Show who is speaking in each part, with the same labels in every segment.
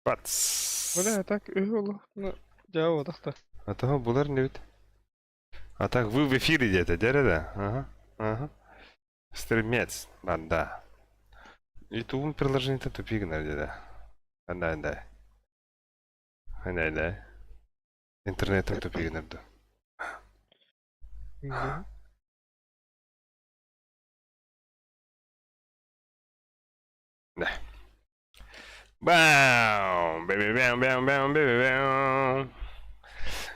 Speaker 1: Бац.
Speaker 2: Бля, так үһү олох дьаа буотах
Speaker 1: А того булар не бит. А так вы в эфире где-то, дядя, да? Ага, ага. Стримец, да. Ютуб приложение-то тупик, да. Да, да. Да, да. Интернетом тупик, да. Да. Бау! Baby, бау, бау, бау, baby, бау.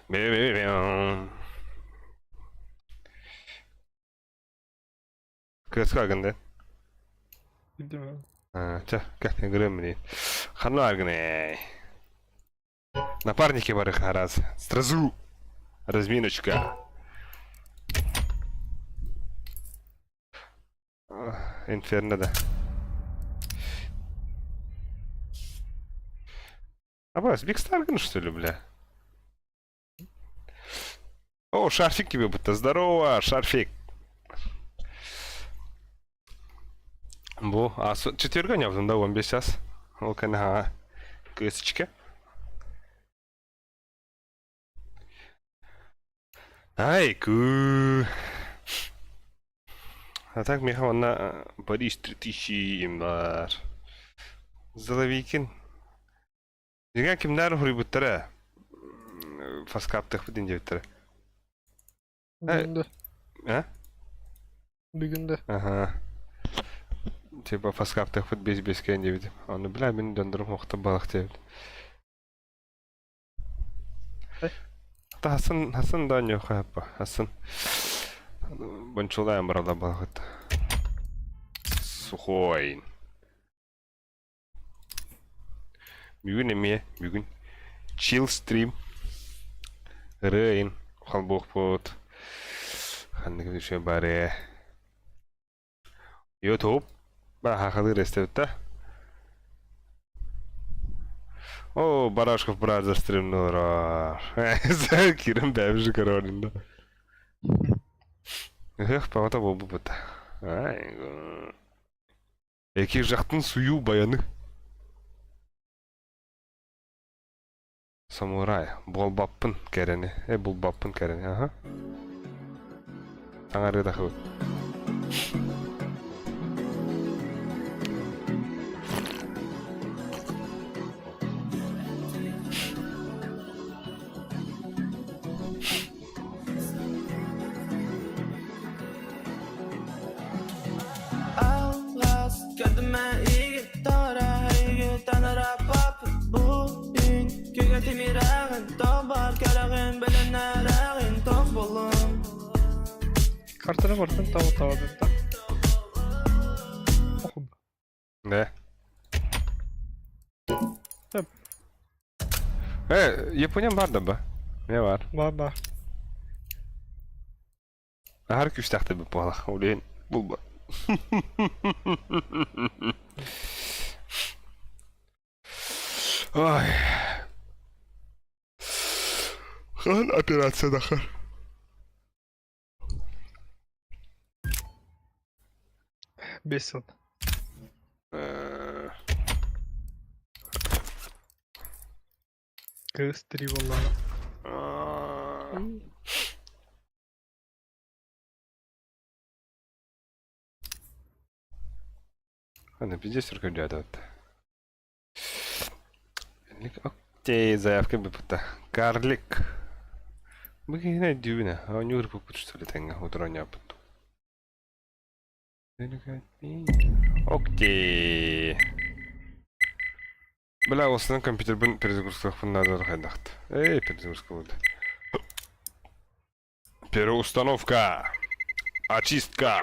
Speaker 1: Baby, бау. Кыска гында.
Speaker 2: Билдим.
Speaker 1: Ча, кәт грэмни. Ханна аргне. Напарники бары хараз. Сразу. Разминочка. Инферно да. Абас, Биг Старган, что ли, бля? О, шарфик тебе будто. Здорово, шарфик. Бу, а четверга не да, 15 час. Ол кәне кысычка. Ай, ку. А так меха онна Париж 3000 им бар. Золовикин. Дьиҥэ кимнээр уһуруйбуттара фаскаптыахпыт диэбиттэрэ.
Speaker 2: Бүгүн да.
Speaker 1: А?
Speaker 2: Бүгүн да.
Speaker 1: Аха. Типа фаскаптыахпыт бес бескэн диэбитим. Ону бля мин дьоннорум охтон балах диэбит. Хасан Хасан да ньуха Хасан Бончулаан барала балахыт. Сухой. Бүгүн эмиэ бүгүн chill стрим ырыа холбуохпут ханнык үчүгэй баар ээ Ютуб баахалыыр эстэбит да О, Барашков Бразер стримнулар. Кирим бэбжи королин да. Эх, паҕата буолбуппут. Ай, Эки жақтың сую баяны. Самурай. Буолбаппын кэрэни. Э, булбаппын кэрэни. Аха. Таҥарыы тахыбыт.
Speaker 2: Картаны бартын таба табадын да. Охум.
Speaker 1: Да.
Speaker 2: Сөп.
Speaker 1: Э, Япония бар да ба? Не бар.
Speaker 2: Бар бар.
Speaker 1: Аһар күүстээхтэр буолах. Улин булба. Ой. Хаһан операция дахар?
Speaker 2: Бес сыл. Кыыс три буоллаҕа.
Speaker 1: Аны пиздец үркүллээт Окей, заявка бүппүтэ. Карлик. Бу киһини өйдүүбүн ээ. Оонньуур пуппут что ли тэҥҥэ утары оонньооппут. Окей. Бля, осынан компьютербин перезагрузкалыахпын наада хайдахт. Эй, перезагрузка болды. Переустановка. Очистка.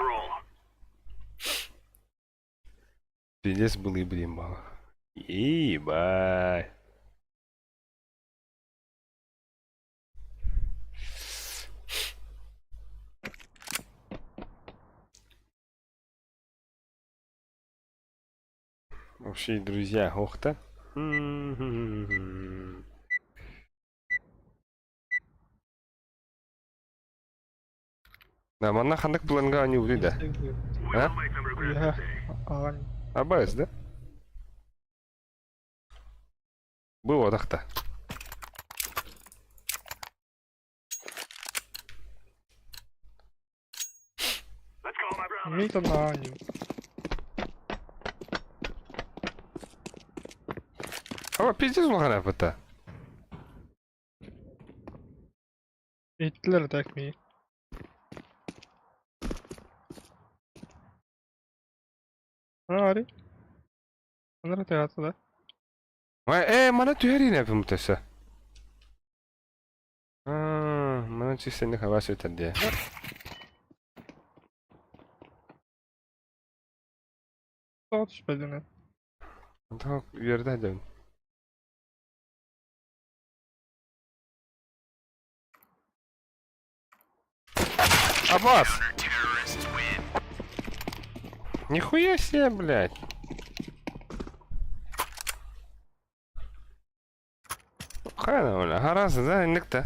Speaker 1: Пиздец был и блин мало. Ебать. Вообще, друзья, ох-то. Да, манна ханнык планга они убили, да? А?
Speaker 2: Аҕан
Speaker 1: Абайс, да? Бу бодахта.
Speaker 2: Мид на Аню.
Speaker 1: Ама пиздец улахан аппыта.
Speaker 2: Иттилэр так ми. Ари. Анара театр да.
Speaker 1: Ээ, мана түһэр инэппин өссө. Аа, манан чистенник хабаас өтөр дии.
Speaker 2: Тоҕо түспэтин
Speaker 1: Онтон үөрдэ дьон. Абас! Нихуя себе, блядь. Хайа, бля, гаразд, да, инникта.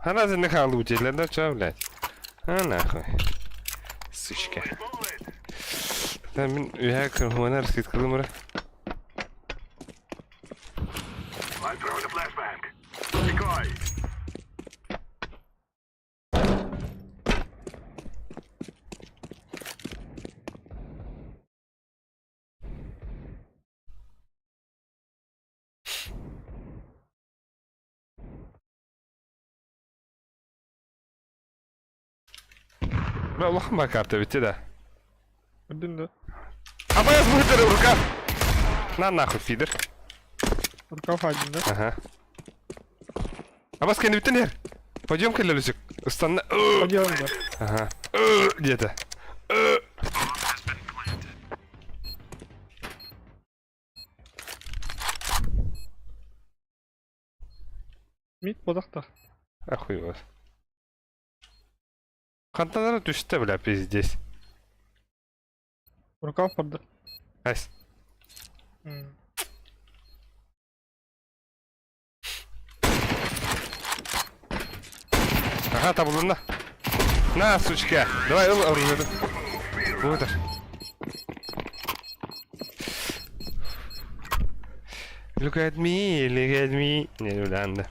Speaker 1: Гаразд инник хаалыы да, чё, блядь. А нахуй. Сучка. Да, мин үһэ кырһуонар скидкалым эрэ. Бля, улахан баа карта эбит да.
Speaker 2: Көрдүн да.
Speaker 1: Абайас быһытары рукав. На нахуй, фидер.
Speaker 2: Рукав один да.
Speaker 1: Ага. Абас кэннибиттэн иһэр. Пойдем кэллэлүсүк. Ыстанна.
Speaker 2: Пойдем да.
Speaker 1: Ага. Где-то.
Speaker 2: Мид бодахта.
Speaker 1: Ахуй вас. Хантан түстэ, бля, пиздец.
Speaker 2: Рукав барда.
Speaker 1: Ась. Ага, табылынна. На, сучка. Давай, ыл, оружие. Вот. Look at me, look at me. Не, бля,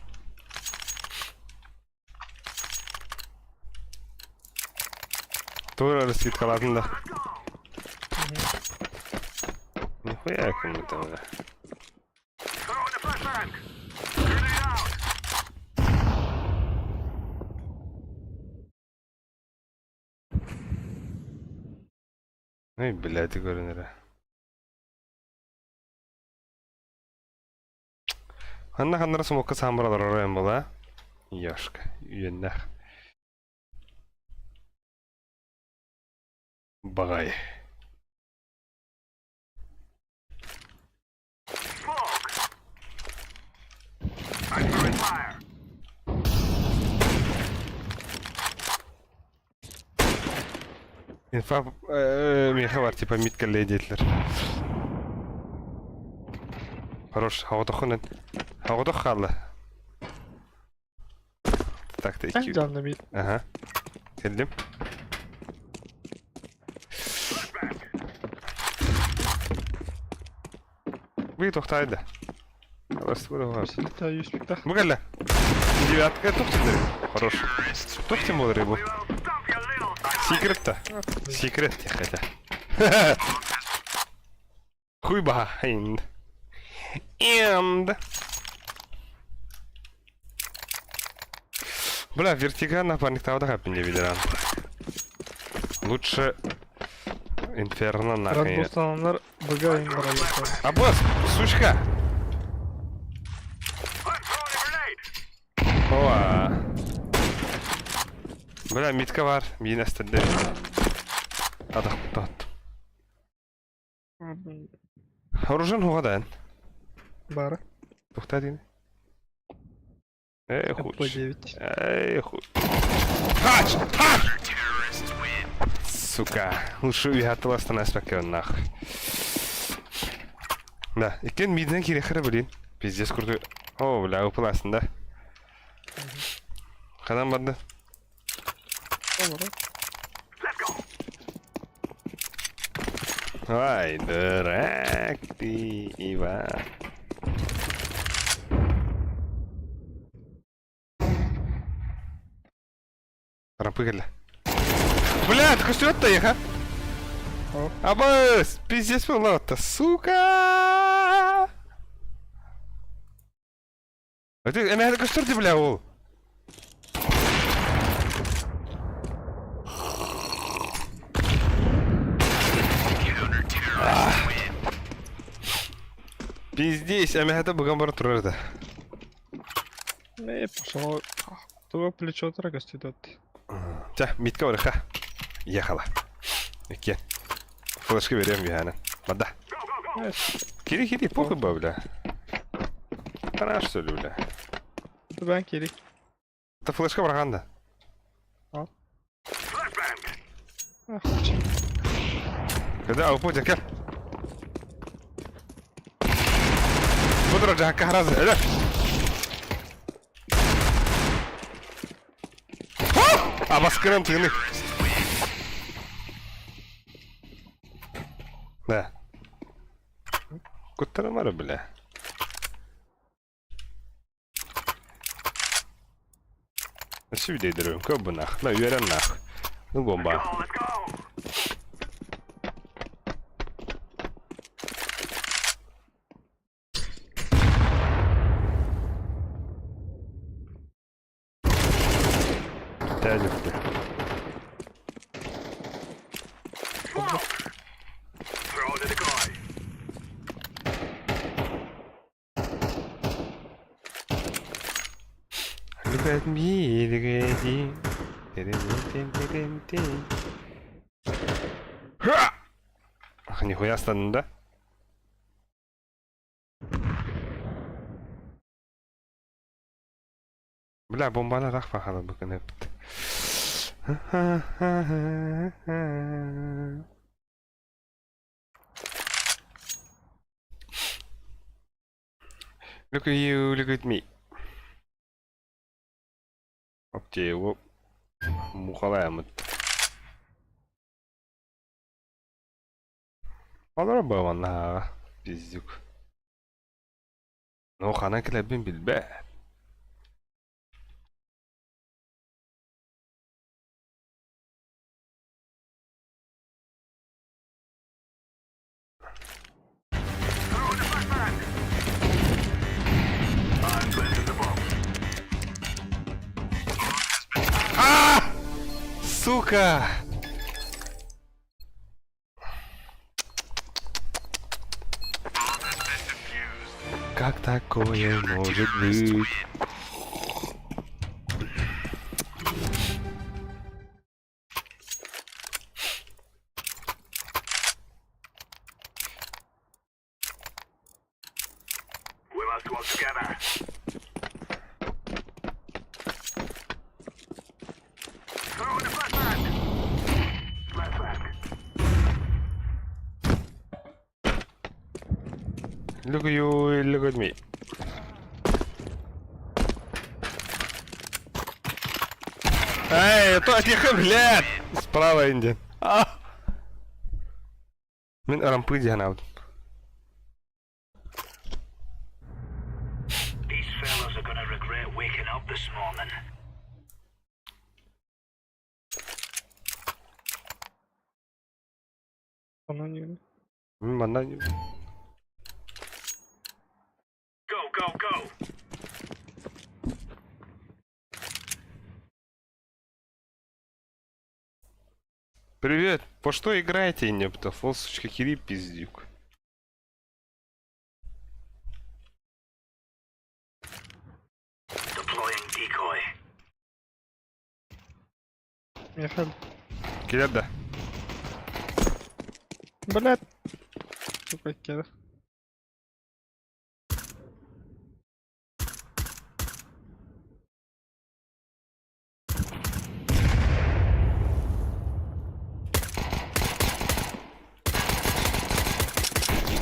Speaker 1: Тура раскидкалатын да. Нихуя кому-то, бля. Ой, блядь, көрүнэрэ. Ханна ханнара смокка саамбар олорор эм була. Ёшка, үйэннэх. Багай. Инфа миэхэ бар типа мид кэллэй диэтилэр. Хорош, хаҕотоххун хаҕотох хаалла. Так-то
Speaker 2: Эн
Speaker 1: икки.
Speaker 2: дьаанна мид.
Speaker 1: Ага. Кэллим. Вы тохтаайда.
Speaker 2: Үсүлүтэ үспүктэх.
Speaker 1: Бу кэллэ. Девятка тухтин Хорош. Тухтин буолар рыбу. Секрет-то. Секрет хотя. Хуй behind. And. Бля, вертига напарник тавда не видела. Лучше Инферно нахуй.
Speaker 2: Радбостананнар быга инбараллар.
Speaker 1: Аббас, сучка! Оа. Бля, митка бар. Миин эстэнде. Атах тот. Оружен хугадан.
Speaker 2: Бара.
Speaker 1: Тухта дин. Эй, хуй.
Speaker 2: МП9.
Speaker 1: Эй, хуй. Хач! Хач! Сука. Лучше уятыластан аспеккен нахуй. Да, иккен миден кирехре, блин. Пиздец крутой. О, бля, упыласың да. Хадан барды?
Speaker 2: Olur.
Speaker 1: Ай, дурак ты, Иван. Рампы кэллэ. Бля, көстүбэт да ехать. Абыс, пиздец была-то, сука! Это эмэһэ көстөр ди, бля, ол. Пиздец, эмэһэтэ буган бара турар да.
Speaker 2: Э, пошел. Туга плечо тура көстүтөт.
Speaker 1: Чэ, Митка барыха. Ехала. Иккиэн. Флешка берем биһааны. Бада. Кири кири, похуй ба, бля. Хорош, что ли, бля.
Speaker 2: Түбән кири.
Speaker 1: Это флешка барған да. Когда алпу дьэ кэл. Бу турар дьаһакка хараас өлөр. Абаскыран тыыны. Да. Куттарымары бля. Өссө үдэйдэрбин көр бу нах. На үөрэн нах. Ну бомба. Тянет. Look at me, look at you. Ха! Ах, нихуя стану, да? Бля, бомбаны рахма хала бу күн Look at you, look at me. Оптееву мухалаемыт. Олоро бавана пиздюк. Ну, ханан кэлэрбин билбэт. А! Сука! Как такое может быть? Look at you, look at me. Эй, то тихо, блядь! Справа, Инди. А! Мин рампы диэн
Speaker 3: These fellas are gonna regret waking up this morning.
Speaker 2: Онон юн.
Speaker 1: Манна
Speaker 3: Go, go, go!
Speaker 1: Привет, по что играете, непта? Фол, сучка, хири, пиздюк.
Speaker 3: Deploying decoy.
Speaker 2: Михаил.
Speaker 1: Килер да.
Speaker 2: Блядь. Сука, кедр.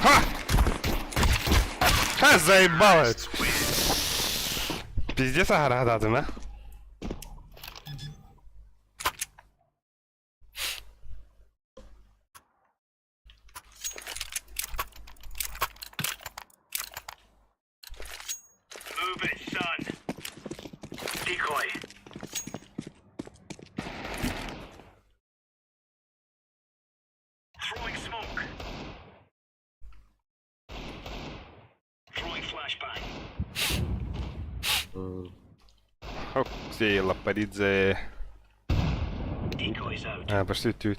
Speaker 1: Ха! Ха, заебало! Пиздец, агарададым, а?
Speaker 3: Move it, son. Decoy. Flashbang.
Speaker 1: Окей, Лапаридзе.
Speaker 3: Decoys out.
Speaker 1: А, пошли тут.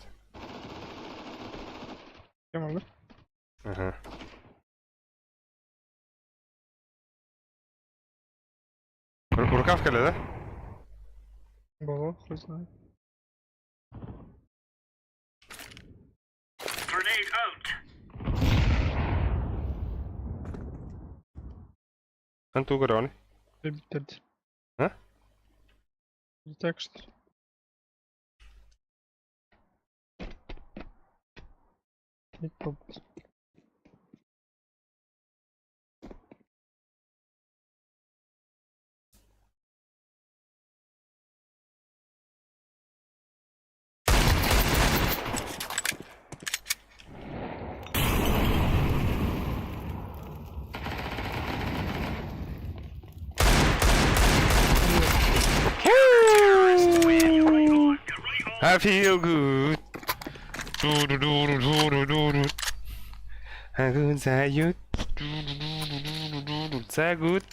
Speaker 2: Кем алыр?
Speaker 1: Ага. Рукав кэллэ, да?
Speaker 2: Было, хуй знает.
Speaker 3: Grenade out.
Speaker 1: Эн тугу көрөҕүнүй?
Speaker 2: Биттерди.
Speaker 1: А?
Speaker 2: Так что.
Speaker 1: I feel good. Ду-ду-ду-ду-ду-ду-ду. I good, so good. Ду-ду-ду-ду-ду-ду. So good.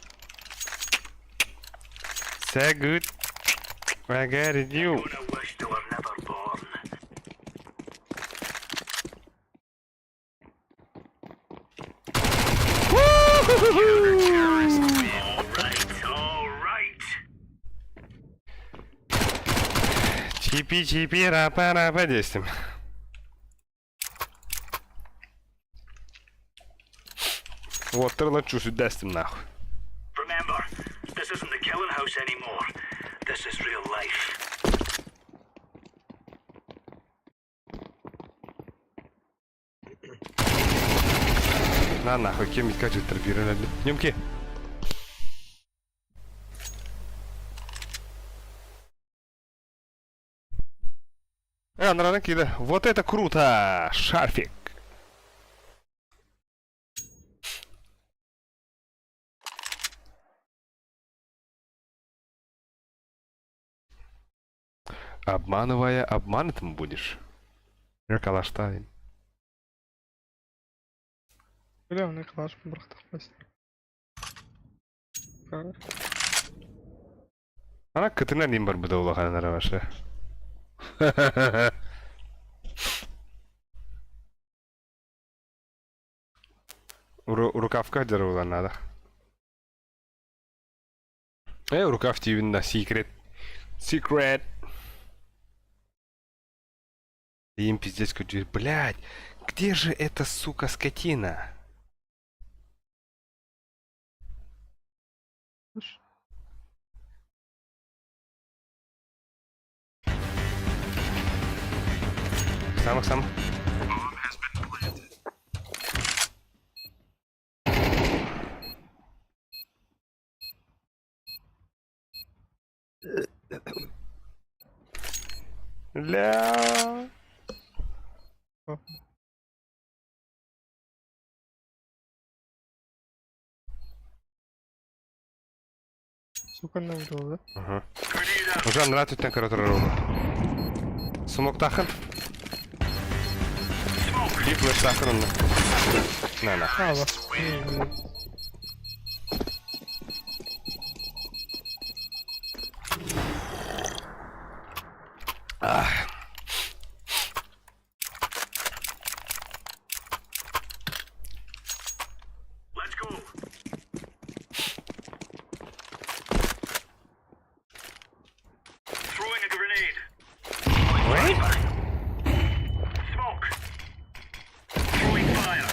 Speaker 1: So good. I got it, you.
Speaker 3: Gonna wish they were never born. All right, all right.
Speaker 1: Чипи чипи рапа рапа десять. Вот, трлачу сюда с нахуй.
Speaker 3: Remember, this isn't the killing house anymore. This is real life.
Speaker 1: На нахуй, кем ведь торпиры Днемки. А, наверное, кида. Вот это круто! Шарфик! Обманывая, обманутым будешь. Калаштайн.
Speaker 2: Бля, у меня калаш бырахтах.
Speaker 1: Ана кытына ним бар буда улахан аравашы. Рукавка дьар надо. Рукав тивин секрет. Секрет. Им пиздец какой, блядь, где же эта сука скотина? Сам, сам. Ля.
Speaker 2: Сука, на удал, да?
Speaker 1: Ага. Уже нравится температура рука. Смок тахын. И флеш тахын. На, на.
Speaker 2: А, вас.
Speaker 1: Ах.
Speaker 3: Let's go. Throwing a grenade.
Speaker 1: Wait.
Speaker 3: Smoke. Throwing fire.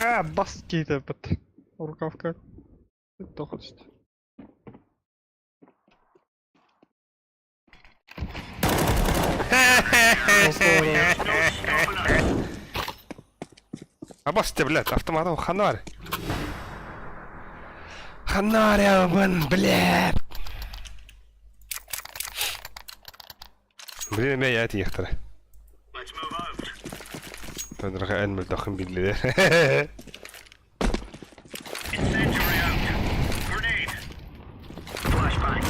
Speaker 2: А, бас кейді бит. Рукавка. Тоқыр түсті.
Speaker 3: No stopping us.
Speaker 1: Абас те, блядь, автоматом ханар. Ханарябын, блядь. Блин, мен я тиехтер.
Speaker 3: Let's move out.
Speaker 1: Тонрага эн мөлдөхөн билээ.
Speaker 3: Incendiary out. Grenade. Flashbang.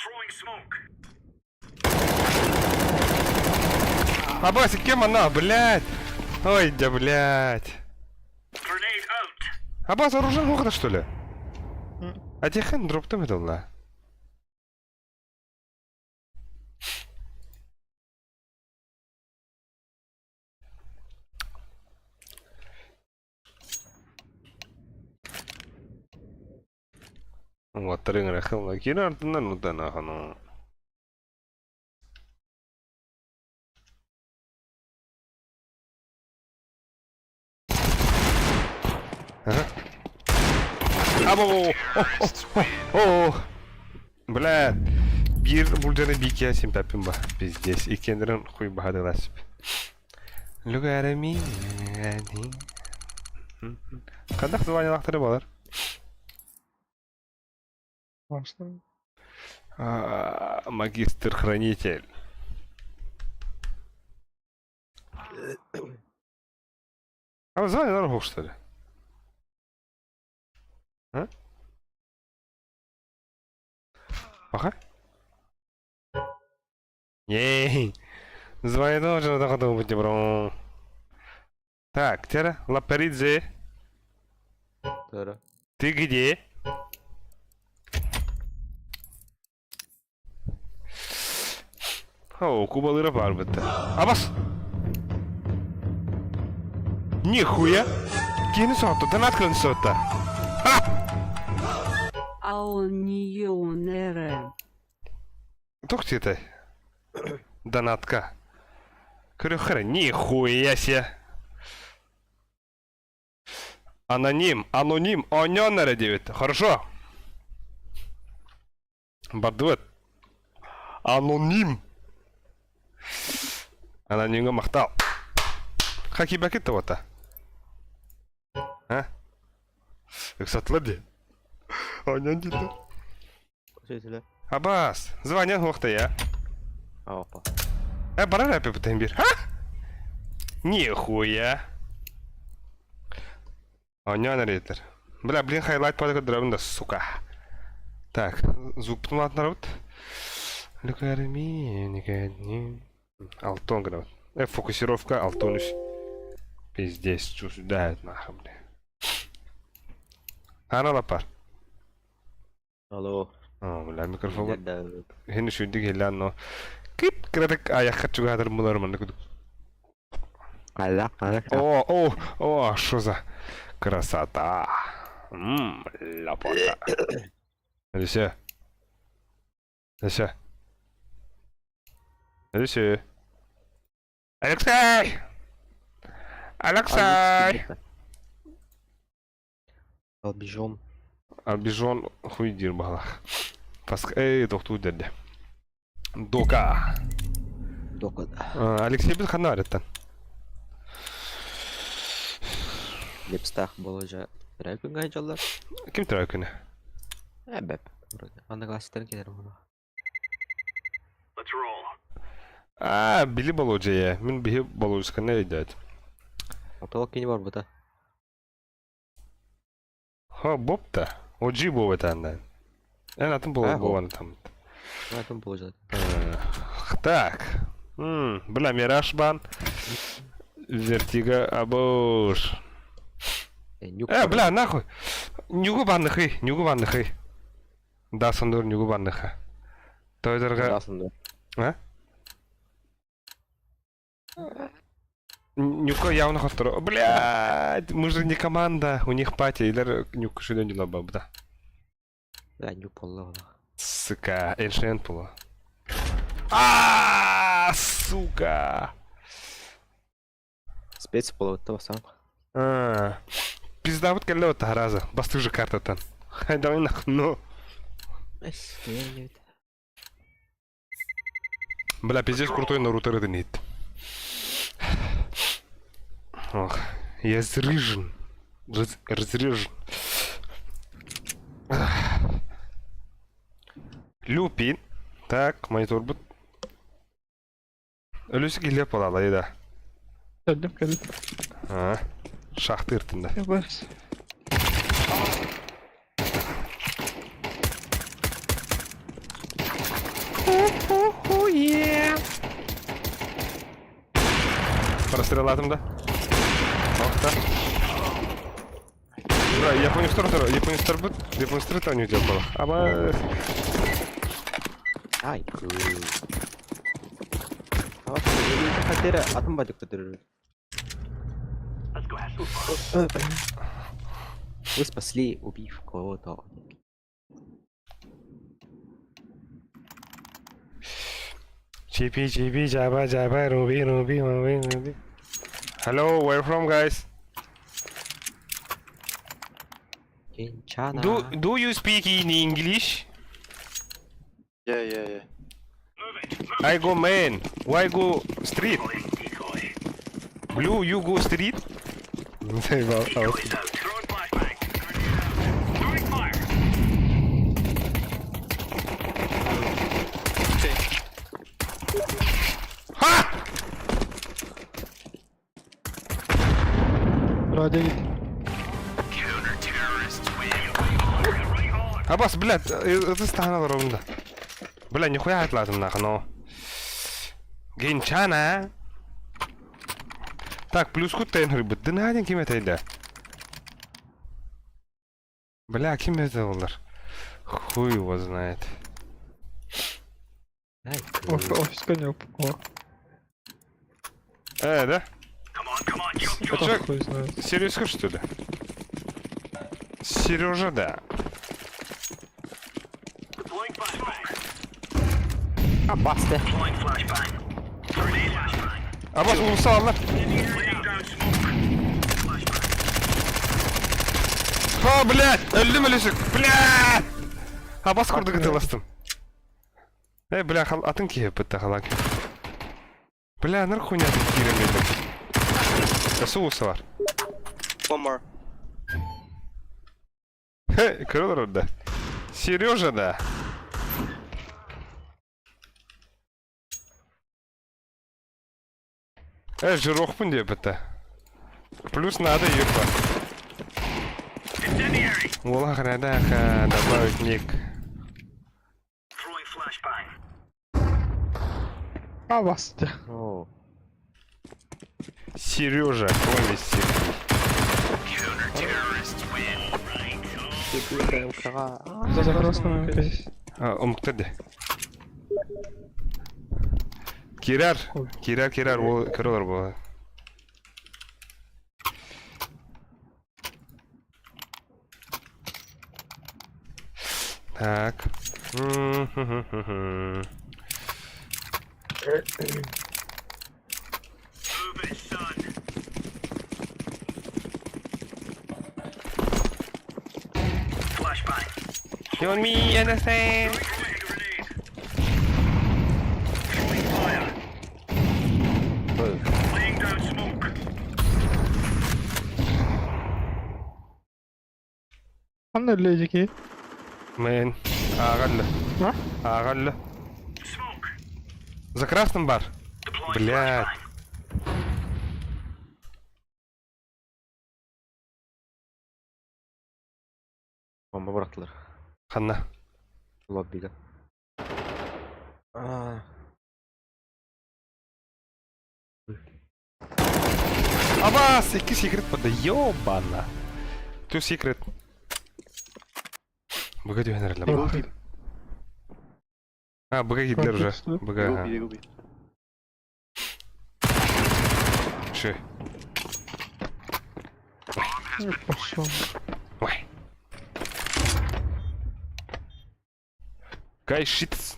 Speaker 3: Throwing smoke.
Speaker 1: Абас, кем она, блядь? Ой, да, блядь. Абас, оружие глухо, что ли? А тихэн дроптым это ла. Уоттарын эрэ хылла киирэ артынан утан ахану. О, Бля, биир булдьаны биикиэ симпэппин ба, пиздец, иккиэннэрин хуй баһадылас. Look at me. Ханных званиялахтары балар?
Speaker 2: Важно.
Speaker 1: Магистр-хранитель. А вы звали на что ли? А? Пока? Ей! Звание должен быть, бро. Так, Тера, Лапаридзе.
Speaker 4: Тара.
Speaker 1: Ты где? О, кубалыра барбыта. Абас! Нихуя! Кини сотто, донат кын сотто. Ха!
Speaker 5: Аонионере.
Speaker 1: Тух ты Донатка. Көрөхөр, нихуя себе. Аноним, аноним, оньон диэбит. Хорошо. Бардыбыт. Аноним. Анонимҥа махтал. Хакибакит тоҕото? А? Ыксатылар дии. Оньон дииллэр.
Speaker 4: Сөйтүлэр.
Speaker 1: Абаас, звание суохта я.
Speaker 4: Опа.
Speaker 1: Э, барар эпипитин бир. Ха? Нихуя. Оонньоон эрэйдэр. Бля, блин, хайлайт пады көрдөрөбүн да, сука. Так, звукпутун улаатынарабыт. Алтон гынабыт. Э, фокусировка алтон үс. Пиздец, чусудает нахуй, бля. Ана лапар.
Speaker 4: Алло.
Speaker 1: О, бля, микрофон. Хин үчүгдүк иһиллээн, но кып кыратык айахха чугаһатар булар манна кудук. О, о, о, что за красота. Ммм, ляпота. Алисия. Алисия. Алисия. Алексей! Алексей!
Speaker 4: Албижон.
Speaker 1: Албижон хуй диир баҕалаах. Паск эй тохтуу дэрдэ. Дока.
Speaker 4: Дока.
Speaker 1: Алексейбит ханна барыттан?
Speaker 4: Лепстах боложа. Төрөө күнгө дьоллор.
Speaker 1: Ким төрөө күнэ?
Speaker 4: Э, бэп. Вроде. Одноклассниктарын кэлэр буолуо.
Speaker 1: Аа, били Болодья. Мин биһи Болодьсканы өйдөөт.
Speaker 4: Отол кини барбыта.
Speaker 1: Ха, бопта. Оджи буолбатааннаан. Эн атын
Speaker 4: Аа,
Speaker 1: буолан там.
Speaker 4: Атын боложа.
Speaker 1: Так. Бля, Мираж бан. Вертига абуш. Э, бля, нахуй. Нюгу банныхы, нюгу банныхы. Да, сондор нюгу банныха. Тойдорга... А? Нюка явно хотторо. Блядь, мы же не команда, у них пати, или нюк шүдөн дьула бабыта.
Speaker 4: Бля, нюк болла
Speaker 1: Сука, Эншент була. А, сука.
Speaker 4: Спец болот басам.
Speaker 1: А, пиздабыт кэллэ вот таһараза. Бастык же картатан. Хай давай нахуй, ну. Бля, пиздец крутой Наруто Реденит. Ох, я зрыжен. Раз, разрежен. Люпин. Так, монитор бут. Өлүсү киллеп буолала да.
Speaker 2: Кэллим кэллим.
Speaker 1: А, шахта иртинде.
Speaker 2: Ябас.
Speaker 1: Прострелатым да. Охта. Бра, японецтар утары, японецтар бут, японецтар таню делал. Аба.
Speaker 4: Ай, Хатера атын бадык көтөрөр. Вы спасли, убив кого-то.
Speaker 1: Chippy chippy jabba jabba ruby ruby ruby ruby. Hello, where from guys?
Speaker 4: Кинчана.
Speaker 1: Do you speak in English?
Speaker 5: Yeah.
Speaker 1: I go man. Why go street? Blue, you go street? Заебал. Ха!
Speaker 2: Радио гит.
Speaker 1: Абас, блядь, это стана ровно. Бля, нихуя отлазим нахуй, но. Гинчана. Так, плюс кут тен рыбы. Да на один кем это ида. Бля, кем это олар? Хуй его знает.
Speaker 4: Ай,
Speaker 2: Офис конек. О,
Speaker 1: Да?
Speaker 2: это
Speaker 1: Чё?
Speaker 2: хуй знает.
Speaker 1: Сережка, что ли? Сережа, да.
Speaker 4: Абасты.
Speaker 1: Абас, улусалар. Ха, блядь, өлдүм өлүсүк, блядь! Абас курдук ытыластым. Эй, бля, хал, атын киһи бытта халак. Бля, нар хуйня тут киирэн Сууса бар.
Speaker 5: One more.
Speaker 1: Хе, көрөр да. Сережа, да. Жирохпун деп бітті. Плюс надо, ёпа. Ола храдаха, добавить ник.
Speaker 2: Абасты.
Speaker 4: О,
Speaker 1: Сережа, кроме Сергей.
Speaker 2: За красным здесь.
Speaker 1: А, омуктар Кирар, кирар, кирар, ол көрөлөр була. Так. М-хм-хм-хм. You want me understand?
Speaker 2: Ханна ледики.
Speaker 1: Мэн. Ағаллы.
Speaker 2: А?
Speaker 1: Ағаллы. За красным бар. Блядь.
Speaker 4: Бомба bıraktılar.
Speaker 1: Ханна.
Speaker 4: Лоббига. А,
Speaker 1: Абас, икки секрет пода. Ёбана. Ту секрет. Быга дүйэнэр
Speaker 2: Go
Speaker 1: ба. А, быга Гитлер уже. Быга.
Speaker 5: Go
Speaker 1: ага.
Speaker 5: B, go B.
Speaker 1: Ши.
Speaker 2: Пошел.
Speaker 1: Ой. Guys, shit.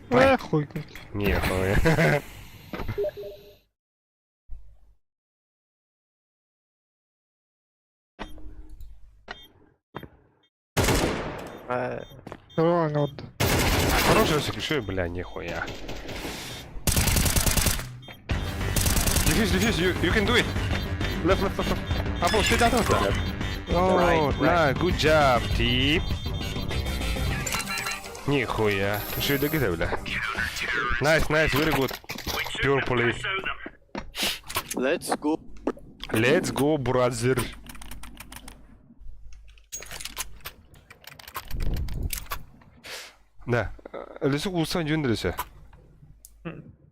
Speaker 2: Эх, хуй.
Speaker 1: Не, хуй.
Speaker 2: Нормально вот.
Speaker 1: Хороший еще, бля, нихуя. Defuse, defuse, you can do it. Left, left, left, left. Або, ты да, да. Oh,
Speaker 4: Right, right.
Speaker 1: на, good job, тип. Нихуя. Что это где, бля? Nice, nice, very good. Purple.
Speaker 5: Let's go.
Speaker 1: Let's go, brother. Да. Лесу улсан жөн десе.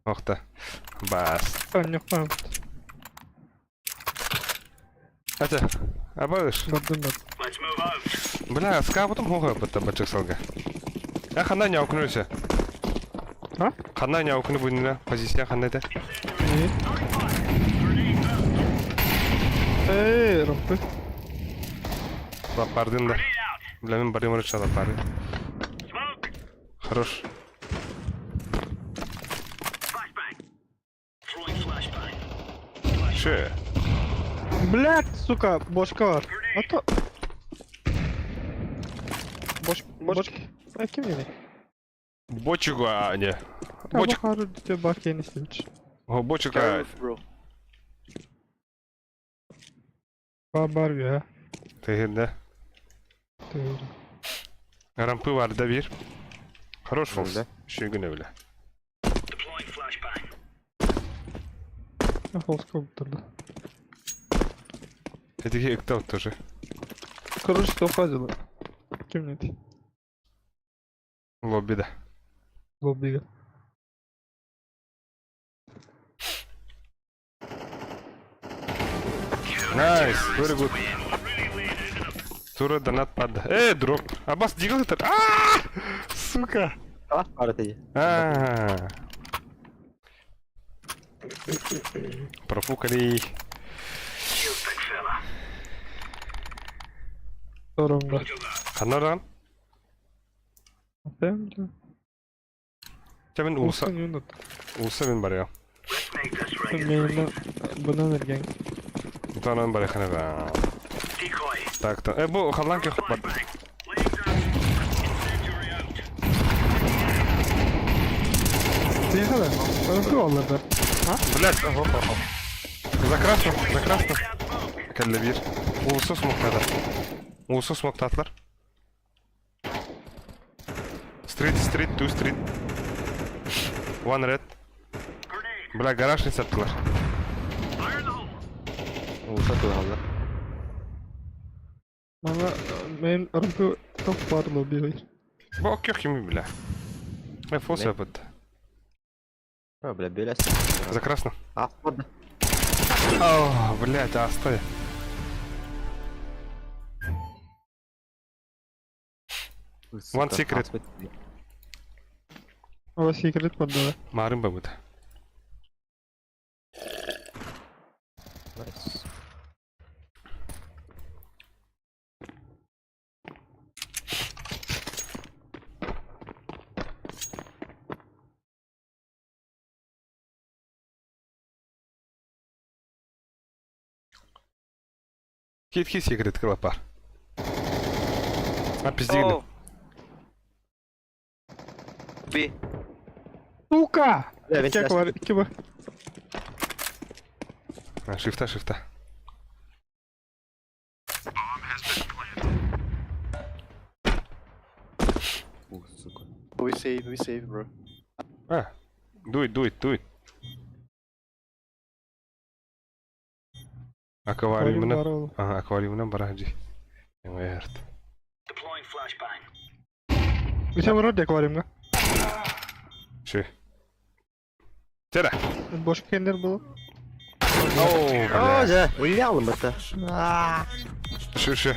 Speaker 1: Охта. Бас.
Speaker 2: Анньахтаан.
Speaker 1: Ата. Абагыш.
Speaker 2: Бардым бар.
Speaker 3: Let's move out.
Speaker 1: Бля, скабытым хоға бітті бачык салга. А хана не аукнуся?
Speaker 2: А?
Speaker 1: Хана не аукну буйнына позиция хана да?
Speaker 2: Не. Эй, рампы.
Speaker 1: Лапардын да. Бля, мен барым рыча лапары.
Speaker 3: Smoke.
Speaker 1: Хорош.
Speaker 3: Flashbang. Throwing flashbang.
Speaker 1: Ше.
Speaker 2: Блять, сука, бошка бар. А то... Бош... Бошки. А ким не?
Speaker 1: Бочку, а, не. Бочку.
Speaker 2: Бочка. Бочка. Бочка. не стимч.
Speaker 1: О, бочка.
Speaker 5: Careful, bro.
Speaker 2: Бар ya.
Speaker 1: Тегенде.
Speaker 2: Ты.
Speaker 1: Рампы бар да бир. Хорош фолс.
Speaker 4: Да.
Speaker 1: Шүйгүнө биле.
Speaker 3: Deploying flashbang.
Speaker 2: Холска турду.
Speaker 1: Этиги ыктап тоже.
Speaker 2: Короче, что уходила. Ким нет?
Speaker 1: Лоббида.
Speaker 2: Лоббига.
Speaker 1: Nice, very good. Тура донат падда. Э, дроп. Абас дигл это. А! Сука.
Speaker 4: Алас бар ди.
Speaker 1: А. Профукали.
Speaker 3: Shield, big fella.
Speaker 2: Торомда.
Speaker 1: Ханаран.
Speaker 2: Опять?
Speaker 1: Чамин улса.
Speaker 2: Улса не unut.
Speaker 1: Улса мен бар я.
Speaker 3: Let's make this right.
Speaker 2: Мейна банан эрген.
Speaker 1: Танан бар хана да.
Speaker 3: Decoy.
Speaker 1: Так, так. Э, бу халанки бар.
Speaker 3: Flashbang. Laying down. Incendiary out.
Speaker 2: Тихо да? Алларда.
Speaker 1: Блять. За красным, за красным.
Speaker 3: Down smoke.
Speaker 1: Кэлле бир. Улса смоктады. Улса смоктатлар. Street, street, two street. One red.
Speaker 3: Grenade.
Speaker 1: Бля, гараж не саттылар.
Speaker 3: Fire in the hole.
Speaker 4: Улса тугалар.
Speaker 2: Мана мен рампы топ бар лобби.
Speaker 1: Бу окей хими, бля. Э, фолс
Speaker 4: Не.
Speaker 1: опыт.
Speaker 4: Бля, беләс.
Speaker 1: За красным.
Speaker 4: А, падда.
Speaker 1: О, блядь, а стой. One secret.
Speaker 2: Ала секрет падда.
Speaker 1: Марын ба будет.
Speaker 4: Nice.
Speaker 1: Кит ки секрет клапар. А пиздигни.
Speaker 5: Oh. B.
Speaker 2: Сука!
Speaker 4: Бля,
Speaker 2: Кек
Speaker 4: вентиляция.
Speaker 2: бар, киба.
Speaker 1: А, шифта, шифта.
Speaker 4: Ух, сука.
Speaker 5: We save, bro.
Speaker 1: А, дуй, дуй, дуй. Аквариумна.
Speaker 2: Бар ол.
Speaker 1: Ага, аквариумна бараджи. Эмэрт.
Speaker 3: Deploying flashbang.
Speaker 2: Үсә вроде аквариумга.
Speaker 1: Ши. Тера.
Speaker 2: Бош кендер было.
Speaker 1: Оу,
Speaker 4: О,
Speaker 1: бля.
Speaker 4: да, уялым это.
Speaker 1: Ши, ши.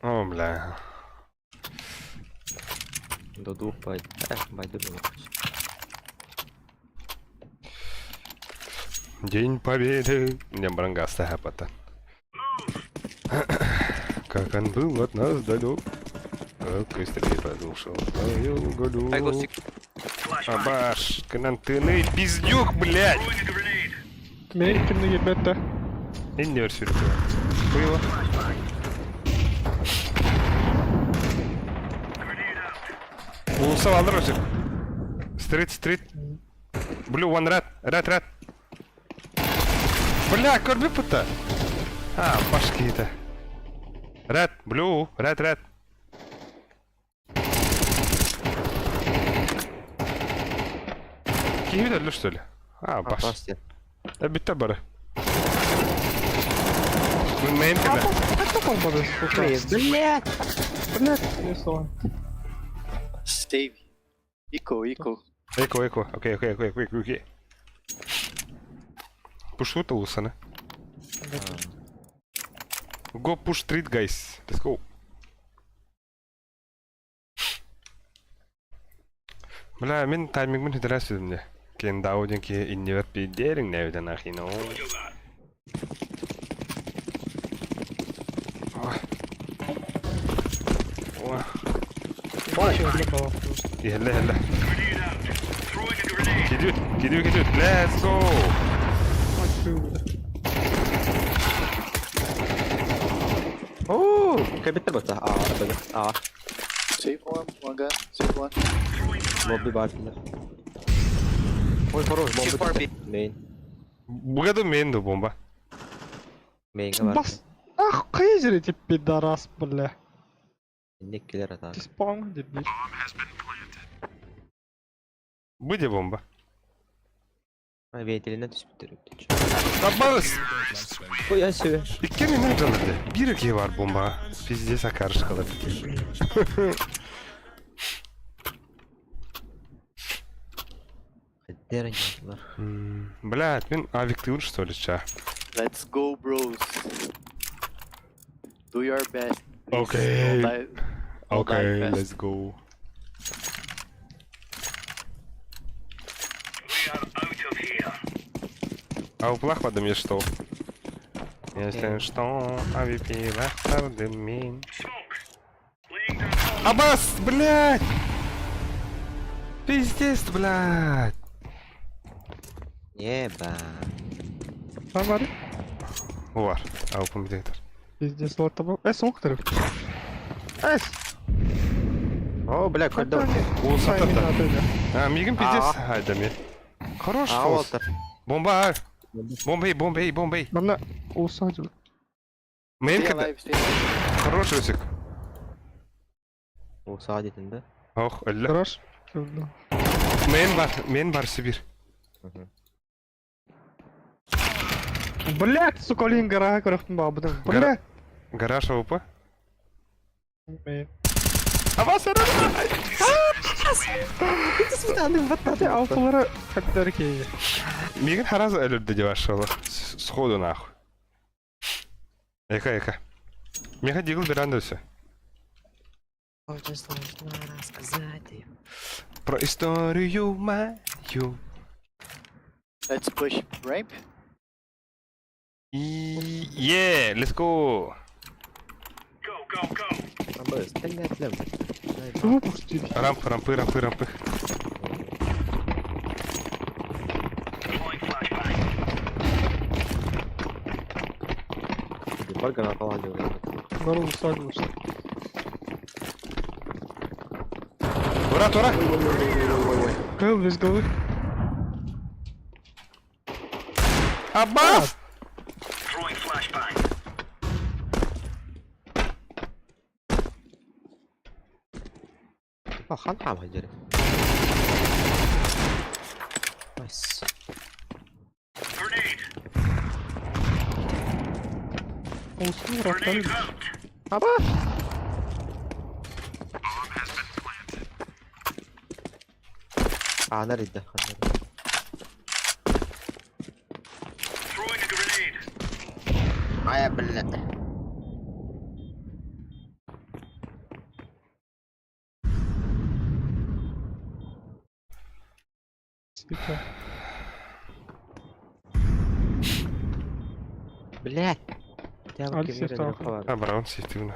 Speaker 1: О, бля.
Speaker 4: До двух пойду. Пойду
Speaker 1: День Победы. Не, брангаста хапата. Как он был от нас далек. Как истребитель подушил свою году.
Speaker 5: I go six.
Speaker 3: Flashbang.
Speaker 1: Абаш, канантыны, пиздюк, блядь!
Speaker 3: Throwing a grenade.
Speaker 2: Мен кимне гебетте.
Speaker 1: Иннер сюрприз. Было.
Speaker 3: Grenade out.
Speaker 1: Улусал алыр Стрит, стрит. Блю, one red. Red, red. Бля, көрбі пұтта. А, башки это. Red, blue, red, red. Киһи өллө что ли? А, баш.
Speaker 4: Баш.
Speaker 1: Э, битте бары. Мейн кэллэ.
Speaker 2: Ханна холбоду, сука?
Speaker 4: Блять!
Speaker 2: Блядь, не сон.
Speaker 5: Save. Eco, eco.
Speaker 1: Эко, эко. Окей, окей, окей, окей, окей. Пушут улусаны. Go push street, guys. Let's go. Бля, мин таймингмин хүтэрэ сүдүм дьэ. Киэн дау диэн киһи иннибэр пиидиэриҥ нээбитэ нахина. Иһэллэ, иһэллэ. Кидүүт, кидүү, кидүүт. Let's go!
Speaker 4: Оо, кэбиттэ бата. Аа, бага. Аа,
Speaker 5: Save one, one gun, save one.
Speaker 4: лобби бар. Ой, хорош, бомба.
Speaker 5: Four B.
Speaker 4: Мейн.
Speaker 1: Бугаду мейн ду бомба.
Speaker 4: Мейнге бар.
Speaker 2: Бас. Ах, хайзер эти пидорас, бля.
Speaker 4: Инник килер атак.
Speaker 2: Ты спаун, дебил.
Speaker 1: Буде бомба.
Speaker 4: А, вентилинен түспүттэр.
Speaker 1: Аббас!
Speaker 4: Ой, я себе.
Speaker 1: Икки мин жалды. Бир киһи бар бомба. Пиздец акарышкалар.
Speaker 4: Дерен бар.
Speaker 1: Блядь, мин авиктыыр что ли ча?
Speaker 5: Let's go, bros. Do your best. Please.
Speaker 1: Okay.
Speaker 5: Don't die, don't die
Speaker 1: Okay,
Speaker 5: fast.
Speaker 1: let's go.
Speaker 3: We are out of here.
Speaker 1: А уплах мне что? Если что, AWP лахтарды мин.
Speaker 3: Smoke. Laying down
Speaker 1: Абас, блядь! Пиздец, блядь!
Speaker 4: Еба.
Speaker 2: Там бар.
Speaker 1: Бар, AWP битектер.
Speaker 2: Пиздец, лота был. Смог ты? Эс!
Speaker 4: О, бля, көрдüm.
Speaker 1: Ол сатырда.
Speaker 2: Сатырда.
Speaker 1: А, мигин пиздец. Хайда мен. Хорош,
Speaker 4: Аа,
Speaker 1: фолс.
Speaker 4: олтар.
Speaker 1: Бомба, а. Бомбей, бомбей, бомбей.
Speaker 2: Манна усадил.
Speaker 1: Мейн
Speaker 5: Stay
Speaker 1: кірді.
Speaker 5: alive, stay alive.
Speaker 1: Хорош, Русик.
Speaker 4: О, саа дедин да?
Speaker 1: Ох, өллө.
Speaker 2: Хорош.
Speaker 1: Мен бар, мен бар Сибирь.
Speaker 2: Блять, сука, олин гора көрөхтүм бабыдым. Блять.
Speaker 1: Гараж АВП.
Speaker 2: Мен.
Speaker 1: Абас,
Speaker 2: Алфалары хаттар кей.
Speaker 1: Мигин хараза өлүрдү деп ашылы. Сходу нахуй. Эка, эка. Меха дигл беранды все.
Speaker 4: Очень сложно рассказать.
Speaker 1: Про историю мою.
Speaker 5: Let's push ramp.
Speaker 1: Yeah, let's go.
Speaker 3: Go, go, go.
Speaker 4: Абас, блядь, лем.
Speaker 2: Выпустили.
Speaker 1: Рамп, рампы, рампы, рампы.
Speaker 3: Deploying flashbang.
Speaker 4: Бар граната алды.
Speaker 2: Гору усадил, что.
Speaker 1: Ура, тура.
Speaker 2: Кыл без головы.
Speaker 1: Аббас!
Speaker 3: Throwing flashbang.
Speaker 4: А, хан хам хадер. Найс.
Speaker 3: Grenade.
Speaker 2: Уснул,
Speaker 3: Grenade
Speaker 2: раптали.
Speaker 3: out.
Speaker 2: Аба!
Speaker 4: А, наридда.
Speaker 3: Throwing a grenade.
Speaker 4: Ая, блядь.
Speaker 2: Типа.
Speaker 4: Блядь.
Speaker 2: Алексей Тархов.
Speaker 1: А, браун сетивно.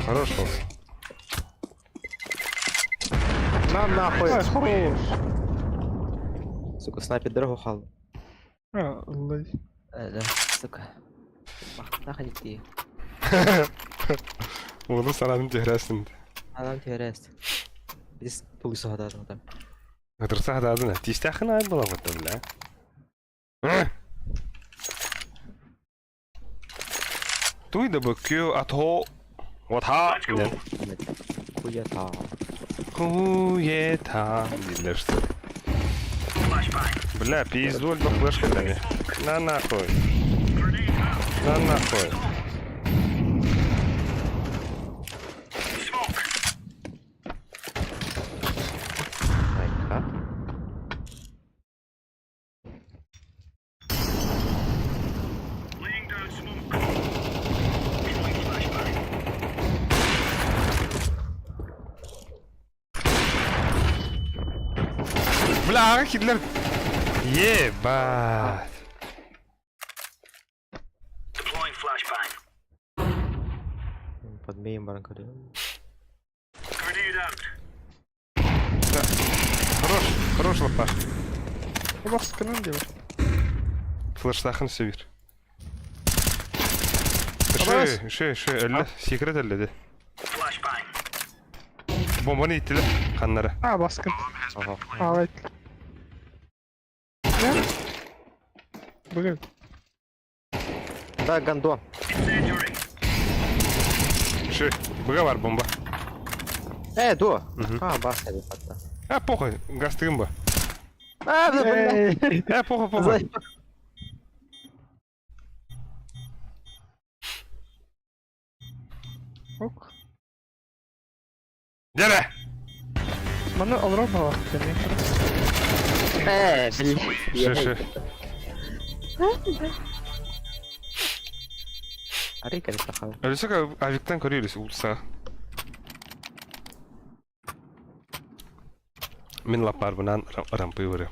Speaker 1: Хорош, Фолс.
Speaker 4: На нахуй.
Speaker 2: Ай, хорош.
Speaker 4: Сука, снайпер дорогу хал.
Speaker 2: А, лай.
Speaker 4: Да, сука. Нахуй ты.
Speaker 1: Оны санадым техрәсін.
Speaker 4: Адам терест. Biz полиса хададым там.
Speaker 1: Отырса хададын. Тистәхін ай бола бұтты, бля. Туй да бөккө ато. Ватха.
Speaker 3: Let's go.
Speaker 4: Хуята.
Speaker 1: Хуета дииллэр что ли. Бля, пизду альба флешка дали. На нахуй. На нахуй.
Speaker 4: Майкат.
Speaker 1: Бля, аҕа кирлер. Ебать.
Speaker 4: Подмеем баран көрүөм.
Speaker 1: Хорош, хорош лапаш.
Speaker 2: Баскынан диир.
Speaker 1: Флештахын сөбүр.
Speaker 2: Абаас.
Speaker 1: Шö, шö, шö, өллө, секрет өллө де. Бомбаны иттилер ханнара.
Speaker 2: А, баскын.
Speaker 4: Ага.
Speaker 2: Аҕай. Не? Бүгүн.
Speaker 4: Да, гандон.
Speaker 1: Шö, быга бар бомба.
Speaker 4: Э, дуо.
Speaker 1: Мгм.
Speaker 4: А, бас эбит хатта.
Speaker 1: А, похуй, гастыгым ба.
Speaker 4: А, бля, бля.
Speaker 2: Эй.
Speaker 1: Э, похуй, похуй.
Speaker 2: Ок.
Speaker 1: Дere!
Speaker 2: Маны олорор баҕалаах кэннин.
Speaker 4: Э, бля.
Speaker 1: Шö, шö.
Speaker 4: Арый кэлэ сахал.
Speaker 1: Өлүсөк авиктан көрүөлүс улса. Мин лапарбынан рампы выры.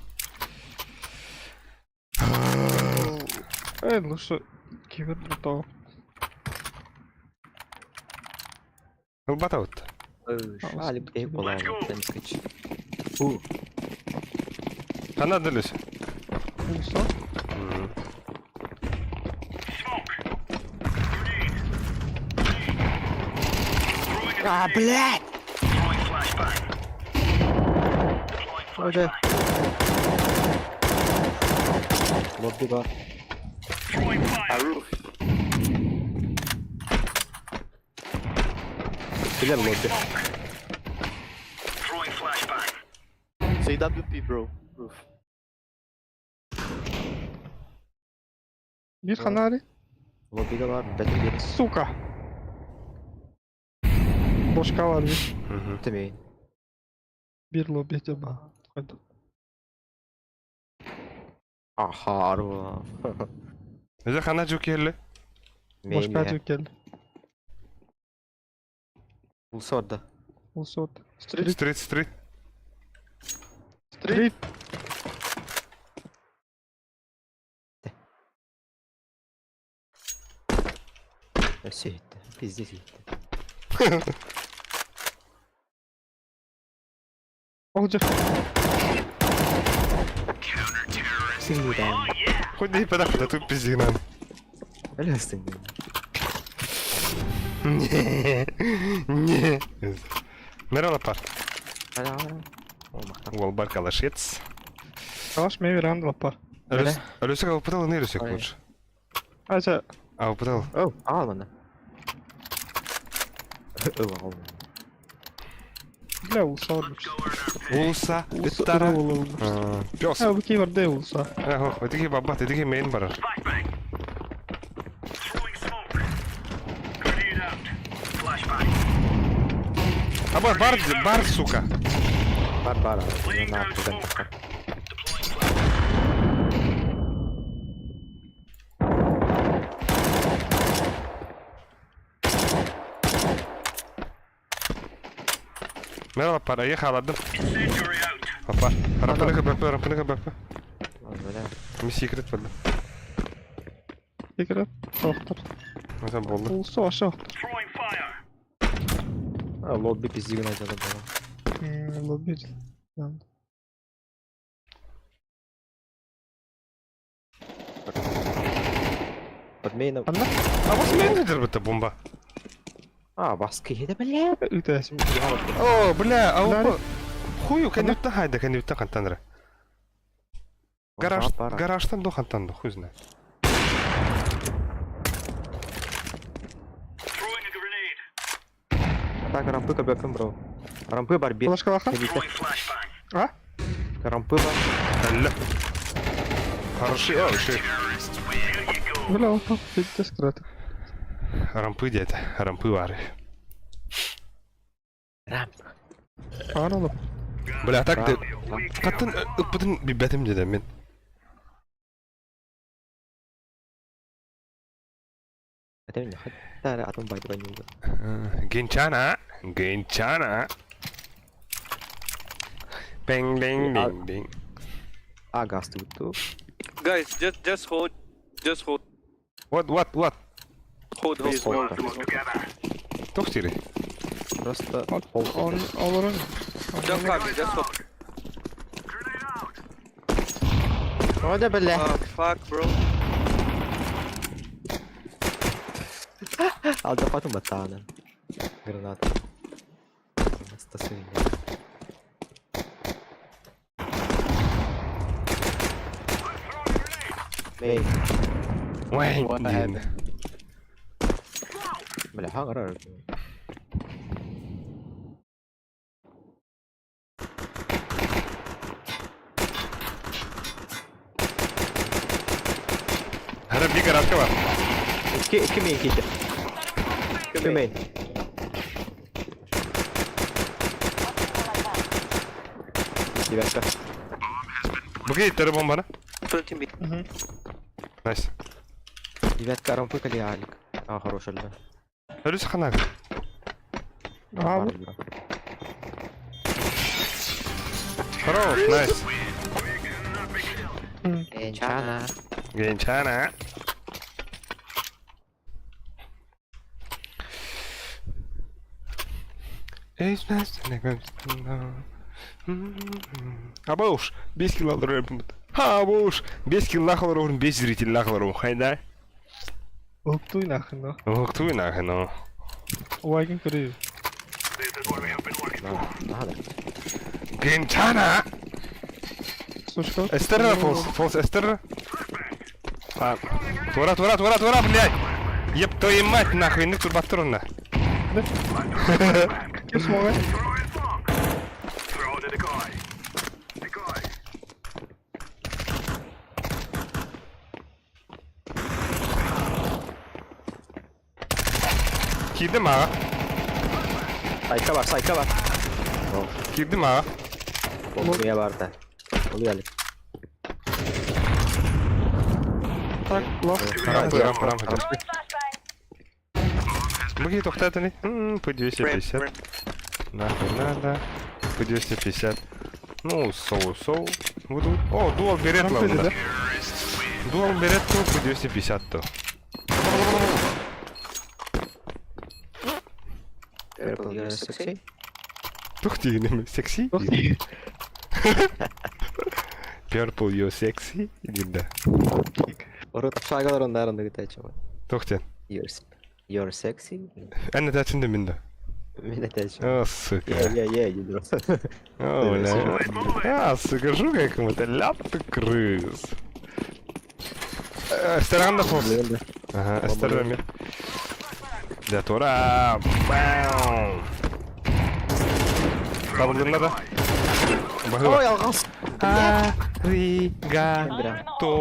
Speaker 2: Эй, лучше кибер протол.
Speaker 1: Ылбата вот.
Speaker 4: Али б була. Тем скач.
Speaker 1: Хана дөлүс.
Speaker 2: Улса.
Speaker 4: А, блядь! Ой, Лобби бар.
Speaker 5: Roof.
Speaker 4: Билер лобби.
Speaker 5: Say WP, bro. Roof.
Speaker 2: Биир ханари.
Speaker 4: Лоббига бар. Бэтим бир.
Speaker 2: Сука. Бошка бар бир.
Speaker 4: Тэмей.
Speaker 2: Бир лобби ба.
Speaker 4: Аха, арба.
Speaker 1: Эзе хана жук келли.
Speaker 2: Бошка жок келди.
Speaker 4: Улса орда.
Speaker 2: Улса орда. Стрит.
Speaker 1: Стрит, стрит.
Speaker 2: Стрит.
Speaker 4: Өссө иһиттэ. Пиздец иһиттэ.
Speaker 2: Ол жер.
Speaker 4: Сиңден.
Speaker 1: Хоть не подах, да тут пиздигнан.
Speaker 4: Әлі сиңден.
Speaker 1: Не, не. Мера лапар.
Speaker 4: Ала, ала. О, махтан.
Speaker 1: Уол бар калашец.
Speaker 2: Калаш мен веран лапар.
Speaker 1: Алюсек, а упытал не Алюсек
Speaker 4: Ой.
Speaker 1: лучше.
Speaker 2: Ача.
Speaker 1: А упытал.
Speaker 4: О, ал мана. О, ал.
Speaker 2: Бля, улса бар.
Speaker 1: Улса,
Speaker 2: Улса.
Speaker 1: ыттара.
Speaker 2: Улса.
Speaker 1: Пес.
Speaker 2: А, бу кей бар де улса.
Speaker 1: Ага, этики бабат, этики мейн барар. Аба, бар, бар, сука.
Speaker 4: Бар бар. На туган.
Speaker 1: Мера лапар, я халадым. Лапар. Рампаны хбп, рампаны хбп.
Speaker 4: Бля.
Speaker 1: Ми секрет барды.
Speaker 2: Секрет. Тоқтар.
Speaker 1: Mesela болду.
Speaker 2: Улса аша.
Speaker 4: А, лобби пиздигин айтады була.
Speaker 2: Лобби.
Speaker 4: Подмейна.
Speaker 2: Анна?
Speaker 1: А вот менеджер это бомба.
Speaker 4: А, баскы еді, бля.
Speaker 2: Үтәс.
Speaker 1: О, бля, а
Speaker 2: Бля.
Speaker 1: опа. Хую, кәнүттә хайда, кәнүттә кантанра. Гараж, гаражтан до хантан до, хуй знает.
Speaker 4: Так, рампы көбөппүн бро. Рампы бар биир.
Speaker 2: Флешкалаха?
Speaker 4: Кэбиитэ.
Speaker 2: А?
Speaker 4: Рампы бар.
Speaker 1: Алла. Хороший, о, еще.
Speaker 2: Бля, он там пиздец краток.
Speaker 1: Рампы где-то, рампы бары.
Speaker 4: Рамп.
Speaker 2: Аар олох.
Speaker 1: Бля, так ты... Хаттан ыппытын билбэтим дедем мен.
Speaker 4: Этэ хатта эрэ атын байдыга ньууга.
Speaker 1: Гинчана, гинчана. Бing бing бing бing.
Speaker 4: А газ туу.
Speaker 6: Guys, just hold, just hold,
Speaker 1: What, what, what?
Speaker 6: hold, hold,
Speaker 4: Hold.
Speaker 6: hold.
Speaker 1: Туох диирий?
Speaker 4: Просто
Speaker 2: Он олорон.
Speaker 6: Just come, just hold.
Speaker 4: Ода бля.
Speaker 6: Ah, fuck, bro.
Speaker 4: Алдапатын баттаанан. Граната. Астасы. Эй,
Speaker 1: Вайн.
Speaker 5: What
Speaker 1: диэн.
Speaker 4: бля, хаҥарар.
Speaker 1: Хара бир гаражка бар.
Speaker 4: Икки, икки main киирдэ. Икки main. Девятка.
Speaker 1: Бу киттері бомбаны.
Speaker 6: 20 mid.
Speaker 1: Nice.
Speaker 4: Девятка рампы кали алик. А, хороший, да.
Speaker 1: Өлүс ханаг.
Speaker 2: А,
Speaker 1: Хорош, nice.
Speaker 4: Энчана.
Speaker 1: Гинчана. Абауш, 5 килл алыр. Абауш, 5 килл алыр, 5 зритель алыр. Хайда.
Speaker 2: Уктуй нахрен, да.
Speaker 1: Уктуй нахрен, ну.
Speaker 2: Уайгин көрүү.
Speaker 4: Надо.
Speaker 1: Гинчана!
Speaker 2: Слушай,
Speaker 1: Эстерра, фолс, фолс, эстерра. А, тура, тура, тура, тура, блядь! Еб твою мать, нахуй, ну турбатурна.
Speaker 2: Ким смогай?
Speaker 1: Кирдим аға.
Speaker 4: Сайка бар, сайка бар.
Speaker 1: Кирдим аға.
Speaker 4: Олуя бар да. Олуя алик.
Speaker 2: Так, лав.
Speaker 1: Рампы, рампы, рампы. Буги тоқтатыны. П250.
Speaker 6: Ramp, ramp.
Speaker 1: Нахуй надо. П250. Ну, соу, соу. Буду. О, дуал берет
Speaker 2: Рампы
Speaker 1: да?
Speaker 2: да?
Speaker 1: Дуал берет то П250 то.
Speaker 4: Purple, you're sexy.
Speaker 1: Тух ты, секси? Purple, you sexy? Да.
Speaker 4: Урут шагалар оннар онны гытачы.
Speaker 1: Тух ты.
Speaker 4: You're sexy.
Speaker 1: Эн это минда.
Speaker 4: Мин этәче.
Speaker 1: О, сука.
Speaker 4: Yeah, yeah, yeah, you know.
Speaker 1: О, бля. А, сука, жука кому-то ляп ты крыс. Эстеранда фос. Ага, эстерами. Да, тура. Бам. Табылдың да? Бахыба.
Speaker 4: Ой, алгас.
Speaker 1: Аригато.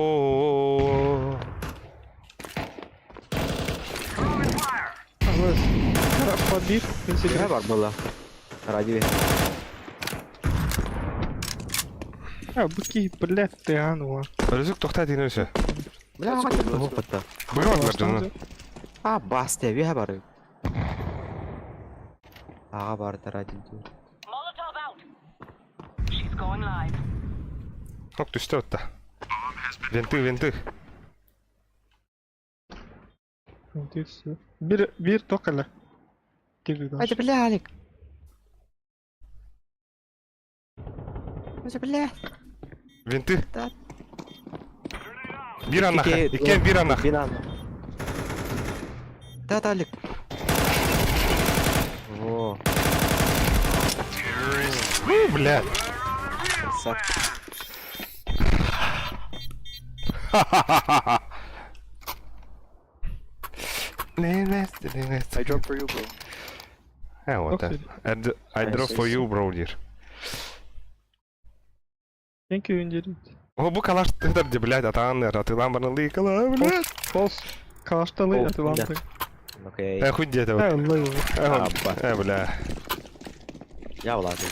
Speaker 2: Подбив,
Speaker 4: Ким бар была? Ради.
Speaker 2: А, быки, блядь, ты анула.
Speaker 1: Рүзүк тоқта дейін өсі.
Speaker 4: Бля, хоппа.
Speaker 1: Бұғы бар
Speaker 4: А, басты, веха бар. Ага бар ради.
Speaker 7: Molotov out. She's going live.
Speaker 1: Ок, түсті отта. Венты, венты.
Speaker 2: Бир, бир токала.
Speaker 4: Айда, бля, Алик. Айда, бля.
Speaker 1: Винты.
Speaker 4: Да.
Speaker 1: Бир анах. Иккен бир анах.
Speaker 4: Бир анах. Да, да, Алик. Во.
Speaker 1: Фу, бля.
Speaker 4: Красавчик.
Speaker 5: I drop for you, bro.
Speaker 1: Э, вот. I drop for you, bro, диир.
Speaker 2: Thank you, диир.
Speaker 1: О, бу калаш тыдар де, блядь, атаан атылан баран лыйкала, блядь.
Speaker 2: Полс. Калашталы
Speaker 4: О,
Speaker 2: атыланты.
Speaker 4: Окей.
Speaker 1: Э, хуй где-то вот.
Speaker 2: Э, лый.
Speaker 1: Э, э, бля.
Speaker 4: Я влазил.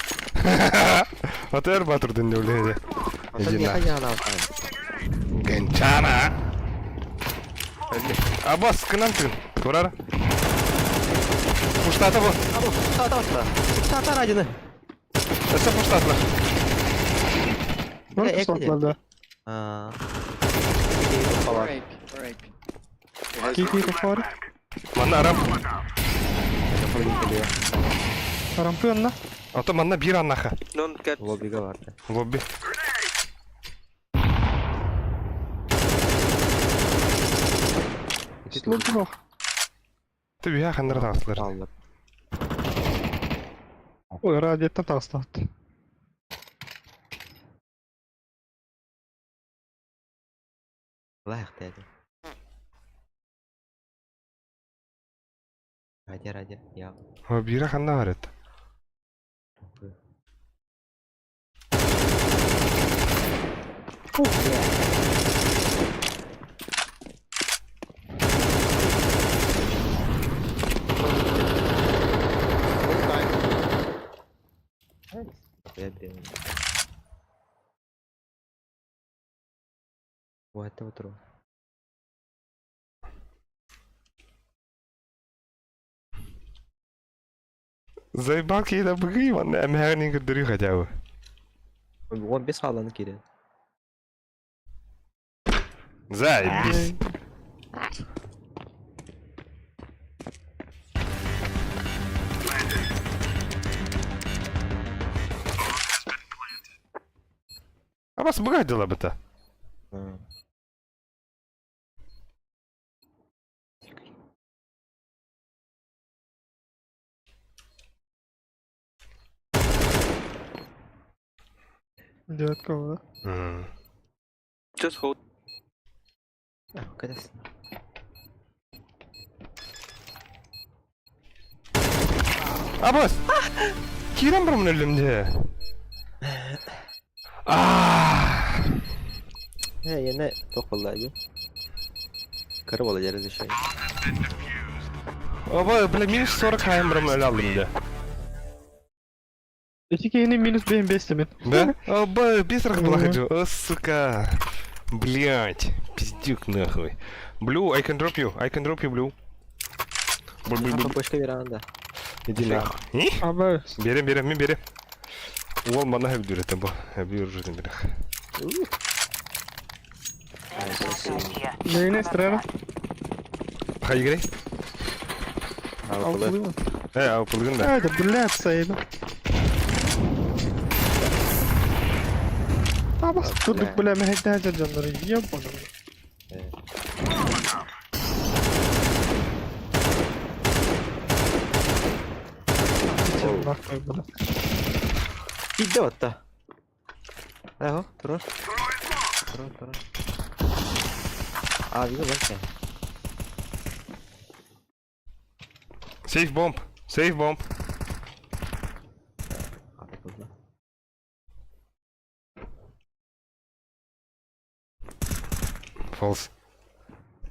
Speaker 1: Атыр батырдын деп блядь. Иди
Speaker 4: Не
Speaker 1: на.
Speaker 4: хотя она.
Speaker 1: Гончара. Абас, кынан тын. Турар. Пуштата бу.
Speaker 4: Штата радины.
Speaker 1: Өссө пуштатла.
Speaker 2: Бар
Speaker 4: Э,
Speaker 2: пуштатлар да.
Speaker 4: А.
Speaker 5: Rape, rape.
Speaker 2: Кики кафар.
Speaker 1: Манна арам.
Speaker 2: Рампы анна.
Speaker 1: Ото манна бир аннаха.
Speaker 6: Don't get.
Speaker 4: Лоббига бар.
Speaker 1: Лобби.
Speaker 2: Слух.
Speaker 1: Ты бия хандар тағыстылар.
Speaker 4: Аллах.
Speaker 2: Ой, радиоттан тағыстат.
Speaker 4: Лайх деді. Ради, ради, я.
Speaker 1: О, бира ханна бар еді.
Speaker 4: Я беру. Вот это вот ру.
Speaker 1: Заебал кейді бұғы, манна әмәғінен күрдірі хотя бы.
Speaker 4: Он без халаны кире.
Speaker 1: Заебись. А вас бгадила бы то.
Speaker 2: Девятка, да.
Speaker 6: Just hold.
Speaker 4: Кадас.
Speaker 1: Абас! Кирен бар мын өлімде. А!
Speaker 4: Э, яна тоқылды. Кырып ала жерде шай.
Speaker 1: Оба, бля, минус 40 хайым бар мын өлі алдым де.
Speaker 2: Эти кейini минус 5 демен.
Speaker 1: Да? Оба, без была хочу. О, сука. Блять, пиздюк нахуй. Blue, I can drop you. I can drop you, Blue. Бу бу бу.
Speaker 4: Башка беранда.
Speaker 1: Иди нахуй. И?
Speaker 2: Абы.
Speaker 1: Берем, берем, мен берем. Ол мана хөбдүр это бу. Хөбдүр уже берем.
Speaker 2: Нейне стрела.
Speaker 1: Хай играй.
Speaker 4: Алты.
Speaker 1: Э, а пулгын да.
Speaker 2: Это, блядь, сайын. Абас, турдук, бля, мен хәйтә жаннары. Ебаный. Нахуй, бля.
Speaker 4: Кидде отта. Ахо, турар. Турар, турар. А, видел бар.
Speaker 1: Сейф бомб. Сейф бомб. Фолс.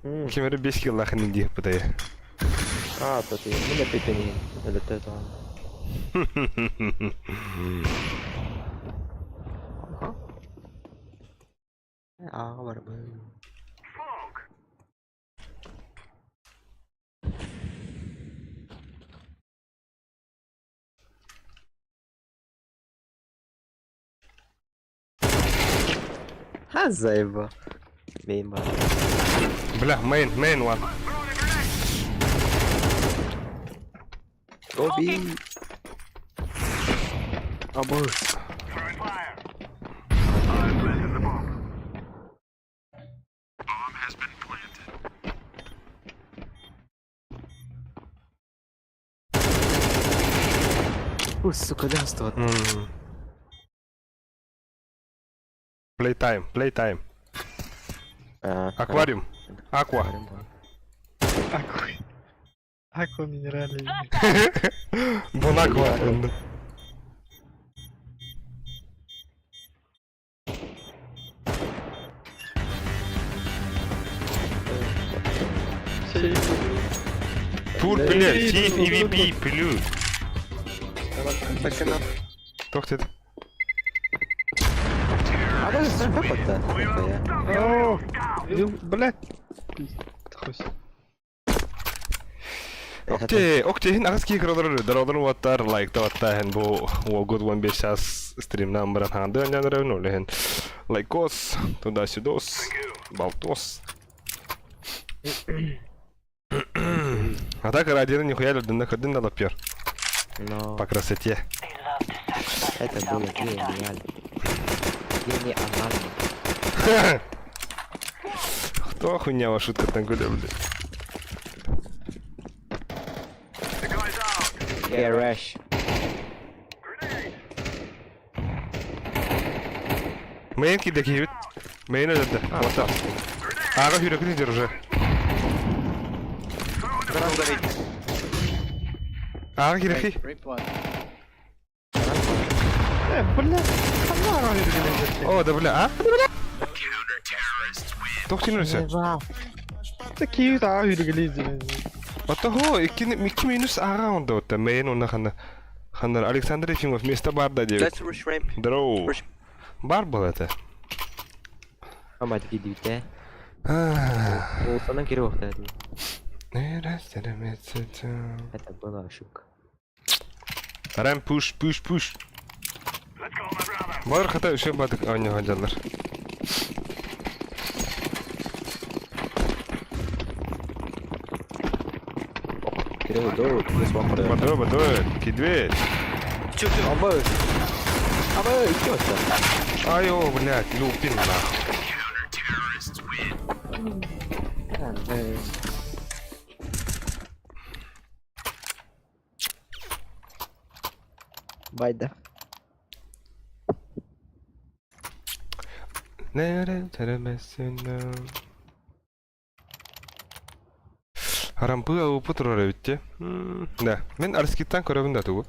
Speaker 1: Кемері 5 килл лахын инди бытайы.
Speaker 4: А, то ты, ну, пепени. Это это. А, бар бы. Ха, заеба. Мейн бар.
Speaker 1: Бля, мейн, мейн one.
Speaker 4: Оби. Абы. Ой, сука, да, сто.
Speaker 1: Playtime, playtime. Аквариум. Аква.
Speaker 2: Аквариум. Аква минерале.
Speaker 1: Бонаква. Пурпле, Тиф EVP, плю. Туох диэтэ?
Speaker 2: О, блядь.
Speaker 1: Окей, окей, иһин аҕыс киһи көрөлөр доролорун уоттар, лайктабаттар иһин бу уолгут 15 час стримнан баран хаҥардыы анньан эрэбин, ол иһин лайкос, туда-сюдос, болтос. А так радионы нихуя людина ходын да лапер.
Speaker 4: Но
Speaker 1: По красоте.
Speaker 4: это было гениально. Гениально.
Speaker 1: Кто хуйня шутка там гуля, блядь?
Speaker 4: Yeah, rush.
Speaker 1: Мейн киде киһибит. Мейн өлөрдө. Ота. Ага хүрөкүн иһэр уже. Ага кирэхи.
Speaker 5: Rape one.
Speaker 2: Э, блядь, ханна ара
Speaker 1: О, да бля, а? Туох тинүсэ?
Speaker 2: Такие ага хүргелейді.
Speaker 1: Оттого икки минус ага онда ота. Мейн онна ханна. Ханнар Александр Ефимов место барда девять.
Speaker 6: Let's rush ramp.
Speaker 1: Здорово.
Speaker 6: Rush.
Speaker 1: Бар был это.
Speaker 4: Ама кидибите. Олсанан кире вакыт Это была ошибка.
Speaker 1: Рам пуш пуш пуш. Бар хата үшө бадык оонньуу сылдьаллар.
Speaker 4: Кирилл, до, плюс вам продает.
Speaker 1: Бадой, бадой, кидве.
Speaker 4: Абы! Абы, икки отта.
Speaker 1: Айо, блядь, люпин нахуй.
Speaker 4: Байда.
Speaker 1: Харампы алыпы турар эбит дии. Да. Мин Арскиттан көрөбүн да тугу.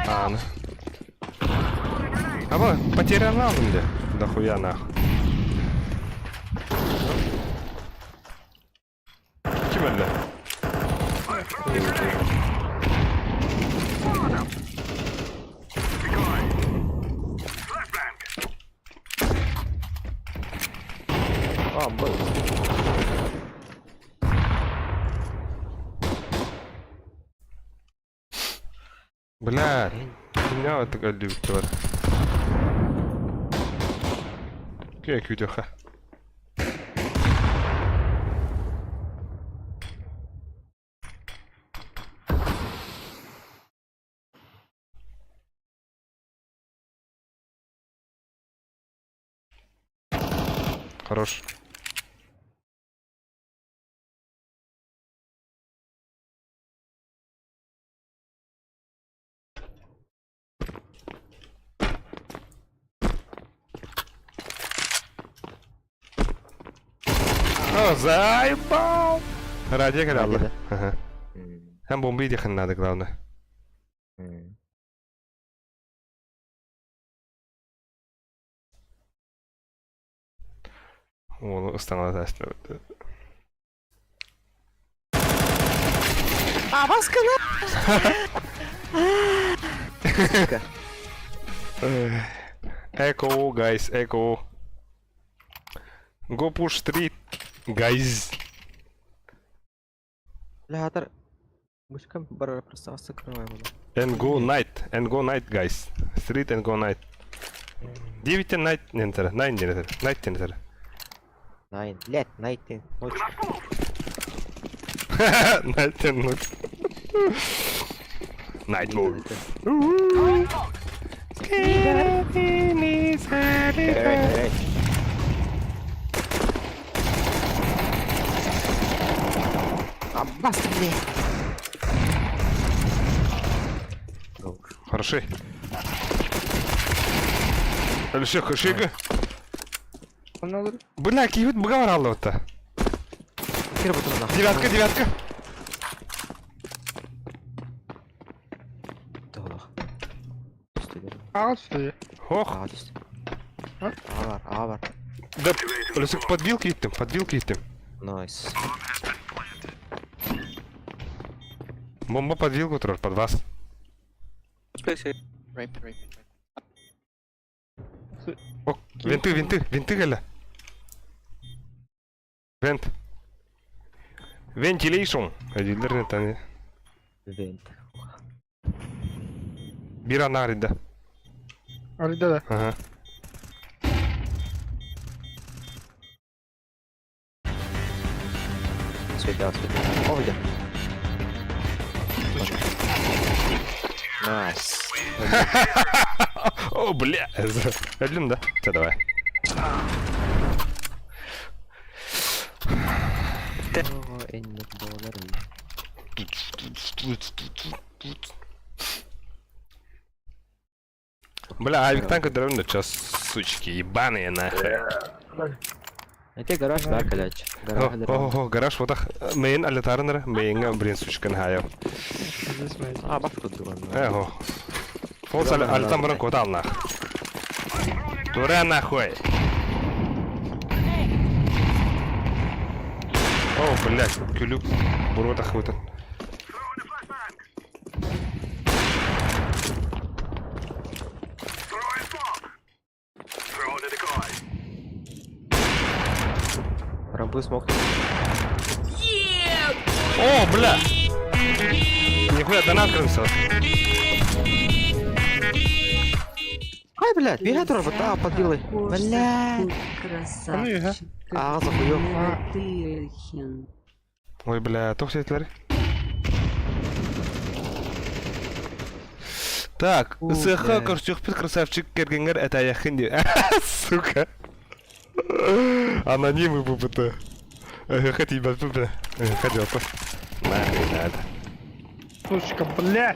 Speaker 1: Ааны. Аба, потерян алдым де. Дохуя нахуй. Ким өллө?
Speaker 4: А, был.
Speaker 1: Бля, меня это өллүбүт бар. Күйе күйдеха. Хорош. О, заебал! Радио
Speaker 4: Радио,
Speaker 1: да? Ага. Там бомбы ехать надо, главное. О, устала
Speaker 4: А, маска на!
Speaker 1: Echo, guys, echo. Go push street, guys.
Speaker 4: Бля, атар. Мышкам бар просто закрываем.
Speaker 1: And go night, and go night, guys. Street and go night. 9 night, не 9 не night не
Speaker 4: Nine. Блять, night ночь.
Speaker 1: Night ночь. Night mode.
Speaker 4: Эй, эй. Аббас, блядь.
Speaker 1: Хороши. Өлүсүө көшөйгө.
Speaker 2: Ne olur?
Speaker 1: Бля, киһибит быга бараллыбыта.
Speaker 4: Кир бутун нахуй.
Speaker 1: Девятка, девятка.
Speaker 4: Тоҕолох. Түстэ бер.
Speaker 2: Al suyu.
Speaker 1: Ох.
Speaker 4: Аҕа түстэ.
Speaker 2: А?
Speaker 4: Аҕа бар, аҕа бар.
Speaker 1: Да, Өлүсүк подвилки иттим, подвилки иттим.
Speaker 4: Найс.
Speaker 1: Бомба подвилку турар, под вас.
Speaker 6: Place A.
Speaker 5: Rape, rape.
Speaker 1: Ок, винты, винты, винты кэллэ. Вент. Ventilation. Дииллэр не
Speaker 4: Вент.
Speaker 1: Биир анаарыйда.
Speaker 2: Арыйда да.
Speaker 1: Ага.
Speaker 4: Светя, светя. О, где? Найс.
Speaker 1: О, бля. Өллүм да. Чэ, давай.
Speaker 4: О, энник доллар.
Speaker 1: Бля, авик танк да чё, сучки, ебаные нахуй.
Speaker 4: Это гараж, да, калач.
Speaker 1: О,
Speaker 4: Гараж,
Speaker 1: о, о, гараж вот так. Мейн алетарнер, мейнга, блин, сучка нахайо.
Speaker 2: Здесь мы.
Speaker 4: А, бабку другой.
Speaker 1: Эхо. Фолс алетам баран котал нах. Тура нахуй. О, блядь, күлүк буруота хвытын.
Speaker 3: Throwing a decoy.
Speaker 4: Рамбы смог.
Speaker 1: О, бля! Нихуя, донат крымся.
Speaker 4: Ай, блядь, бега турар, а, подбилы. Блядь.
Speaker 8: Красавчик.
Speaker 4: Аҕа захуёв.
Speaker 8: Тырхин.
Speaker 1: Ой, бля, туох сиэтилэр. Так,
Speaker 4: Фу,
Speaker 1: СХ
Speaker 4: бля.
Speaker 1: көрсүөхпүт красавчик кэргэҥҥэр этээйэххин дии. Сука. Анонимы БПТ. Эхэхэ тиийбэппин бля. Эхэхэ диэппин. Нахуй надо.
Speaker 2: Сучка, бля.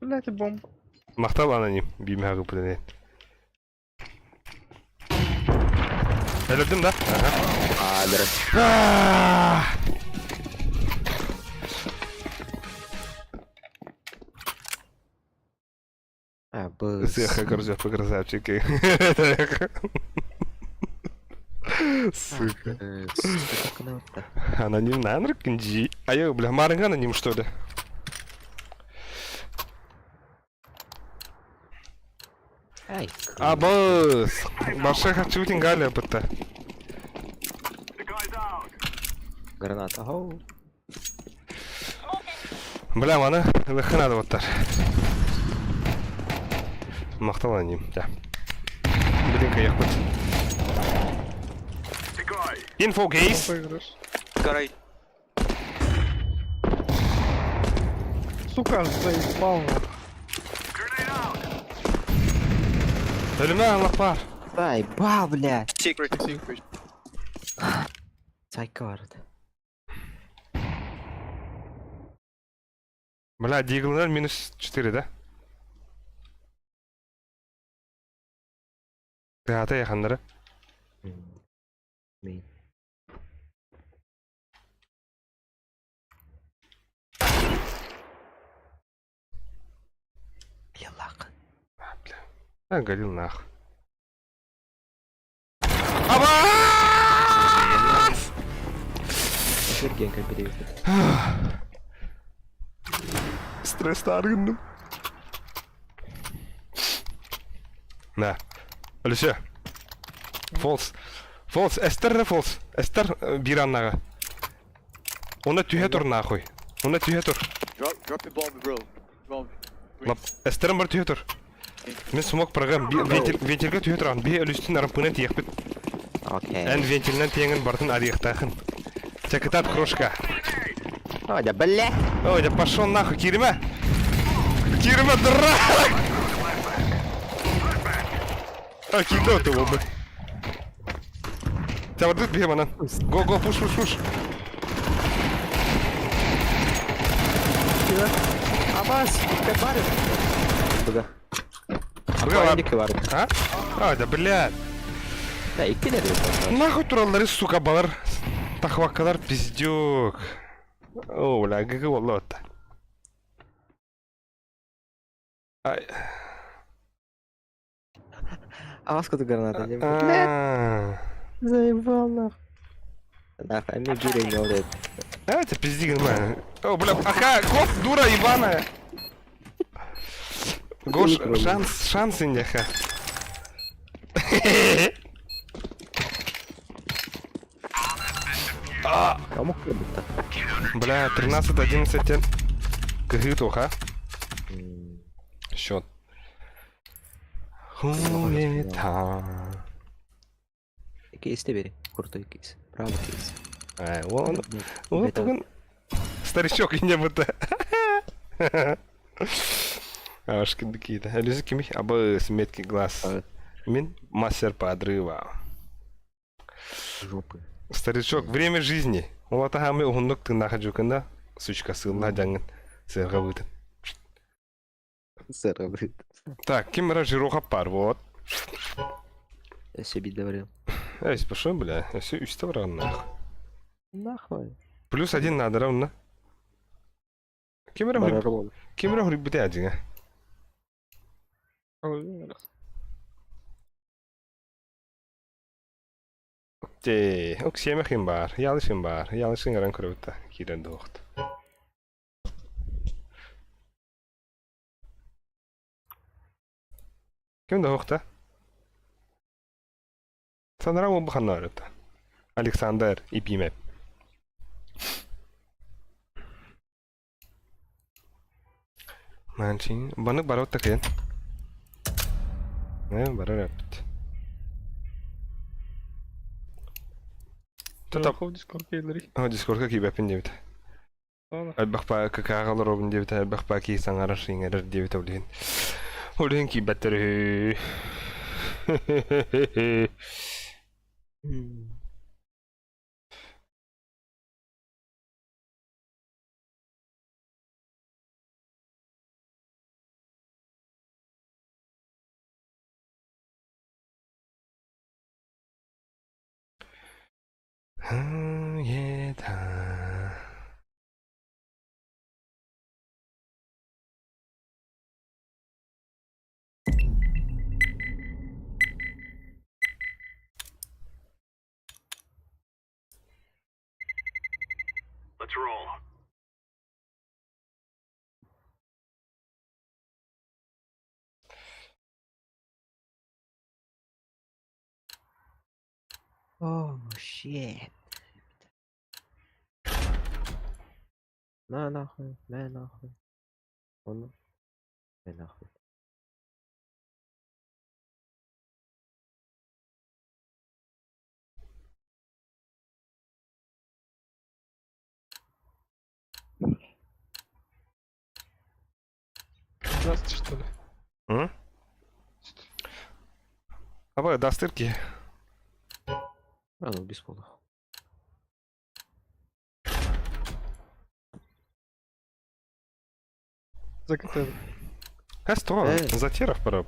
Speaker 2: Блядь, бомба.
Speaker 1: Махтал аноним. Биимэҕэ ыыппыт Өлөрдүм да? Ага.
Speaker 4: А, да.
Speaker 1: Ah!
Speaker 4: А, быс.
Speaker 1: Сыаха көрсүөхпүт красавчик. Сука. Аноним на Анркнджи. А я, бля, Маринга аноним, что ли?
Speaker 4: Ай.
Speaker 1: Абыс! Большая хочу Галя бытта.
Speaker 3: Decoy's out.
Speaker 4: Граната. Хоу.
Speaker 1: Бля, маны ылыхха надо оттар. Махтал аноним, да. Блин, каяхпыт.
Speaker 3: Decoy.
Speaker 1: Info кейс.
Speaker 2: Выигрыш.
Speaker 6: Гараж.
Speaker 2: Сука, заебал. нахуй.
Speaker 3: Grenade out.
Speaker 1: Өлүмэ Аллах бар.
Speaker 4: Заебал, блядь.
Speaker 6: Secret, secret.
Speaker 4: Сайка бар.
Speaker 1: Бля, Диглнер минус 4, да? Тыата яханнары.
Speaker 4: Мин. Бля, лак.
Speaker 1: А, бля. А, горил нах. Абас!
Speaker 4: Сергенко перевести.
Speaker 1: Стресс аргынным. На. Алисе. Фолс. Фолс. Эстер фолс. Эстер биир аннаҕа. Онно түһэ тур нахуй. Онно түһэ тур.
Speaker 5: Drop, drop the bomb, bro. Bomb.
Speaker 1: Лап. Эстерим бар түһэ тур. Мин смок программ вентиль вентильгэ түһэ туран. Би өлүстүн арампына тиэхпит.
Speaker 4: Окей.
Speaker 1: Эн вентилинэн тиэҥин бартын арыйыахтаахын. Чакытат крошка.
Speaker 4: Ой, да, бля.
Speaker 1: Ой, да пошел нахуй, Кирима! Кирима, дурак! А, кидал ты его бы. Тебя вот тут бьем, Го, го, пуш, пуш, пуш.
Speaker 4: Абас, как барыш? Бага. Быга бар.
Speaker 1: А? А, да блядь.
Speaker 4: Да, иккилэр.
Speaker 1: Нахуй тураллары, сука, балар. Тахваккалар пиздюк. О, бля, ГГ болла отта. Ай.
Speaker 4: Аҕас куту граната. Блядь,
Speaker 1: А.
Speaker 4: заебал нахуй. Нахуй, мне гири не олет.
Speaker 1: Давайте пизди нормально. О, бля, аха, гоп, дура ебаная. Гош, шанс, шанс индяха.
Speaker 4: Кому кыбыта?
Speaker 1: Бля, 13-11 Кыгытуха. Счет. Хуета.
Speaker 4: Кейс бери. Крутой кейс. Право кейс.
Speaker 1: Ай, он, он тугун старичок и не будто. Ашкин какие-то. Алюзики абы меткий глаз. Мин мастер подрыва.
Speaker 4: Жопы.
Speaker 1: Старичок, время жизни. Улатахамы уһуннук тыыннаха дьукында, сучка сыылла дьаҥын сыарга быытын.
Speaker 4: Сэр, говорит.
Speaker 1: Так, ким эрэ жироха пар, вот.
Speaker 4: Я себе говорил.
Speaker 1: Эй, пошел, бля, все үстэ баран нахуй.
Speaker 4: Нахуй.
Speaker 1: Плюс один надо равно. Ким эрэ
Speaker 4: Барарол.
Speaker 1: ким эрэ хурбите адьиҥа. Те, ок семехин бар, ялышын бар, ялышын гаран көрөбүтэ киирэн дуохт. Ким да хоохта? Санара ол буханна Александр Ипимеп. Манчин, баны барот такен. Не, барар апт. Тута
Speaker 2: Хов Дискорд келдери.
Speaker 1: О, Дискордка киибэппин диэбит. Элбэх па КК-ҕа олоробун диэбит, элбэх па киһи саҥарар иҥэрэр диэбит ол иһин. Ол иһин киирбэттэр үһү. Хуета.
Speaker 3: Let's roll.
Speaker 4: Oh, shit. На нахуй, на нахуй. Он. На нахуй.
Speaker 2: Даст, что ли?
Speaker 1: М? Абы дастырки.
Speaker 4: А, ну, без пола.
Speaker 2: Закатали.
Speaker 1: Касто,
Speaker 4: Э.
Speaker 1: затеров пора.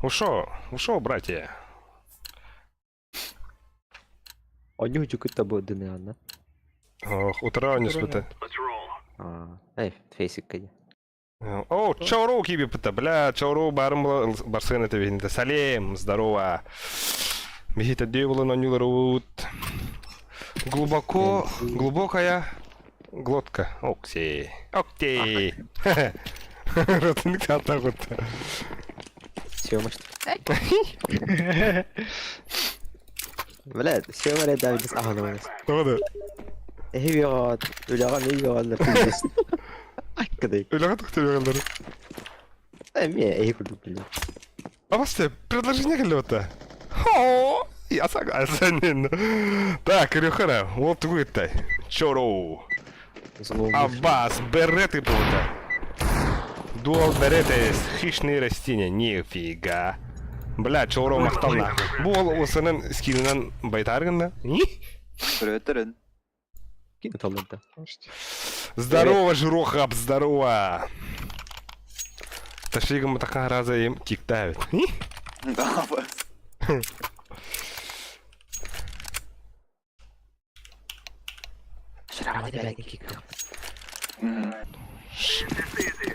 Speaker 1: Ушел, ушел, братья.
Speaker 4: Онньуу дьукут бу дыны
Speaker 1: Ох, утра не спыта.
Speaker 3: Let's roll.
Speaker 4: А, эй, фейсик кайда.
Speaker 1: О, чауру киби пыта, бля, чауру барым барсын это видно. Салем, здорово. Бихита девола на нюларут. Глубоко, глубокая глотка. Окси. Окти. Ротынк так вот.
Speaker 4: Съема что Бля, съема рэ Давид аһанамас.
Speaker 1: Тоҕо
Speaker 4: Эһи биҕаат, үлэҕэ ми биҕааллар пиздец. Аккадай.
Speaker 1: Үлэҕэ тохтуйаллар.
Speaker 4: Эмиэ эһи курдук билэр.
Speaker 1: А вас предложение кэллэ О, я согласен. Так, Ирюхара, вот тугуйтай. Чору. Аббас, береты будут. Дуал береты, хищные растения, нифига. Бля, чоро махтал нахуй. Бу ол осынан скинынан байтаргында.
Speaker 5: Төрөтөрүн.
Speaker 4: Ким талланта?
Speaker 1: Здорово, Жирохаб, здорово. Ташли гымматахха раза им киктаабит.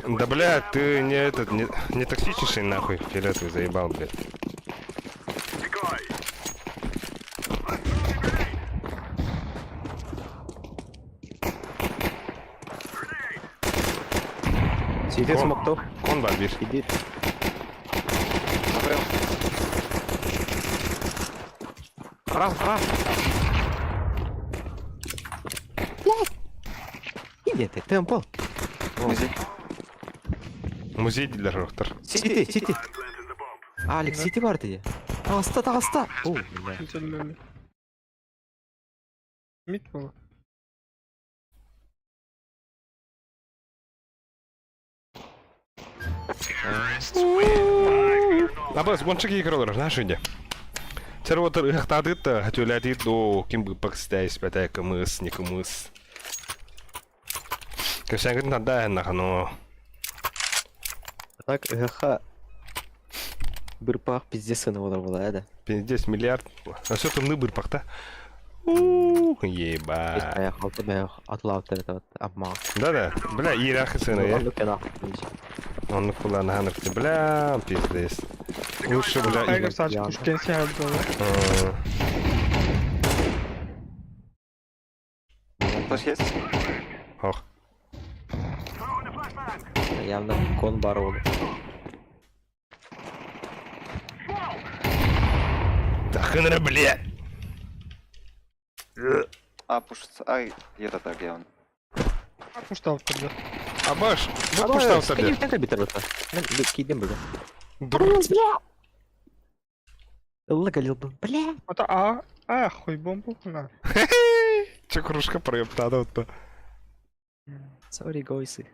Speaker 1: Да бля, ты не этот, не токсичнейший нахуй, фиолетовый заебал, блядь.
Speaker 4: Сиди смоктов.
Speaker 1: Кон бар бир.
Speaker 4: Иди. Раз, раз. Блядь. Иди ты, темпл.
Speaker 5: Музей.
Speaker 1: Музей дииллэр доктор.
Speaker 4: Сити, сити. Алекс, сити бар дии. Таҕыста, таҕыста. О, бля.
Speaker 2: Сителлели. Mid mi?
Speaker 1: Абас, гончик игралар, знаешь, иди. Цервотер ыхтадыт, хатюлятит до ким бы пакстяйс, бәтә кымыс, не кымыс. Кәсәнгін тада нахано.
Speaker 4: Так, ГХ. Бырпах пиздец сына была, да?
Speaker 1: Пиздец, миллиард. А все там ныбыр пахта. Ух, еба.
Speaker 4: Алты бә атлап это обман.
Speaker 1: Да-да, бля, ирахы сына, я.
Speaker 4: Ну, нахуй.
Speaker 1: Он куда на бля, пиздец. Лучше, бля,
Speaker 2: Tiger sadece kuşken siyah
Speaker 1: А,
Speaker 5: Флеш есть?
Speaker 1: Ох.
Speaker 4: Явно кон бар ол.
Speaker 1: Да хынра, бля.
Speaker 5: А, пуш... Ай, где-то так, где он?
Speaker 2: Kuştan бля.
Speaker 1: Абаш, вот пуштал себе.
Speaker 4: Кидем, бля.
Speaker 1: Дур.
Speaker 4: Лагалил бы, бля.
Speaker 2: Ата а, а, хуй бомбу на.
Speaker 1: Че кружка проептада вот.
Speaker 4: Sorry, гойсы.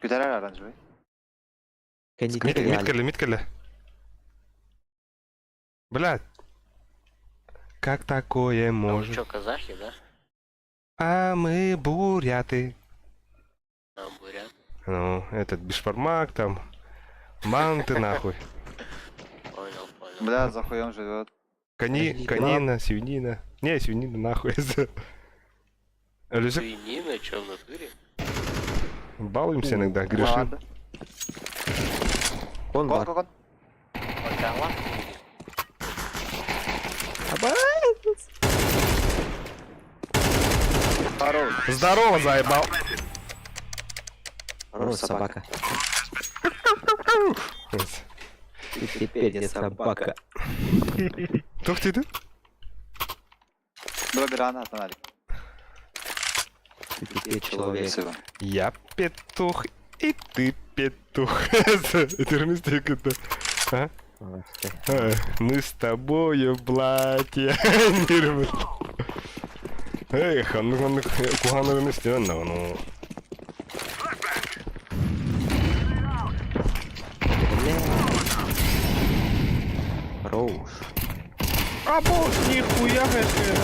Speaker 5: Күтәрәр оранжевый.
Speaker 1: Миткеле, миткеле. Бля. Как такое может?
Speaker 9: Что, казахи, да?
Speaker 1: А мы буряты.
Speaker 9: А, бурят.
Speaker 1: Ну, этот бешпармак там. Манты нахуй.
Speaker 9: Понял, понял.
Speaker 5: Бля, за хуем живет.
Speaker 1: Кони, конина, свинина. Не, свинина нахуй. Люсик,
Speaker 9: Свинина, чё в натуре?
Speaker 1: балуемся иногда, грешим.
Speaker 5: Ладно.
Speaker 4: Кон
Speaker 5: Кон,
Speaker 4: бар.
Speaker 5: кон, кон.
Speaker 9: Пока лапки
Speaker 5: Хорош.
Speaker 1: Здорово, заебал.
Speaker 4: Хорош, собака. Ты теперь не собака.
Speaker 1: Тух ты?
Speaker 5: Дроби рано, отналик.
Speaker 4: Ты теперь человек.
Speaker 5: Спасибо.
Speaker 1: Я петух, и ты петух. Это это. А? А, Мы с тобою, братья. Эх, ну ну кухану ну.
Speaker 4: Хорош.
Speaker 2: А, босс, нихуя себе.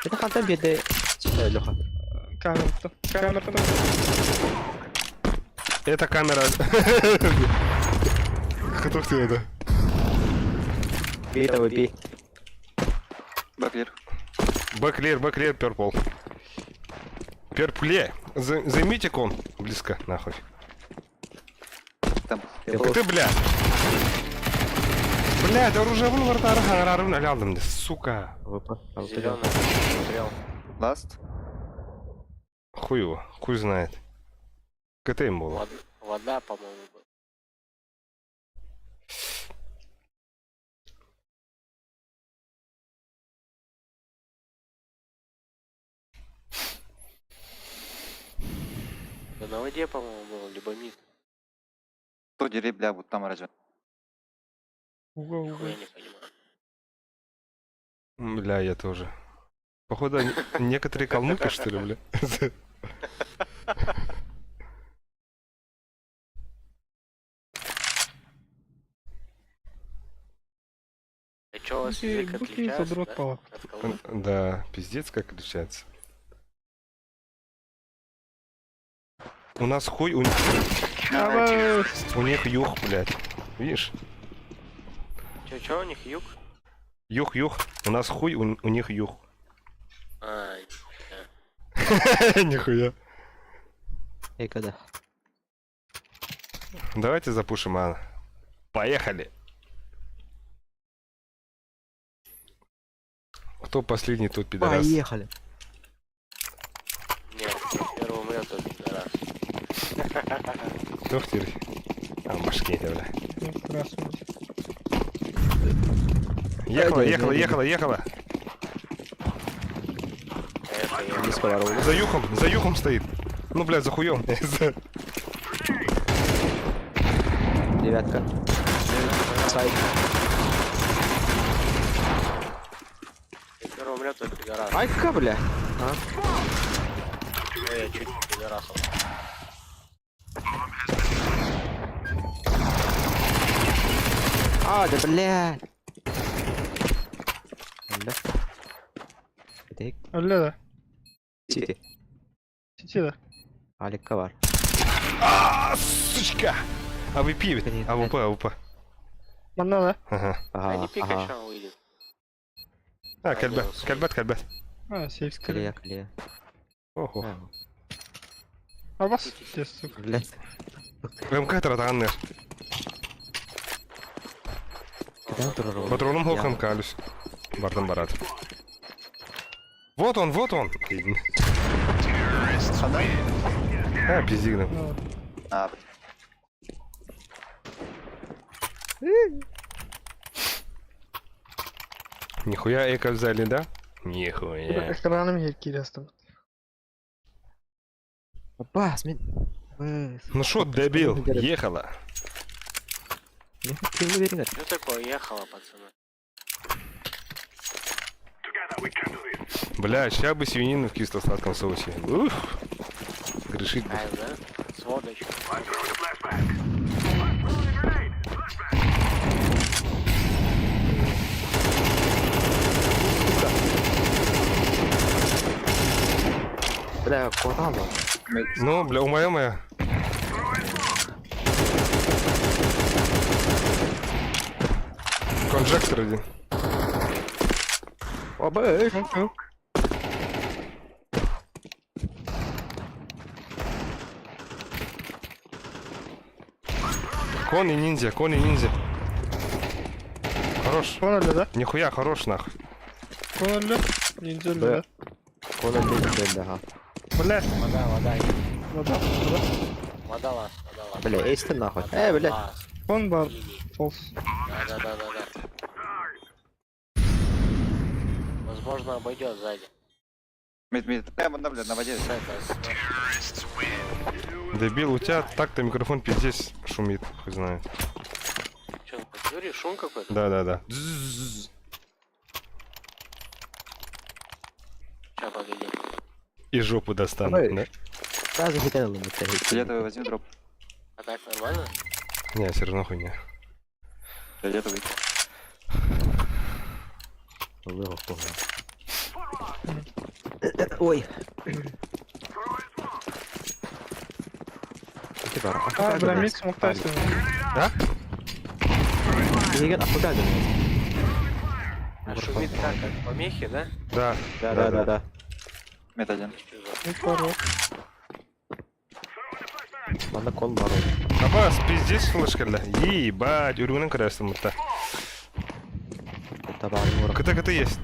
Speaker 4: Это ханта беды. Леха.
Speaker 2: Камера-то. Камера-то.
Speaker 1: Это камера. Кто ты это?
Speaker 4: Бей того, бей.
Speaker 5: Бэклир.
Speaker 1: Бэклир, бэклир, перпл. Перпле. Займите кон. Близко, нахуй.
Speaker 5: Там.
Speaker 1: Ты, бля. Блядь, оружие вон вратарь, сука.
Speaker 9: Зеленый смотрел.
Speaker 5: Ласт.
Speaker 1: Хуй его, хуй знает. КТ им было.
Speaker 9: Вода, по-моему, была. Да на воде, по-моему, был, либо мид.
Speaker 5: То дери, бля, вот там оранжевый.
Speaker 2: Уга, уга.
Speaker 9: Нихуя не понимаю.
Speaker 1: Бля, я тоже. Походу, некоторые калмыки, что ли, бля?
Speaker 9: А чё, у вас язык отличается, да? От?
Speaker 1: Да, пиздец, как отличается. У нас хуй, у,
Speaker 2: Абас.
Speaker 1: у них юх, блядь. Видишь?
Speaker 9: Чё, чё у них юг?
Speaker 1: Юх, юх. У нас хуй, у них юх.
Speaker 9: А,
Speaker 1: Нихуя.
Speaker 4: Эй, когда?
Speaker 1: Давайте запушим, а. Поехали. Кто последний, тут пидорас.
Speaker 4: Поехали.
Speaker 9: нет, первый умрет, тот пидорас.
Speaker 1: Кто теперь? А, башки, бля.
Speaker 2: Красный.
Speaker 1: Ехала,
Speaker 4: Пойдём,
Speaker 1: ехала,
Speaker 4: пойдём.
Speaker 1: ехала, ехала.
Speaker 9: Это я.
Speaker 4: Близко воров.
Speaker 1: За юхом стоит. Ну, блядь, за хуем.
Speaker 4: Девятка. Сайт.
Speaker 9: Первый умрет, тот пидорас.
Speaker 4: Айка, бля.
Speaker 9: Ну, я чуть не пидорасом.
Speaker 4: А, да бля. Бля. Это
Speaker 2: Öyle de.
Speaker 4: Сити.
Speaker 2: City de.
Speaker 4: Алика var.
Speaker 1: А, сучка! АВП ведь.
Speaker 4: Блин,
Speaker 1: АВП, АВП.
Speaker 2: Bana da.
Speaker 1: Ага.
Speaker 9: А не
Speaker 4: Ага,
Speaker 9: пикай,
Speaker 4: ага.
Speaker 9: ща он выйдет.
Speaker 1: А, кальбет, кальбет, кальбет.
Speaker 2: Ha safe
Speaker 4: Клея,
Speaker 2: kere.
Speaker 4: клея.
Speaker 1: Ого.
Speaker 2: Абас. Yes, сука.
Speaker 4: Блядь.
Speaker 1: МК таратаннер.
Speaker 4: Куда он
Speaker 1: Патроном хох МК, Алюсь. Бартан барат. Вот он, вот он. А, пиздигнем.
Speaker 5: А,
Speaker 1: Нихуя эко взяли, да? Нихуя.
Speaker 2: Ekranım hack
Speaker 4: Бас, мен... Бас.
Speaker 1: Ну шо, дебил, ехала.
Speaker 4: Мен килл бериңер.
Speaker 9: Что такое ехала, пацаны?
Speaker 3: Together we can do it.
Speaker 1: Бля, ща бы свинину в кисло-сладком соусе. Уф. Грешить бы.
Speaker 9: Кайф, да? С водочкой.
Speaker 3: I'm throwing a flashbang. I'm throwing a grenade. Flashbang.
Speaker 4: Бля, куда он?
Speaker 1: Ну, бля, у моя моя. Конжектор один.
Speaker 4: Оба,
Speaker 1: Кон и ниндзя, кон и ниндзя. Хорош.
Speaker 2: Kon öyle de.
Speaker 1: Нихуя, хорош нахуй.
Speaker 2: Kon öyle. Ninja öyle
Speaker 4: Б.
Speaker 2: de.
Speaker 4: Кона бля, ага.
Speaker 2: Бля.
Speaker 9: Вода, вода.
Speaker 2: Вода. Вода.
Speaker 9: Вода лаз, вода лаз.
Speaker 4: Бля, эйс ты нахуй.
Speaker 9: Вода
Speaker 4: Э, бля.
Speaker 9: лаз.
Speaker 2: Kon var.
Speaker 9: Синий.
Speaker 2: False.
Speaker 9: Да, да, да, да, да. Возможно, обойдет сзади.
Speaker 5: мид, мид. Прямо на, бля, на воде.
Speaker 9: С это, с...
Speaker 1: Дебил, у тебя так-то микрофон пиздец шумит, хуй знает.
Speaker 9: Че, смотри, шум какой-то?
Speaker 1: Да-да-да.
Speaker 9: Сейчас, погоди.
Speaker 1: И жопу достану.
Speaker 4: Давай.
Speaker 1: Да?
Speaker 4: Сразу хитанули мы
Speaker 5: Фиолетовый возьми дроп.
Speaker 9: А так нормально?
Speaker 1: Не, все равно хуйня.
Speaker 5: Фиолетовый.
Speaker 4: Ой.
Speaker 2: Ha бля mid smoke'ta istedim.
Speaker 1: А?
Speaker 4: Деген апыга
Speaker 9: А шумит как? Как помехи, да?
Speaker 1: Да.
Speaker 4: Да, да, да, да.
Speaker 5: Мид один.
Speaker 9: Чё за-
Speaker 2: Mid var o.
Speaker 4: Манда кон бар.
Speaker 1: Абас, пиздец флешка, бля. Ебать, урюгнен красным это.
Speaker 4: Табар мура.
Speaker 1: КТ, КТ есть.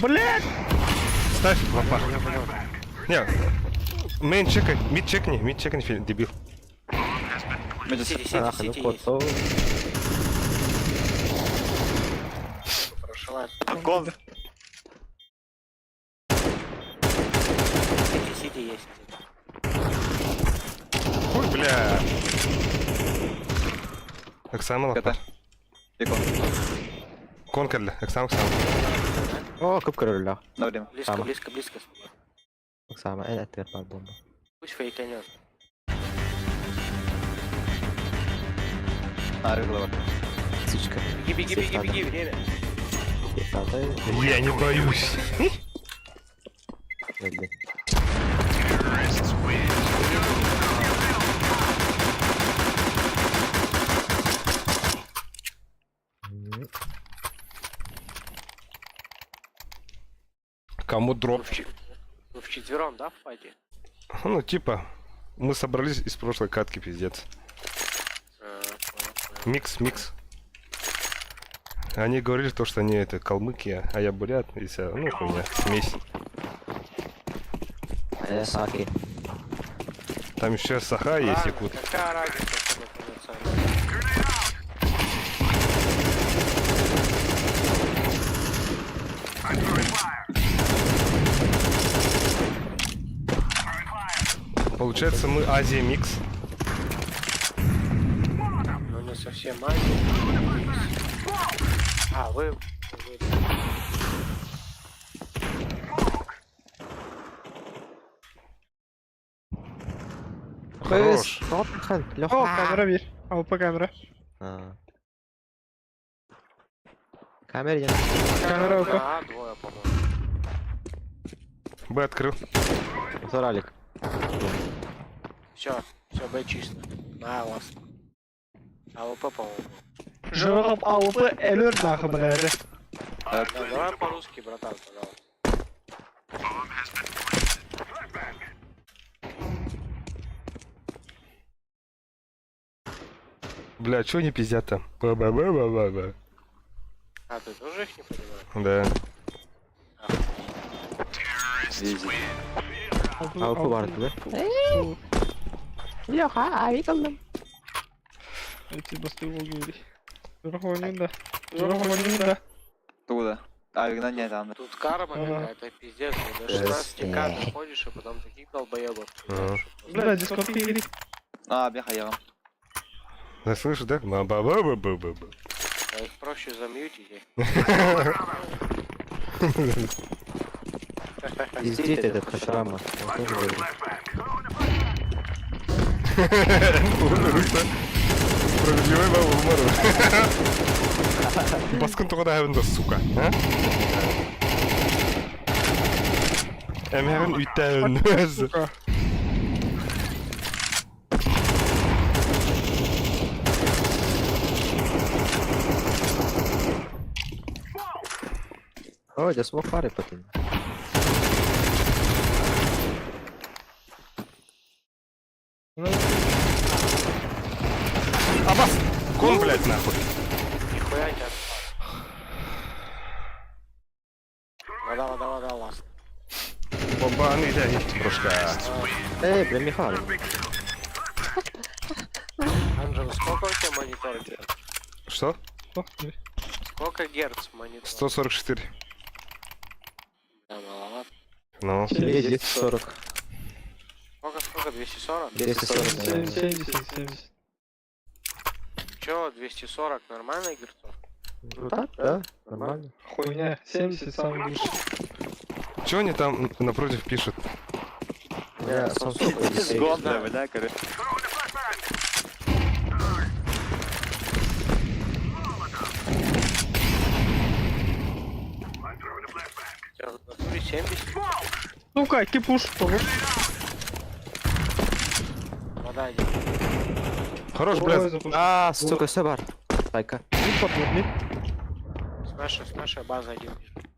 Speaker 2: Бля.
Speaker 1: Ставь, лопа. Не, мейн чекай, мид чекни, мид чекни, дебил.
Speaker 5: Мид
Speaker 9: Сити, сити,
Speaker 4: Ах, ну
Speaker 9: сити есть.
Speaker 4: кот.
Speaker 9: Прошла.
Speaker 5: Кон.
Speaker 9: Сити, сити есть.
Speaker 1: Хуй, бля. Оксана лопа.
Speaker 5: КТ. И кон.
Speaker 1: Конка, бля, Оксана, Оксана.
Speaker 4: О, көп көрөлө.
Speaker 5: На время.
Speaker 9: Близко,
Speaker 4: Там.
Speaker 9: близко, близко. с тобой.
Speaker 4: Оксана, э, это бар бомба.
Speaker 9: Пусть фейканет.
Speaker 5: А, голова.
Speaker 4: Сучка.
Speaker 9: Беги, беги, беги, беги, время.
Speaker 4: Надо.
Speaker 1: Я не боюсь.
Speaker 4: Блин.
Speaker 1: Кому дроп?
Speaker 9: Вы вчетвером, да, в пати?
Speaker 1: Ну, типа, мы собрались из прошлой катки, пиздец.
Speaker 9: А, понял, понял.
Speaker 1: Микс, микс. Они говорили то, что они это калмыки, а я бурят, и вся, ну, хуйня, смесь.
Speaker 4: А я Саки.
Speaker 1: Там еще Саха есть,
Speaker 9: Ладно,
Speaker 1: якут.
Speaker 9: Какая разница, что мы по национальности?
Speaker 1: Получается, мы Азия микс.
Speaker 9: Ну не совсем Азия. А, вы.
Speaker 1: Хорош.
Speaker 2: О, камера 1. AWP камера.
Speaker 4: А. Камера я.
Speaker 2: Камера AWP.
Speaker 9: А, двое, по-моему.
Speaker 1: Б открыл.
Speaker 4: Заралик.
Speaker 9: Все, все, Б чисто. На вас. АВП, по-моему.
Speaker 2: Жырғып AWP әлер нахуй, блядь.
Speaker 9: Да, давай по-русски, братан, пожалуйста.
Speaker 1: Бля, чё они пиздят там? Ба-ба-ба-ба-ба-ба.
Speaker 9: А, ты тоже их не понимаешь?
Speaker 1: Да.
Speaker 5: Изи.
Speaker 4: AWP бар да? Леха, авикалдым.
Speaker 2: Эти басты говори. Жырғып да.
Speaker 5: Туда. А, Игна нет, там.
Speaker 9: Тут карма
Speaker 2: Ага.
Speaker 9: какая-то, пиздец. До 16к доходишь, а потом таких долбоебов.
Speaker 1: Ага.
Speaker 2: Бля, Дискорд игри.
Speaker 5: А, бляха, я вам.
Speaker 1: Да, слышишь, да? Ба-ба-ба-ба-ба-ба.
Speaker 9: Да их проще замьютить.
Speaker 4: Пиздит этот Хашрама. Он тоже говорит.
Speaker 1: Справедливый был умор. Баскын тоғыда әвінді, сука. А? Әмәғін үйтәуін өзі.
Speaker 2: Сука.
Speaker 4: Ой, да смог пары потом.
Speaker 1: Абас! Кон, блядь, нахуй.
Speaker 9: Нихуя тебя отпад. Вода, вода, вода, ласт.
Speaker 1: Бомбаны да, брошка.
Speaker 4: Эй, бля, Михаил.
Speaker 9: Анжела, сколько у тебя монитор герц?
Speaker 1: Что?
Speaker 9: Сколько герц монитор?
Speaker 1: 144.
Speaker 9: Да, маловато.
Speaker 1: Ну.
Speaker 4: 240.
Speaker 9: Сколько, сколько? 240?
Speaker 4: 240. наверное.
Speaker 2: 70, 70.
Speaker 9: Чё, 240 нормально герцов?
Speaker 4: Ну так, да, нормально.
Speaker 2: Хуйня. 70 самый лучший.
Speaker 1: Чё они там напротив пишут?
Speaker 4: Я Samsung Odyssey.
Speaker 5: Сгон, да, бля, короче.
Speaker 9: У тебя в натуре 70?
Speaker 2: Сука, кипуш.
Speaker 9: Вода один.
Speaker 1: Хорош,
Speaker 2: Ой,
Speaker 1: блядь.
Speaker 2: запуш.
Speaker 4: А, сука, все бар. Тайка.
Speaker 9: С нашей базы один бежит.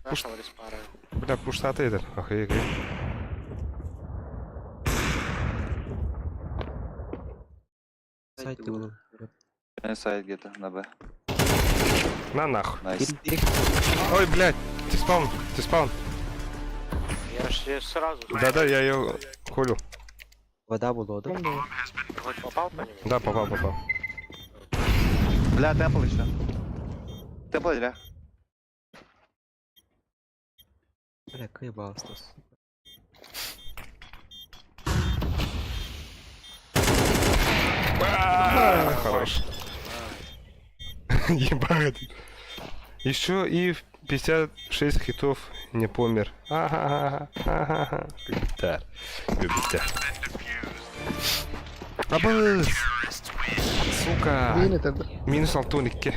Speaker 9: Нашего респара.
Speaker 1: Бля, пуштаты этот. Охуеть.
Speaker 4: Сайт был.
Speaker 5: Сайт где-то на Б.
Speaker 1: На нахуй.
Speaker 5: Найс.
Speaker 1: Ой, блядь. Ты спаун, ты спаун.
Speaker 9: Я ж тебе сразу
Speaker 1: Да-да, я ее холю.
Speaker 4: Вода была, да?
Speaker 9: хоть попал по нему?
Speaker 1: Да, попал, попал.
Speaker 5: Бля, темпл еще. Темпл, бля.
Speaker 4: Бля, каебался, сука.
Speaker 1: А, Хорош. Ебать. Еще и в 56 хитов не помер. Ага, ага, Юбитар. Юбитар. Абыз! Сука! Минус алтоникке.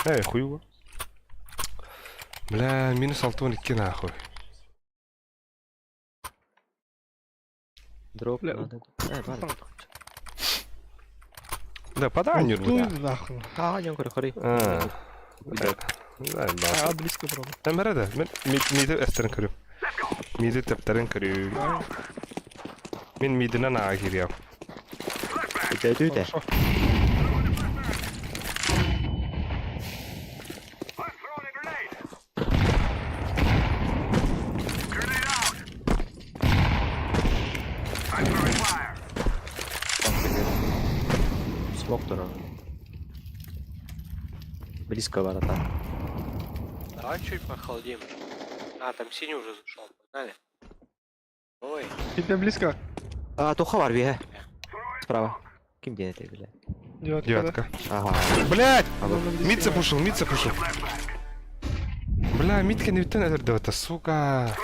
Speaker 1: Эй, хуево. Бля, минус алтоникке нахуй.
Speaker 4: Дроп
Speaker 2: Бля,
Speaker 4: надо. Э, бар.
Speaker 1: Да, подай
Speaker 2: Туй
Speaker 1: нюрбу.
Speaker 2: нахуй.
Speaker 4: А, не көрө көрө.
Speaker 1: А. Да, да.
Speaker 2: А, близко правда.
Speaker 1: Мен бәрі Мен миді әстерін көрім. Миді тәптерін көрім. Мен мидінен аға кириям.
Speaker 4: Өтө өтө.
Speaker 2: Хорошо.
Speaker 3: I'm throwing a grenade. Grenade out. I'm throwing fire.
Speaker 4: Смок турар. Близко ворота.
Speaker 9: Давай чуть похолодим. А, там синий уже зашел. Погнали. Ой,
Speaker 2: Тебе близко.
Speaker 4: А, туха бар бие. Справа. Ким ден это, бля?
Speaker 2: Девятка.
Speaker 1: Девятка.
Speaker 4: Ага.
Speaker 1: Блять!
Speaker 2: да?
Speaker 1: Мид запушил, мид запушил. Бля, мидка не өттен әзір это, сука.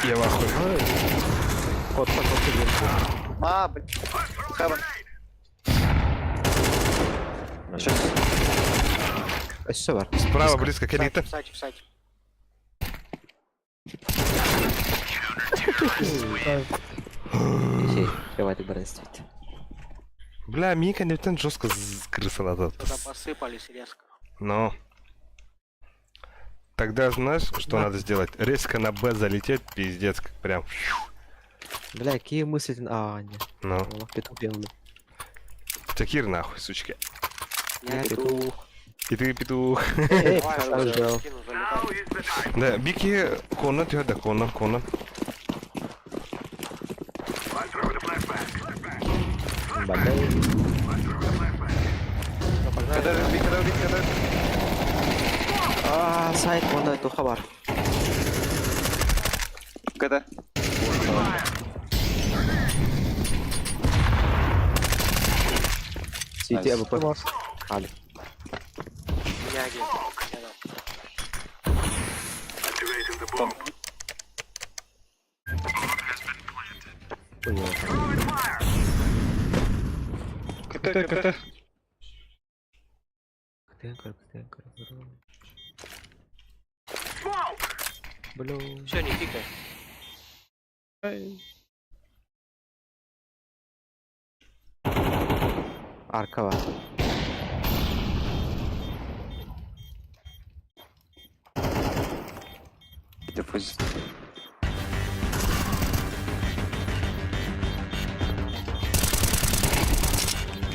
Speaker 1: Я в ахуе.
Speaker 4: Кот, кот, кот, кот.
Speaker 5: А, блин. Heaven. Сейчас.
Speaker 4: Өссө бар.
Speaker 1: Справа близко, келейті.
Speaker 9: в сайте, в сайте.
Speaker 4: Ещей, давай ты барынствит.
Speaker 1: Бля, Мика не өттен жестко крысалады.
Speaker 9: Что-то посыпались резко.
Speaker 1: Но. Тогда знаешь, что надо сделать? Резко на Б залететь, пиздец, как прям.
Speaker 4: Бля, какие мысли... А, не.
Speaker 1: Ну,
Speaker 4: Аллах, петух белый.
Speaker 1: Такир нахуй, сучка.
Speaker 4: Я петух.
Speaker 1: И ты петух.
Speaker 4: Эй,
Speaker 9: Давай,
Speaker 4: петух
Speaker 9: я уже
Speaker 4: ждал.
Speaker 9: скину, залетай.
Speaker 3: Now is the time.
Speaker 1: Да, Бики конан твердо, конан, конан.
Speaker 3: I'm throwing a flashbang.
Speaker 4: Бля.
Speaker 3: I'm throwing a flashbang.
Speaker 5: Когда же, когда убить, когда
Speaker 4: А, сайт, вон туха бар.
Speaker 5: КТ.
Speaker 4: Сити
Speaker 5: Найс.
Speaker 4: АВП.
Speaker 2: Класс.
Speaker 4: Али.
Speaker 9: Меня один. Я дам.
Speaker 3: Activating the bomb.
Speaker 4: Ой,
Speaker 3: Throwing fire.
Speaker 2: КТ, КТ.
Speaker 3: Smoke.
Speaker 4: Бля.
Speaker 9: Все, не пикай.
Speaker 2: Ай,
Speaker 4: Арка бар.
Speaker 5: Дефуз.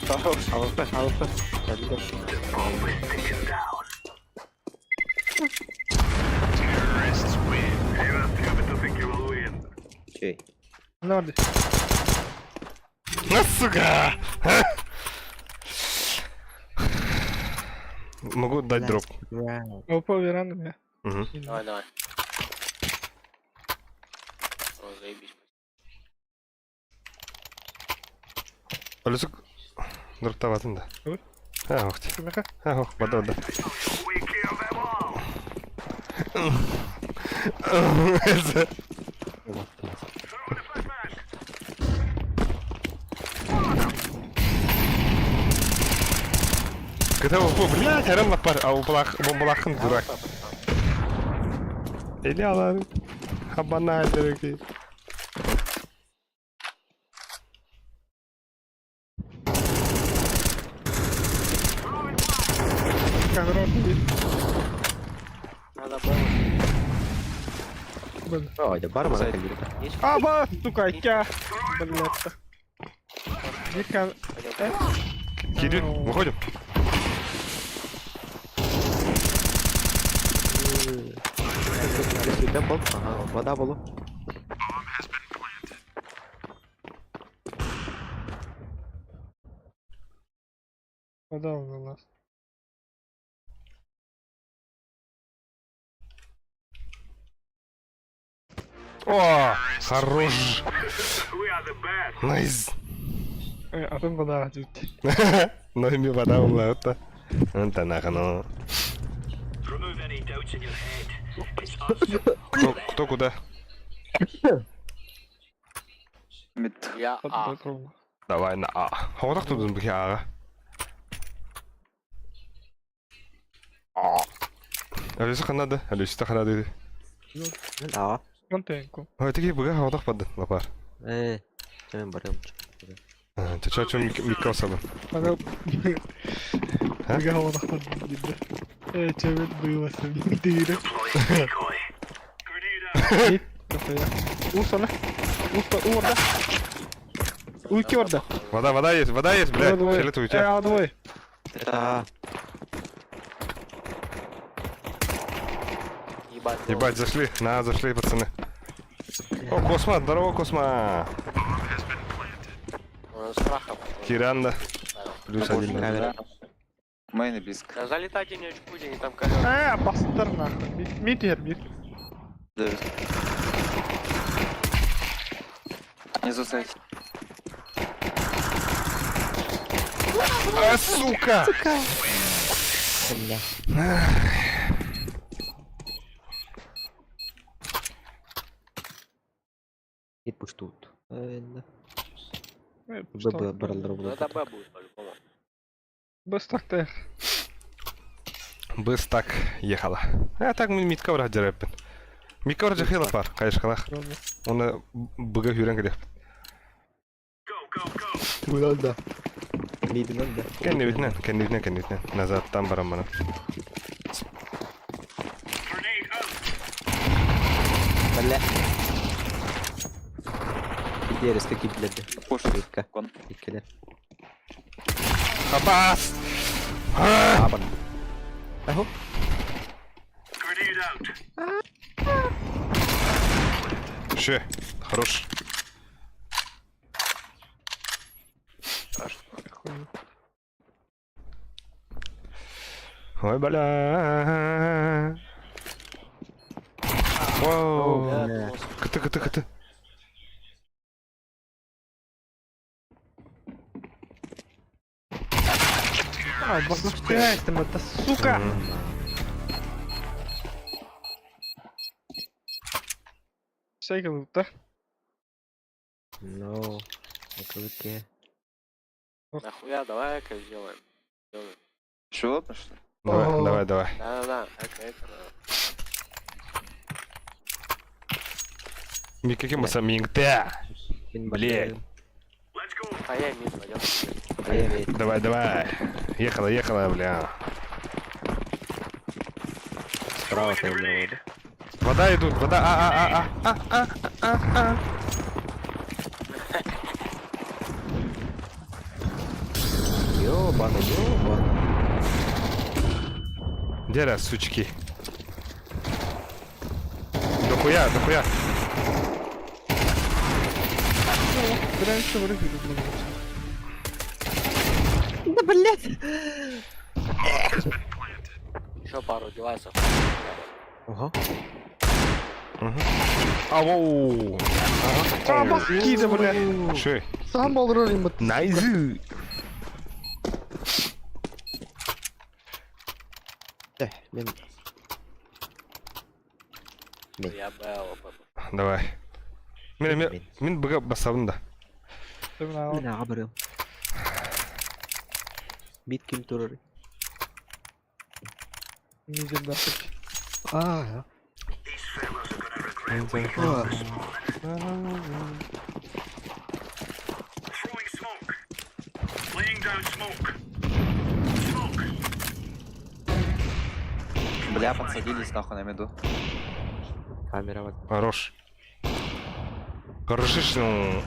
Speaker 5: Хорош.
Speaker 4: АВП, АВП. Бля.
Speaker 3: Bomb is taken down. Terrorists win. You are stupid to think you will win.
Speaker 4: Чей?
Speaker 2: Надо.
Speaker 1: На, сука! Могу дать дроп.
Speaker 2: АВП веранда меня.
Speaker 1: Мгм.
Speaker 9: Давай, давай. О, заебись.
Speaker 1: Алюсук, дроп таватын да.
Speaker 2: Ой.
Speaker 1: А, ох ты.
Speaker 2: Кимеха?
Speaker 1: А, ох, вода, вода.
Speaker 3: We kill them all. Throwing a flashbang.
Speaker 1: Когда вы, блядь, арам лапар, а у бомбалахын дурак. Или алар. Хабана, дорогие.
Speaker 2: Камера.
Speaker 9: Надо было.
Speaker 2: Блин.
Speaker 4: Ой, да барман
Speaker 5: Сайт.
Speaker 4: это
Speaker 2: Аба, сука, я. Блядь. Дика.
Speaker 1: Кирилл, выходим.
Speaker 4: Темпл. Ага, вода была.
Speaker 2: Вода у нас.
Speaker 1: О, хорош.
Speaker 3: We are the best.
Speaker 1: Найс.
Speaker 2: Э, а там вода. тут.
Speaker 1: Но ими вода была, это. Это нахано.
Speaker 3: Remove any doubts in your head. It's us.
Speaker 1: Кто, кто куда?
Speaker 5: Мид.
Speaker 9: Я
Speaker 2: Под
Speaker 9: А.
Speaker 2: ровно.
Speaker 1: Давай на А. Хоғдақ тұрдың бі аға. Әлесі қанады, әлесі қанады.
Speaker 4: А.
Speaker 2: Контенку.
Speaker 1: Ой, теге бұға хоғдақ бады, лапар.
Speaker 4: Э, мен барым.
Speaker 1: Чача микросабын.
Speaker 2: Аны
Speaker 1: А?
Speaker 2: быга олохтон диде. Э, чөбүт быыласы дире.
Speaker 3: Deploying decoy. Grenade out.
Speaker 2: Мид. Уус оны. Уус у орда. У икки орда.
Speaker 1: Вода, вода есть, блядь. Фиолетовый у
Speaker 2: Э,
Speaker 1: тебя.
Speaker 2: а двое.
Speaker 4: Это
Speaker 9: Ебать. ну,
Speaker 1: Ебать, зашли. На, зашли, пацаны. О, Косма, здорово, Косма.
Speaker 9: Он страха.
Speaker 1: Киранда. Плюс один.
Speaker 4: камера.
Speaker 5: Мейн и близко.
Speaker 9: Да залетайте не очкуйте, они там ковер.
Speaker 2: Э, бастыр нахуй. Мид, мид ер, мид.
Speaker 5: Даже. Внизу сайт.
Speaker 1: А, сука!
Speaker 4: Бля. И пусть тут.
Speaker 2: Э,
Speaker 4: Б, Б,
Speaker 9: Ну это Б будет по-любому.
Speaker 2: Бастакта.
Speaker 1: Быс так ехала. А так мы митка враг дереппин. Митка враг жахила пар, кайшкалах. Он быга хүрен келеп.
Speaker 3: Go, go, go.
Speaker 4: Надо. Мид надо.
Speaker 1: Кенни битнен, кенни битнен. Назад там барам мана.
Speaker 3: Grenade out.
Speaker 4: Бля. Где какие блядь?
Speaker 5: Пуш.
Speaker 4: Икка.
Speaker 5: Кон.
Speaker 4: Иккелер.
Speaker 1: Хапас!
Speaker 4: Абан. Аху.
Speaker 3: Grenade out.
Speaker 1: Ше, хорош. Ой, бля. Вау.
Speaker 4: Бля.
Speaker 1: КТ, КТ, КТ.
Speaker 2: А, бастакта, это сука. Шейкал, да?
Speaker 4: No. Окей.
Speaker 9: Нахуя, давай эко сделаем. Сделаем.
Speaker 5: Чего пошли?
Speaker 1: Давай,
Speaker 2: О.
Speaker 1: давай, давай.
Speaker 9: Да-да-да, эко, эко, да.
Speaker 1: Никаким басам мингте. Блядь.
Speaker 3: Let's go.
Speaker 9: А я мид пойдем.
Speaker 4: А я мид.
Speaker 1: Давай, давай. Ехала, ехала, бля.
Speaker 4: Справа там было.
Speaker 1: Вода идут, вода. А, а, а, а, а, а, а, а.
Speaker 4: Ёбана, ёбана.
Speaker 1: Где раз, сучки? Дохуя, дохуя.
Speaker 2: Бля, еще врыгли, блин.
Speaker 4: Да блядь.
Speaker 9: Еще пару девайсов.
Speaker 4: Ого.
Speaker 1: А, воу.
Speaker 2: А, баскида, бля.
Speaker 1: Ши.
Speaker 2: Сам был ролик,
Speaker 1: Найз.
Speaker 4: Да, мин.
Speaker 9: Я Б, О, Б.
Speaker 1: Давай. Мин, мин, мин быга басабын да.
Speaker 4: Мин абырым. Мид ким турар.
Speaker 2: Мидер, да.
Speaker 4: А.
Speaker 3: These fellas are gonna regret waking up this morning. Throwing smoke. Laying down smoke. Smoke.
Speaker 5: Бля, подсадились нахуй на миду.
Speaker 4: Камера вот.
Speaker 1: Хорош. Хорошиш, ну.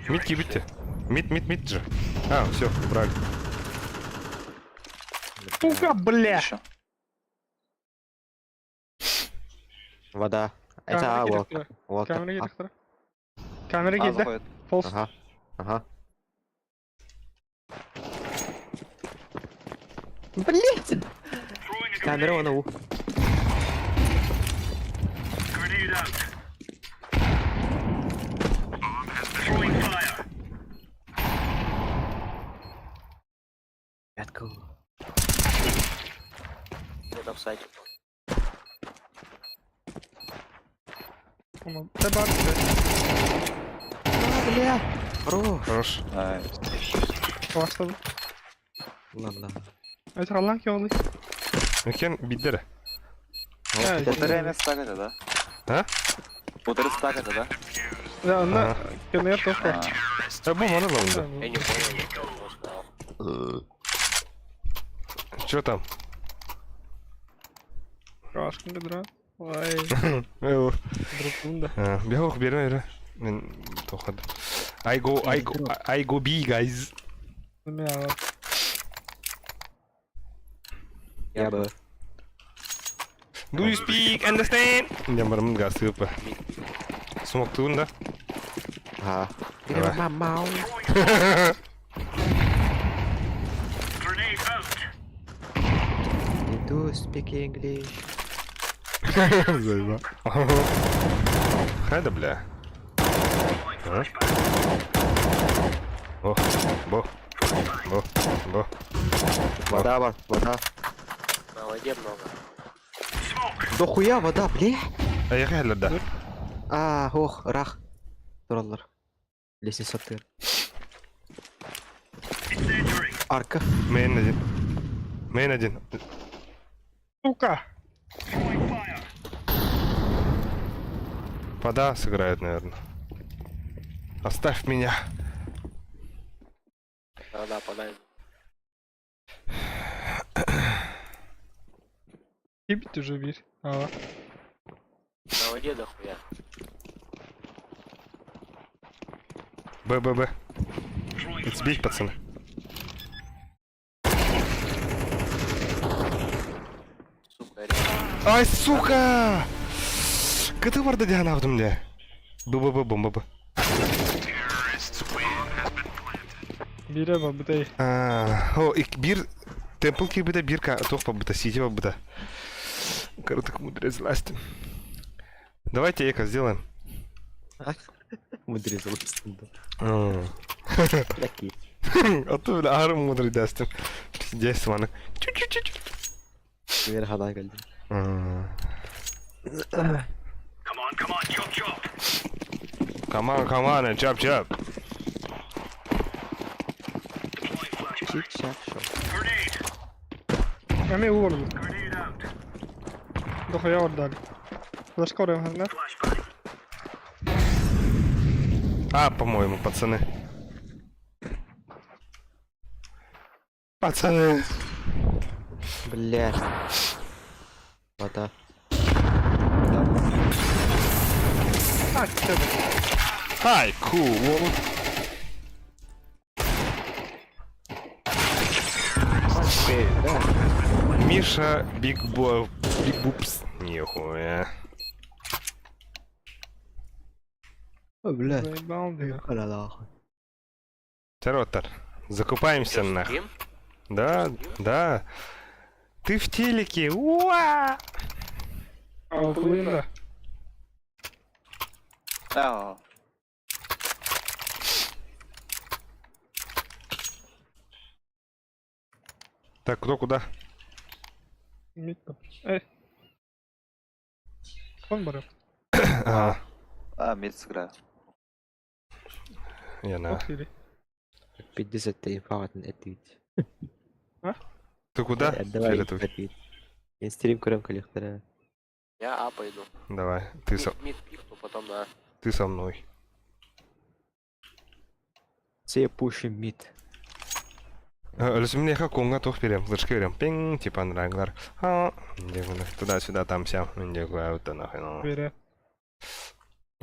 Speaker 1: Мид кибите. Мид, мид, мид же. А, все, убрали.
Speaker 2: Сука, бля.
Speaker 5: Еще.
Speaker 4: Вода. Это
Speaker 2: Камера
Speaker 4: а,
Speaker 2: girdi.
Speaker 4: волка. Волка.
Speaker 2: Камера girdi. Камера
Speaker 5: А,
Speaker 2: girdi.
Speaker 5: заходит.
Speaker 2: False.
Speaker 4: Ага. Ага. Блять!
Speaker 3: Throwing a
Speaker 4: Камера
Speaker 3: grenade.
Speaker 4: вон у.
Speaker 3: Grenade out. Throwing fire.
Speaker 4: Пятку.
Speaker 9: Где-то в сайте.
Speaker 2: Да, бар, бля.
Speaker 4: А, бля! Хорош.
Speaker 1: Хорош.
Speaker 5: Найс.
Speaker 2: Başladı.
Speaker 4: Ладно.
Speaker 2: Evet Allah ki oldu.
Speaker 1: Мекен биддere.
Speaker 2: Evet.
Speaker 5: Полторы места стаката, да?
Speaker 1: А?
Speaker 5: Полторы стаката, да?
Speaker 2: Ya onda
Speaker 1: Ага.
Speaker 2: kömeğe top
Speaker 5: А,
Speaker 1: Э, бу маны ылабын
Speaker 9: Я не понял, я просто сказал.
Speaker 1: да. Чё там?
Speaker 2: Крашка бедра. Ой,
Speaker 1: Э,
Speaker 2: друкунда.
Speaker 1: Бех берме бере. Мен тохад. I go, I go, I go B, guys.
Speaker 2: Мя.
Speaker 4: Я бы.
Speaker 1: Do you speak understand? Дем барым газ тыпы. Смоктуун да?
Speaker 4: Ха.
Speaker 1: Давай.
Speaker 4: Мамау.
Speaker 3: Grenade out.
Speaker 4: You do speak English.
Speaker 1: Заеба. Хайда, бля. А? О, бо. Бо, бо.
Speaker 4: Вода бар, вода.
Speaker 9: На воде много.
Speaker 3: Smoke.
Speaker 4: Дохуя вода, бля.
Speaker 1: А я хәлләр да.
Speaker 4: А, ох, рах. Тураллар. Лестница тыр.
Speaker 3: Incendiary.
Speaker 4: Арка.
Speaker 1: Мейн один. Мейн один.
Speaker 2: Сука!
Speaker 3: Throwing fire.
Speaker 1: Вода сыграет, наверное. Оставь меня.
Speaker 9: Да-да, подай.
Speaker 2: Ебить уже бир. А,
Speaker 9: На воде дохуя.
Speaker 1: Б, Б, Б.
Speaker 3: Throwing
Speaker 1: It's big, пацаны.
Speaker 9: Сука, реально.
Speaker 1: Ай, сука! Кыты барды диhan авдым де. Б, Б, Б, бомба, Б.
Speaker 2: бире ба бутей.
Speaker 1: А, О, ик бир Темпл кирбите бир ка тух бабыта, сити бабыта. Короток мудрец власти. Давайте эко сделаем.
Speaker 4: Мудрый золотистый. Такие.
Speaker 1: А то, бля, ары мудрый дастым. Пиздец, маны. Чу-чу-чу-чу.
Speaker 4: Мер хада geldi.
Speaker 1: М.
Speaker 3: Come on, come on, chop chop.
Speaker 1: Come on, come on, чап чап.
Speaker 3: Deploying flashbang.
Speaker 4: Чик чак шоу.
Speaker 3: Grenade.
Speaker 2: Эми уорду.
Speaker 3: Grenade out.
Speaker 2: Дохуя ордали. Флешка орем хазна.
Speaker 3: Flashbang.
Speaker 1: А, по-моему, пацаны. Пацаны.
Speaker 4: Бля. Вода.
Speaker 2: А, тебе.
Speaker 1: Ай, cool. Миша Биг Бо... Биг Бупс. Нихуя.
Speaker 4: О, бля.
Speaker 2: Заебал, бля.
Speaker 4: Халя
Speaker 1: Терротор. Закупаемся
Speaker 9: Чё,
Speaker 1: нах.
Speaker 9: стрим?
Speaker 1: Да, да. Ты в телеке. Уа!
Speaker 2: А, хуйна.
Speaker 5: А,
Speaker 1: Так, кто куда?
Speaker 2: Митка. Эй. Он барып.
Speaker 1: А,
Speaker 5: а, мид сыграю.
Speaker 1: я на.
Speaker 2: Ох, или.
Speaker 4: 50 инфа ответить.
Speaker 1: Ты куда?
Speaker 4: Давай
Speaker 1: Фиолетовый.
Speaker 4: ответь. Я стрим көрөм коллектора.
Speaker 9: Я А пойду.
Speaker 1: Давай, ты со,
Speaker 9: Мид, мид пикну, потом на А.
Speaker 1: ты со мной.
Speaker 4: Все пушим мид.
Speaker 1: Лүсүмнеха конга тух берем, флешка берем. Пинг, типа нраглар. А, туда-сюда, там сям. Где вот нахуй. ну.
Speaker 2: Бире.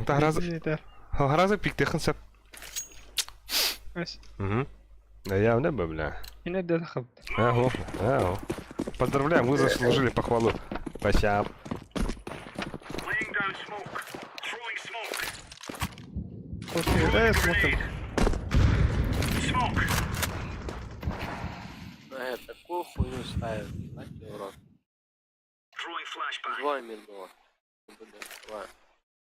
Speaker 1: Та разы,
Speaker 2: Нитер.
Speaker 1: разы пиктехын сап.
Speaker 2: Ась.
Speaker 1: Угу. Да я не бля.
Speaker 2: Ине дед хаб.
Speaker 1: Ага, ага. Поздравляем, вы заслужили похвалу. Спасибо.
Speaker 3: Laying down smoke. Throwing smoke.
Speaker 2: Эй, смотрим.
Speaker 3: Smoke.
Speaker 9: Такую хуйню ставят. Мать твою в рот.
Speaker 3: Throwing flashbang.
Speaker 9: Двое мид было. Бля, два.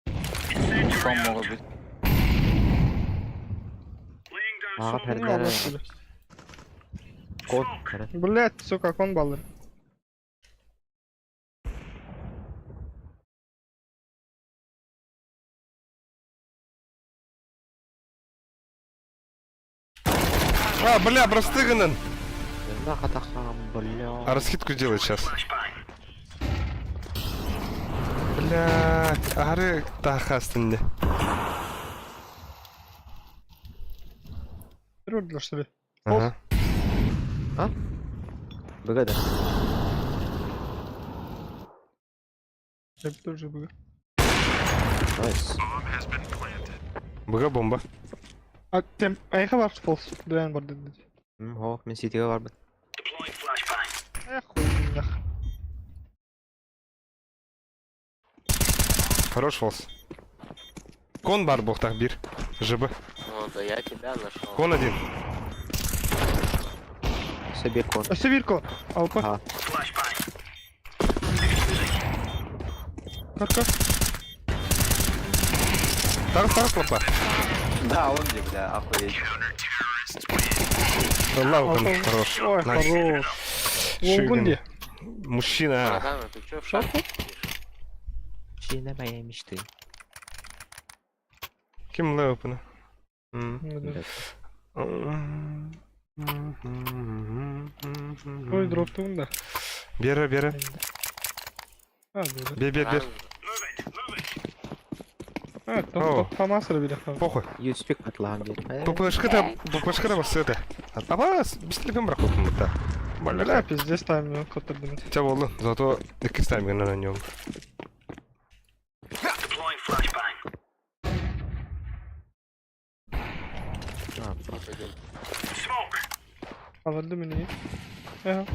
Speaker 3: Incendiary
Speaker 5: Ком
Speaker 3: out.
Speaker 5: могут быть.
Speaker 3: Laying down
Speaker 4: А,
Speaker 3: smoke.
Speaker 4: Хердер. Кон.
Speaker 2: Блять, сука, кон баллы.
Speaker 1: А, бля, простыганан.
Speaker 4: Нахатахам, бля.
Speaker 1: А раскидку делать сейчас.
Speaker 3: Flashbang.
Speaker 1: Бля, ары тахастынде.
Speaker 2: Көрдүлэр что ли?
Speaker 1: Ага.
Speaker 4: Быга да.
Speaker 2: Я тоже быга.
Speaker 4: Найс.
Speaker 1: Быга бомба.
Speaker 2: А тем, айха бар фолс. Дуэн бар dedi.
Speaker 4: Хо, мен ситиге барбын.
Speaker 3: Deploying flashbang.
Speaker 2: Эх, хуй нах.
Speaker 1: Хорош фолс. Кон бар буолуохтаах биир. ЖБ.
Speaker 9: О, да я тебя нашел.
Speaker 1: Кон один.
Speaker 4: Себе кон.
Speaker 2: Өссө биир кон. Алпа.
Speaker 4: Ага.
Speaker 3: Flashbang.
Speaker 2: Көр-көр.
Speaker 1: Тарс, тарс лапа.
Speaker 5: Да, он где, бля, охуеть.
Speaker 1: Аллах, хорош.
Speaker 2: Ой,
Speaker 1: Найс.
Speaker 2: хорош. Уолгун дии.
Speaker 1: Мужчина.
Speaker 9: Братан, а ты чё в шахте сидишь?
Speaker 4: Мужчина моей мечты.
Speaker 1: Ким лепна? М.
Speaker 4: Блядь.
Speaker 2: Ой, дроптугун да.
Speaker 1: Бера, бера.
Speaker 2: А, да.
Speaker 1: Бер, бер, бер.
Speaker 9: Ран-
Speaker 2: А,
Speaker 1: О.
Speaker 2: там фамасыр бile.
Speaker 1: Похуй.
Speaker 4: Юспик атлаан диэн.
Speaker 1: ППшка-то, ППшка-то бас это. Аба, бистилигин бракуппун да.
Speaker 2: Бля,
Speaker 1: Бля,
Speaker 2: пиздец тайм көтөрдүм.
Speaker 1: Хотя болду. Зато иккис тайминг на нем.
Speaker 3: Deploying flashbang.
Speaker 4: А,
Speaker 3: Smoke.
Speaker 2: Аларды мени. Ага.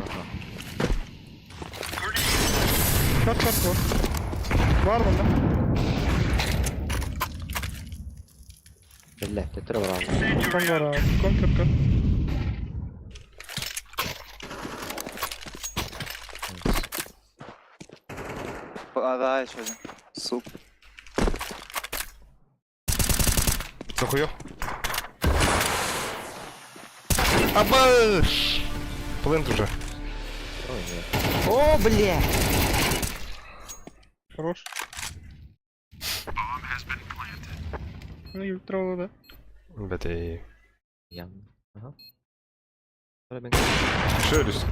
Speaker 2: Көр, көр, көр. Бар bunda.
Speaker 4: Бля, төттөрү барабын.
Speaker 2: Кон бар. Кон көр, көр.
Speaker 5: А, да, еще один. Суп.
Speaker 1: Захуё. Абаш! Плент уже.
Speaker 4: Ой, нет. О, бля!
Speaker 2: Хорош. Ну, еб да.
Speaker 1: Бля, и...
Speaker 4: Ям. Ага.
Speaker 1: Шерис.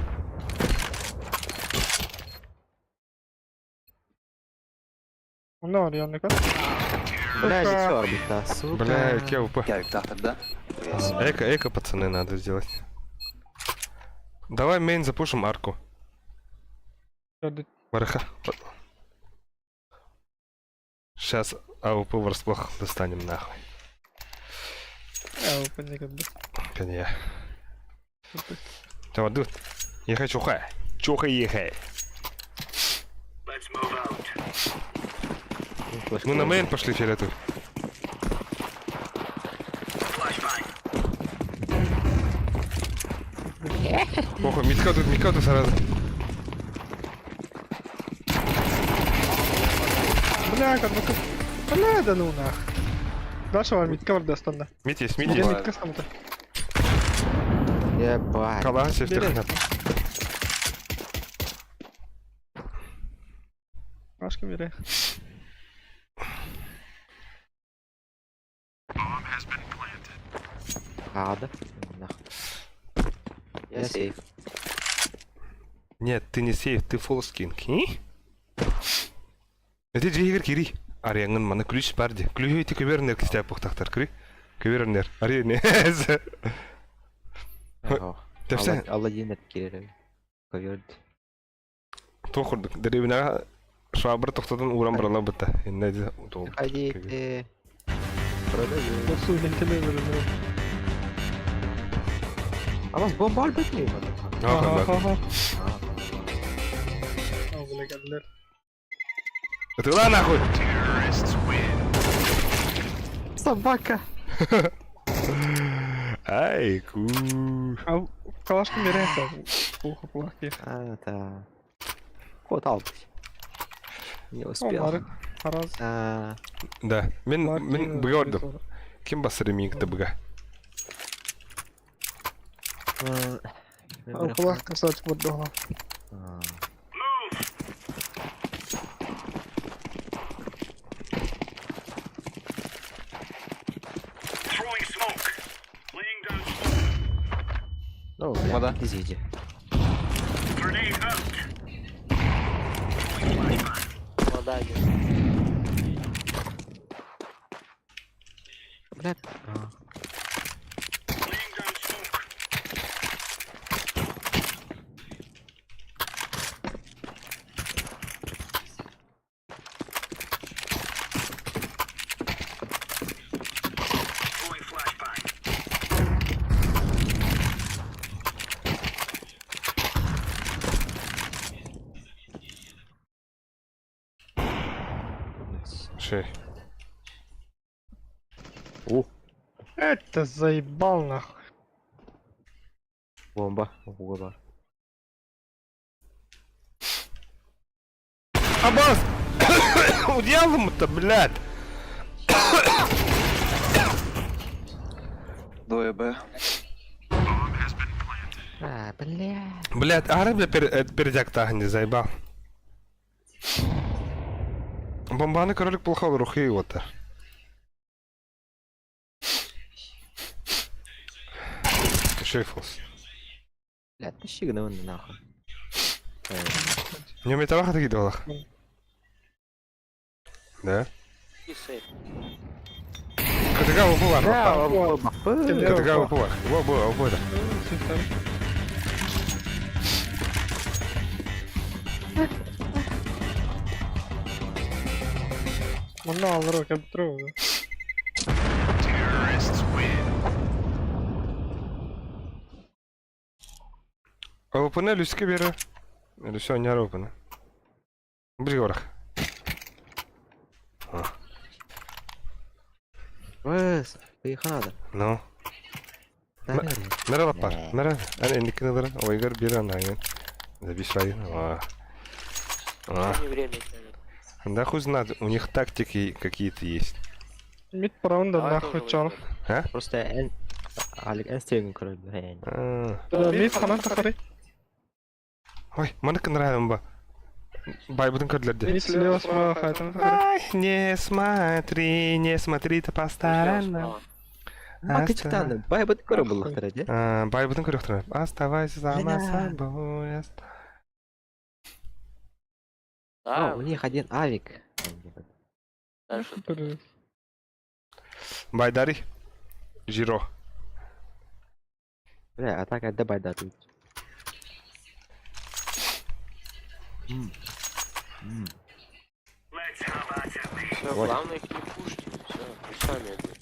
Speaker 2: Онда бар янына көр.
Speaker 4: Бля, лицо орбита, сука.
Speaker 1: Бля, кеупа.
Speaker 5: Ярик, да, да?
Speaker 1: Эко, эко, пацаны, надо сделать. Давай мейн запушим арку.
Speaker 2: Көрдү.
Speaker 1: Бараха. Сейчас АВП врасплох достанем нахуй.
Speaker 2: Я опа не көрдү.
Speaker 1: Конечно. Давай, дуд. Ехай, чухай. Чухай, ехай.
Speaker 3: Let's move out.
Speaker 1: Мы на мейн пошли фиолетовый.
Speaker 3: Flashbang.
Speaker 1: Похуй, митка тут, митка тут сразу.
Speaker 2: Бля, как бы. Бля, да ну нах. Дальше бар митка бар дастанда.
Speaker 1: Мит есть, мит
Speaker 2: Где
Speaker 1: есть.
Speaker 2: митка самыта?
Speaker 4: Ебать.
Speaker 1: Кала, сефтер.
Speaker 2: Башка бере.
Speaker 4: Ада. Нахуй. Я сейф.
Speaker 1: Нет, ты не сейф, ты фолл скинг. Это дьиэгэр кири. Арыйаҥҥын маны ключ баар дии. Ключу ити көбөрнер кистээх буолуохтаахтар. Күрү. Көбөрнер. Арыйа
Speaker 4: Ого.
Speaker 1: Тэпсэ.
Speaker 4: Алладин кирер. Коверд.
Speaker 1: Туох курдук. Дэриэбинэҕэ швабра тохтотон ууран баралар бытта. Иннэ ди туол.
Speaker 4: Ходите. Продаю.
Speaker 2: Босу вентилятор бере.
Speaker 4: А вас бомба альбет не
Speaker 1: Ага,
Speaker 2: Ага. А, бля, кәділер.
Speaker 1: Ытыла нахуй!
Speaker 4: Собака.
Speaker 1: Ай, ку.
Speaker 2: А калашка бере. Плохо, плохо.
Speaker 4: А, да. Кот албыс. Не успел.
Speaker 2: Бар. Раз.
Speaker 4: А,
Speaker 1: Да. Мин мин быга ордум. Ким басыр миигин быга?
Speaker 4: мен
Speaker 2: Кулак красавчик бар дома.
Speaker 4: А,
Speaker 3: Move. Throwing smoke. Laying down smoke.
Speaker 4: Ну, бля,
Speaker 5: Вода.
Speaker 4: извините.
Speaker 3: Grenade out. Throwing flashbang.
Speaker 9: Вода один.
Speaker 4: Бля. А.
Speaker 3: Laying down smoke.
Speaker 1: Шей.
Speaker 4: У,
Speaker 2: Это заебал нахуй.
Speaker 4: бомба. Ууга баар.
Speaker 1: Абас! Удьялым-то, блядь!
Speaker 5: Двое Б.
Speaker 4: А, бля.
Speaker 1: Блядь, ары, бля, пердяк не заебал. Бомбаны кролик плохо рухи вот. Шейфлс.
Speaker 4: Бля, тащи гномы нахуй.
Speaker 1: Не умеет таваха такие долах. Да?
Speaker 9: И сейф.
Speaker 1: КТК упала.
Speaker 2: Да,
Speaker 1: КТК упала. Во, во, во, да.
Speaker 2: Манна аллара кәп тұру.
Speaker 1: ОПН Люське бере. Люся не ОПН. Бригорах.
Speaker 4: Вес, поехали надо.
Speaker 1: Ну.
Speaker 4: Да,
Speaker 1: Merhaba par. Merhaba. Hani endikini alırım. O igor bir an aynen. Забей свои. А. А.
Speaker 9: Не время тянет.
Speaker 1: Да хуй знает, у них тактики какие-то есть.
Speaker 2: Мид правында
Speaker 9: Давай
Speaker 2: нахуй
Speaker 9: тоже
Speaker 2: чал.
Speaker 9: возьмем.
Speaker 4: Просто эн... Алик эн стегін көреді.
Speaker 1: А.
Speaker 2: Мид ханан тақыры.
Speaker 1: Ой, мана нравим ба. Байбудын көрділерде.
Speaker 2: Мид слева справа хайтан тақыры.
Speaker 1: Ай, не смотри, не смотри-то по
Speaker 9: Слева,
Speaker 1: сторонам.
Speaker 9: справа.
Speaker 4: А, кычытаны, бай бұт көрі бұл лақтырады.
Speaker 1: А, Байбудын көрөктөр. Оставайся сама
Speaker 4: Бля.
Speaker 1: собой.
Speaker 9: Да,
Speaker 4: У них один авик.
Speaker 9: дальше.
Speaker 1: Байдари. Жиро.
Speaker 4: Бля, а так отда байда тут.
Speaker 3: Let's have at it, mate.
Speaker 9: Все,
Speaker 4: Вот.
Speaker 9: главное их не пушить. Все, пусть сами идут.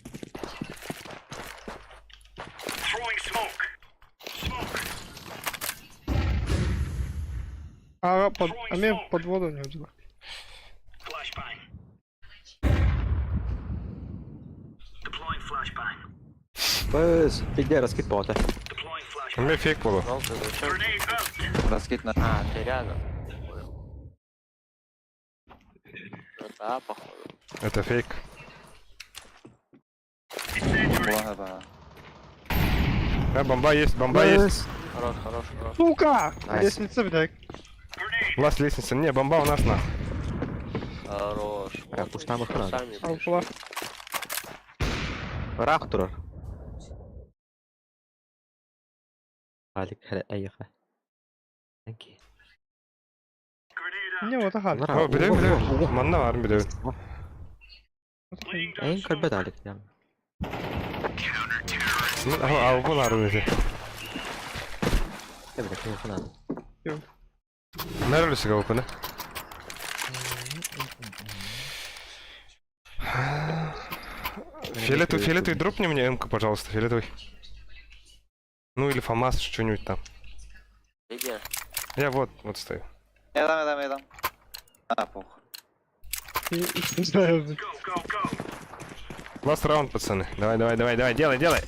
Speaker 3: Throwing smoke. Smoke.
Speaker 2: Ага, под... А мен под воду не удела.
Speaker 3: Flashbang. Deploying flashbang.
Speaker 4: Быз, пиде раскид бота.
Speaker 3: Deploying flashbang.
Speaker 1: У меня фейк было.
Speaker 9: Желтый, зачем?
Speaker 3: Grenade out.
Speaker 5: Раскид на...
Speaker 9: А, ты рядом. Понял. Ну да, походу.
Speaker 1: Это фейк.
Speaker 5: Благо, да.
Speaker 1: А, бомба есть, бомба есть.
Speaker 9: Хорош, хорош, хорош.
Speaker 2: Сука!
Speaker 4: Найс.
Speaker 2: Лестница, блядь.
Speaker 1: У вас лестница. Не, бомба у нас на.
Speaker 9: Хорош.
Speaker 4: А,
Speaker 9: Вот
Speaker 4: пусть там
Speaker 9: они
Speaker 4: охрана.
Speaker 9: Сами пришли.
Speaker 2: Алпла.
Speaker 4: Рах турар. Алик, айыха. Thank you.
Speaker 3: Grenade out.
Speaker 2: Не, вот ага.
Speaker 1: О, билем, билем. Манна бар, билем.
Speaker 3: Laying down
Speaker 4: Эң
Speaker 3: smoke.
Speaker 4: көрбөт Алик.
Speaker 1: А, булар өзі.
Speaker 4: Бля, кем надо.
Speaker 1: Nerede опыны? Фиолетовый, фиолетовый, дропни мне М-ку, пожалуйста, фиолетовый. Ну или ФАМАС, что-нибудь там.
Speaker 9: Ты где?
Speaker 1: Я вот, вот стою.
Speaker 5: Я дам, я дам, я дам. А, похуй.
Speaker 2: Не знаю.
Speaker 3: Go, go, go.
Speaker 1: Last раунд, пацаны. Давай, давай, давай, давай, делай, делай.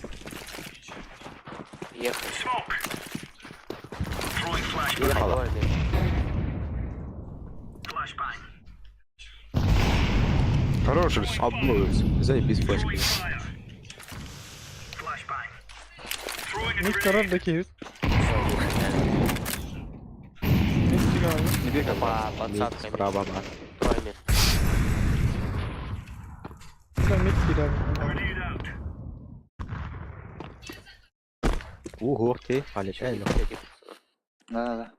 Speaker 9: Ехали.
Speaker 3: Smoke. Throwing flashbang.
Speaker 9: Давай, Миш.
Speaker 3: Flashbang.
Speaker 1: Хорош, Люсь.
Speaker 4: Облуз. Заебись флешка.
Speaker 3: Throwing fire. Flashbang. Throwing a
Speaker 2: Мид
Speaker 3: grenade.
Speaker 2: король дакиют. Мид тигал.
Speaker 5: Не бегай,
Speaker 9: По подсадками.
Speaker 4: Справа, ба.
Speaker 9: Трое мид.
Speaker 2: Да, мид кидал.
Speaker 3: Grenade out.
Speaker 4: Ого, ты, Алик,
Speaker 9: Еще
Speaker 4: эй,
Speaker 9: не хотите, пацаны.
Speaker 5: Да-да-да.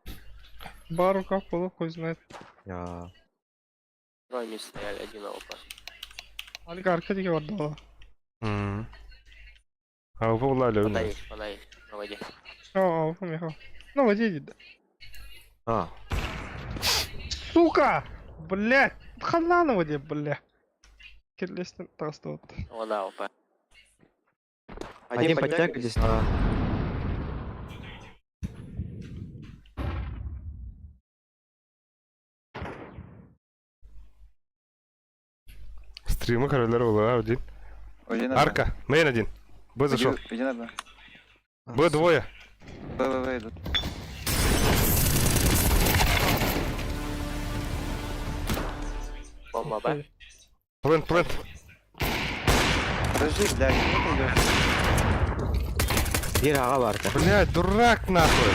Speaker 2: Ба рука полу, хуй знает.
Speaker 4: Я.
Speaker 9: Трое мид стояли, один АВП.
Speaker 2: Алик арка диге бар дала.
Speaker 1: А вы улали,
Speaker 9: Вода есть, вода есть. На воде.
Speaker 2: О, о, помехал. Ну, воде иди.
Speaker 4: А,
Speaker 2: Сука! Блядь! Хана на воде, бля. Кирлестен тастот.
Speaker 9: Вода АВП.
Speaker 4: один подтяг здесь на...
Speaker 1: Стримы королер была один.
Speaker 5: Уйди на Б.
Speaker 1: Арка, мейн один. Б зашел.
Speaker 5: Иди, иди на Б.
Speaker 1: Б двое.
Speaker 5: Б, Б, Б идут.
Speaker 9: Бомба Б.
Speaker 1: Плент, плент.
Speaker 5: Подожди, блядь, куда ты идешь?
Speaker 4: Биир аҕа барда.
Speaker 1: Блядь, дурак нахуй.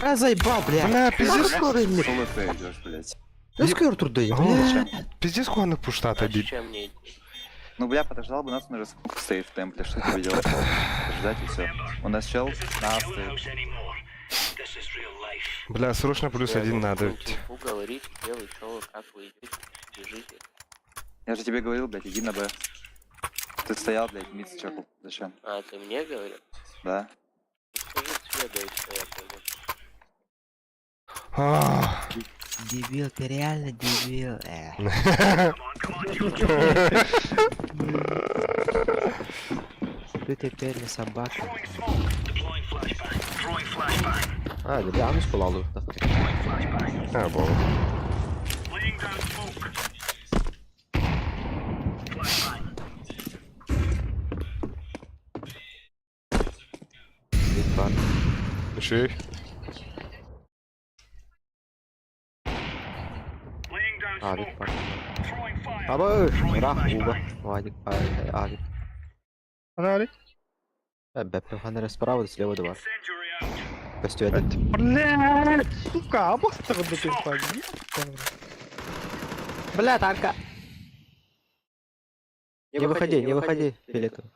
Speaker 4: А заебал, блядь.
Speaker 1: Бля, пиздец.
Speaker 5: Соло ты идешь, блядь.
Speaker 4: Өскөр турду, бля.
Speaker 1: Пиздец, куда пуштата
Speaker 9: Дальше чем мне идти?
Speaker 5: Ну, бля, подождал бы нас, он уже смог стоит в темпле, что тебе делать? Ждать и все. У нас чел
Speaker 3: This isn't
Speaker 5: на
Speaker 3: the
Speaker 5: А
Speaker 3: killing
Speaker 5: стоит.
Speaker 3: house anymore. This is real life.
Speaker 1: Бля, срочно плюс
Speaker 9: Я
Speaker 1: один
Speaker 9: ну,
Speaker 1: надо.
Speaker 9: инфу говорить, где вы, чё вы, как вы идете, бежите.
Speaker 5: Я же тебе говорил, блядь, иди на Б. Ты стоял, блядь, мид чекал. Зачем?
Speaker 9: А, ты мне говорил?
Speaker 5: Да?
Speaker 9: Ну, скажи цвет, да и всё, я пойму.
Speaker 1: А.
Speaker 4: Дебил, ты реально дебил. Э. Ты теперь не собака.
Speaker 3: Throwing smoke. Deploying flashbang. Throwing flashbang.
Speaker 4: А, да, ну школу.
Speaker 3: Deploying flashbang.
Speaker 1: А, богу.
Speaker 3: Laying down smoke. Flashbang.
Speaker 1: Еще и.
Speaker 3: Laying down
Speaker 4: А,
Speaker 3: smoke. Throwing fire.
Speaker 4: Аба,
Speaker 3: Throwing
Speaker 4: рах уга.
Speaker 3: flashbang.
Speaker 4: Вадик, Авик.
Speaker 2: Она али?
Speaker 4: Бэп, ханера справа, слева два.
Speaker 3: Incendiary out.
Speaker 4: Костю один.
Speaker 2: Блядь, сука, абастыр ты пойди.
Speaker 4: Бля, танка. Не выходи, не выходи, фиолетовый.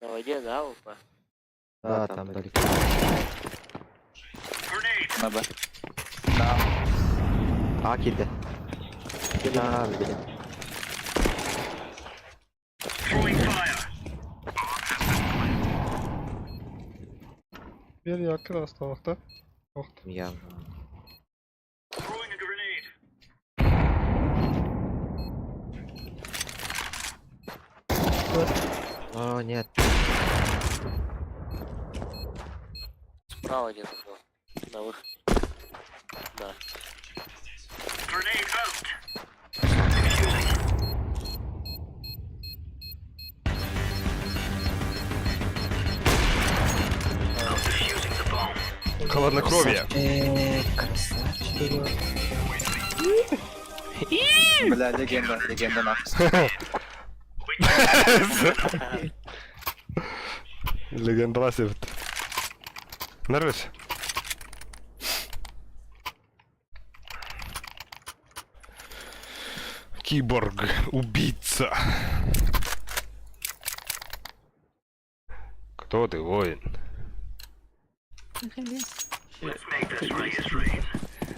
Speaker 9: На воде, да, опа?
Speaker 4: Да, там далеко.
Speaker 3: Grenade.
Speaker 5: На Б. На.
Speaker 4: А, киды. На, блин.
Speaker 3: Throwing fire.
Speaker 2: Bir yakın hastalıkta.
Speaker 4: Я.
Speaker 3: Throwing a grenade.
Speaker 4: О, нет.
Speaker 9: Справа где-то был. На выход. Да.
Speaker 3: Grenade out. Defusing. I'm defusing the bomb.
Speaker 1: Холоднокровие.
Speaker 4: Красавчик.
Speaker 5: Бля, легенда, легенда нахуй.
Speaker 1: Легенда ласит. Нервис. Киборг, убийца. Кто ты, воин?
Speaker 3: Let's make this right as rain.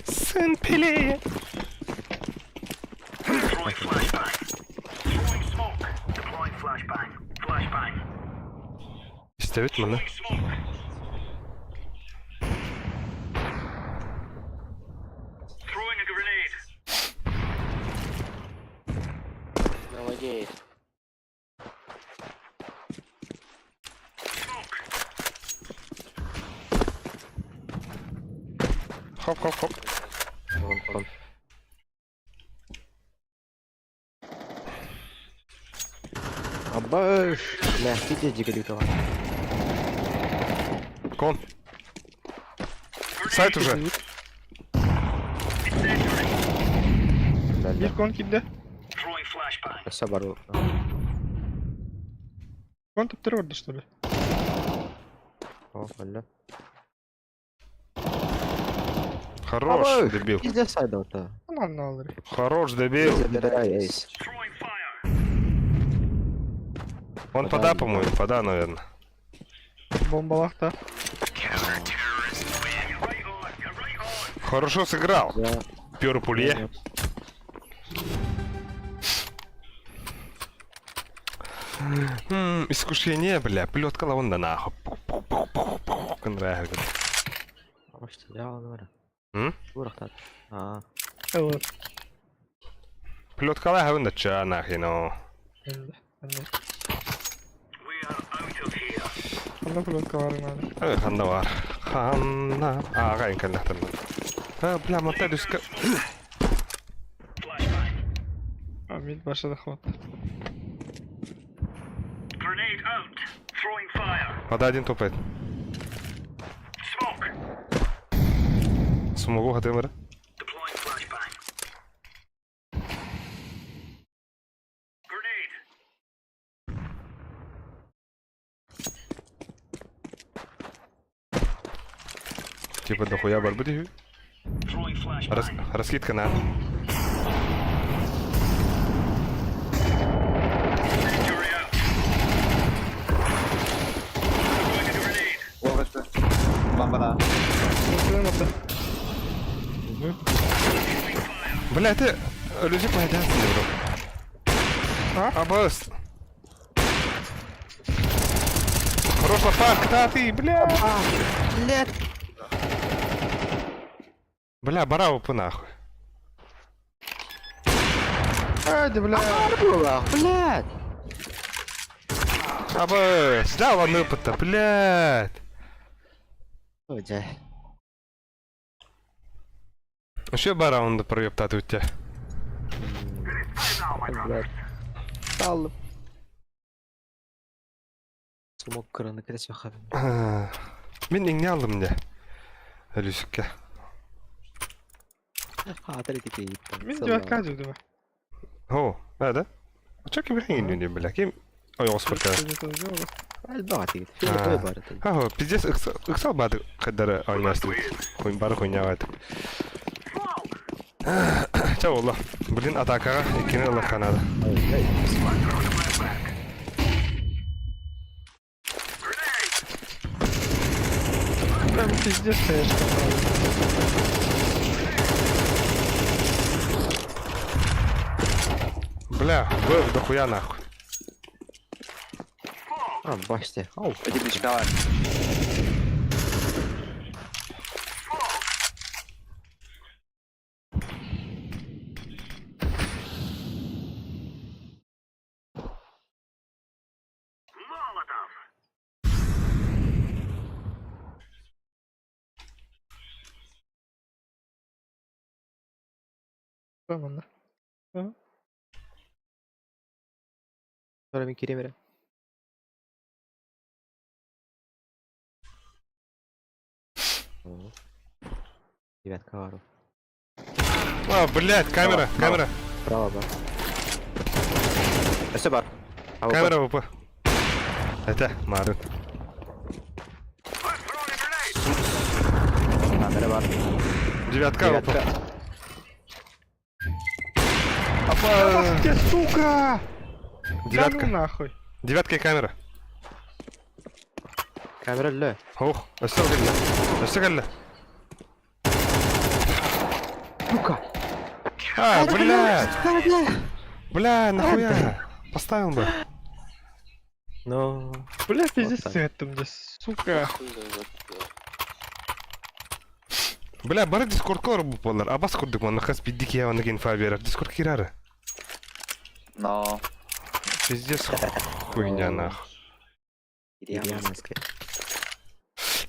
Speaker 1: Сын Пелея.
Speaker 3: Throwing flashbang. Throwing smoke. Deploying flashbang. Flashbang.
Speaker 1: Ставит меня.
Speaker 3: Throwing smoke. Throwing a grenade.
Speaker 9: На воде есть.
Speaker 3: Smoke.
Speaker 1: Хоп-хоп-хоп.
Speaker 4: Вон, вон. Абаш! Бля, иди, дико лютого.
Speaker 1: Кон. Сайт уже.
Speaker 3: Incendiary.
Speaker 4: Бля,
Speaker 2: Bir kon kimde?
Speaker 3: Throwing flashbang.
Speaker 4: Все бару.
Speaker 2: Кон топтер vardı что ли?
Speaker 4: О, бля.
Speaker 1: Хорош, дебил.
Speaker 4: Пиздец сайда-то.
Speaker 2: Aman ne alır.
Speaker 1: Хорош, дебил.
Speaker 4: Забирай эйс.
Speaker 3: Throwing fire.
Speaker 1: Он пода, по-моему, пода, наверное.
Speaker 2: Bombalakta.
Speaker 3: You're right on. You're right on.
Speaker 1: Хорошо сыграл.
Speaker 4: Да.
Speaker 1: Пёрпулье. Искушение, бля, плетка лаванда нахуй. Пух-пух-пух-пух. Нравится.
Speaker 4: Может, я он
Speaker 1: М?
Speaker 4: Урахтат. А,
Speaker 2: Evet.
Speaker 1: Плетка лаванда ча нахуй, ну.
Speaker 2: Ben de. Ben de.
Speaker 3: We are out of here.
Speaker 2: Anna blok var yani.
Speaker 1: Э, Ханда бар. Ханна. Ааҕайын кэллэхтэринэ. А, бля, мотай түскэ.
Speaker 2: А, мид баша захват.
Speaker 3: Grenade out. Throwing fire.
Speaker 1: Вода один топает.
Speaker 3: Smoke.
Speaker 1: Смогу хатымыр.
Speaker 3: Deploying flashbang. Grenade.
Speaker 1: Типа дохуя бар будет.
Speaker 3: Throwing flashbang.
Speaker 1: Рас... Раскидка на.
Speaker 3: Incendiary out. Throwing a grenade.
Speaker 5: О, это. Бомба на.
Speaker 1: Бля, ты люди поедят, бро.
Speaker 2: А?
Speaker 1: Абас. Хорош лопак, та ты, бля.
Speaker 4: Блядь.
Speaker 1: Бля, барау по нахуй.
Speaker 2: Ай, да бля.
Speaker 4: Блядь.
Speaker 1: Абас, да ладно опыта, блядь.
Speaker 4: Ой, дьэ.
Speaker 1: Еще бараунда проептаты у тебя.
Speaker 4: Блядь. Салып. Смок кыраны кіресі хабым.
Speaker 1: Мен не алдым не? Люсикке.
Speaker 4: Хатыр етеке
Speaker 2: Мин девятка дедім.
Speaker 1: О, да, да? А чё кем хрень не, бля? Кем? Ой, господи.
Speaker 4: Әлбі тегет. Фил бар еді.
Speaker 1: Ага, пиздец, ыксал бады кадары ойнасты. Хуй бар хуйня бады. Ча олла. Блин, атакаға икини ыллахха надо.
Speaker 2: Прям пиздец, конечно.
Speaker 1: Бля, был дохуя нахуй.
Speaker 4: А, баште. Ау.
Speaker 5: Иди бличкала.
Speaker 3: Molotov.
Speaker 2: Tamam.
Speaker 4: Sonra мен кире берем. Девятка бару.
Speaker 1: А, блядь, камера, камера,
Speaker 4: Право бар. Өсі бар. АВП.
Speaker 1: камера ВП. Это Марын.
Speaker 3: I'm throwing a grenade.
Speaker 4: Камера бар.
Speaker 1: Девятка ВП.
Speaker 4: Девятка.
Speaker 1: Опа!
Speaker 2: Ах ты, сука! Да ну
Speaker 1: Девятка.
Speaker 2: нахуй.
Speaker 1: Девятка и камера.
Speaker 4: Камера лө.
Speaker 1: Ох, өссө кэллэ. Өссө кэллэ.
Speaker 4: Сука.
Speaker 1: А, блядь! Бля, нахуя? Поставил бы.
Speaker 4: Ну.
Speaker 2: Бля, пиздец,
Speaker 4: так.
Speaker 2: это мне, сука.
Speaker 9: Хуй знает, бля.
Speaker 1: Бля, бары дискорд кор болар. Абас курдук манна хас биддик я оны инфа берер. Дискорд кирары.
Speaker 5: Но.
Speaker 1: Пиздец хуйня нахуй.
Speaker 4: Ирианская.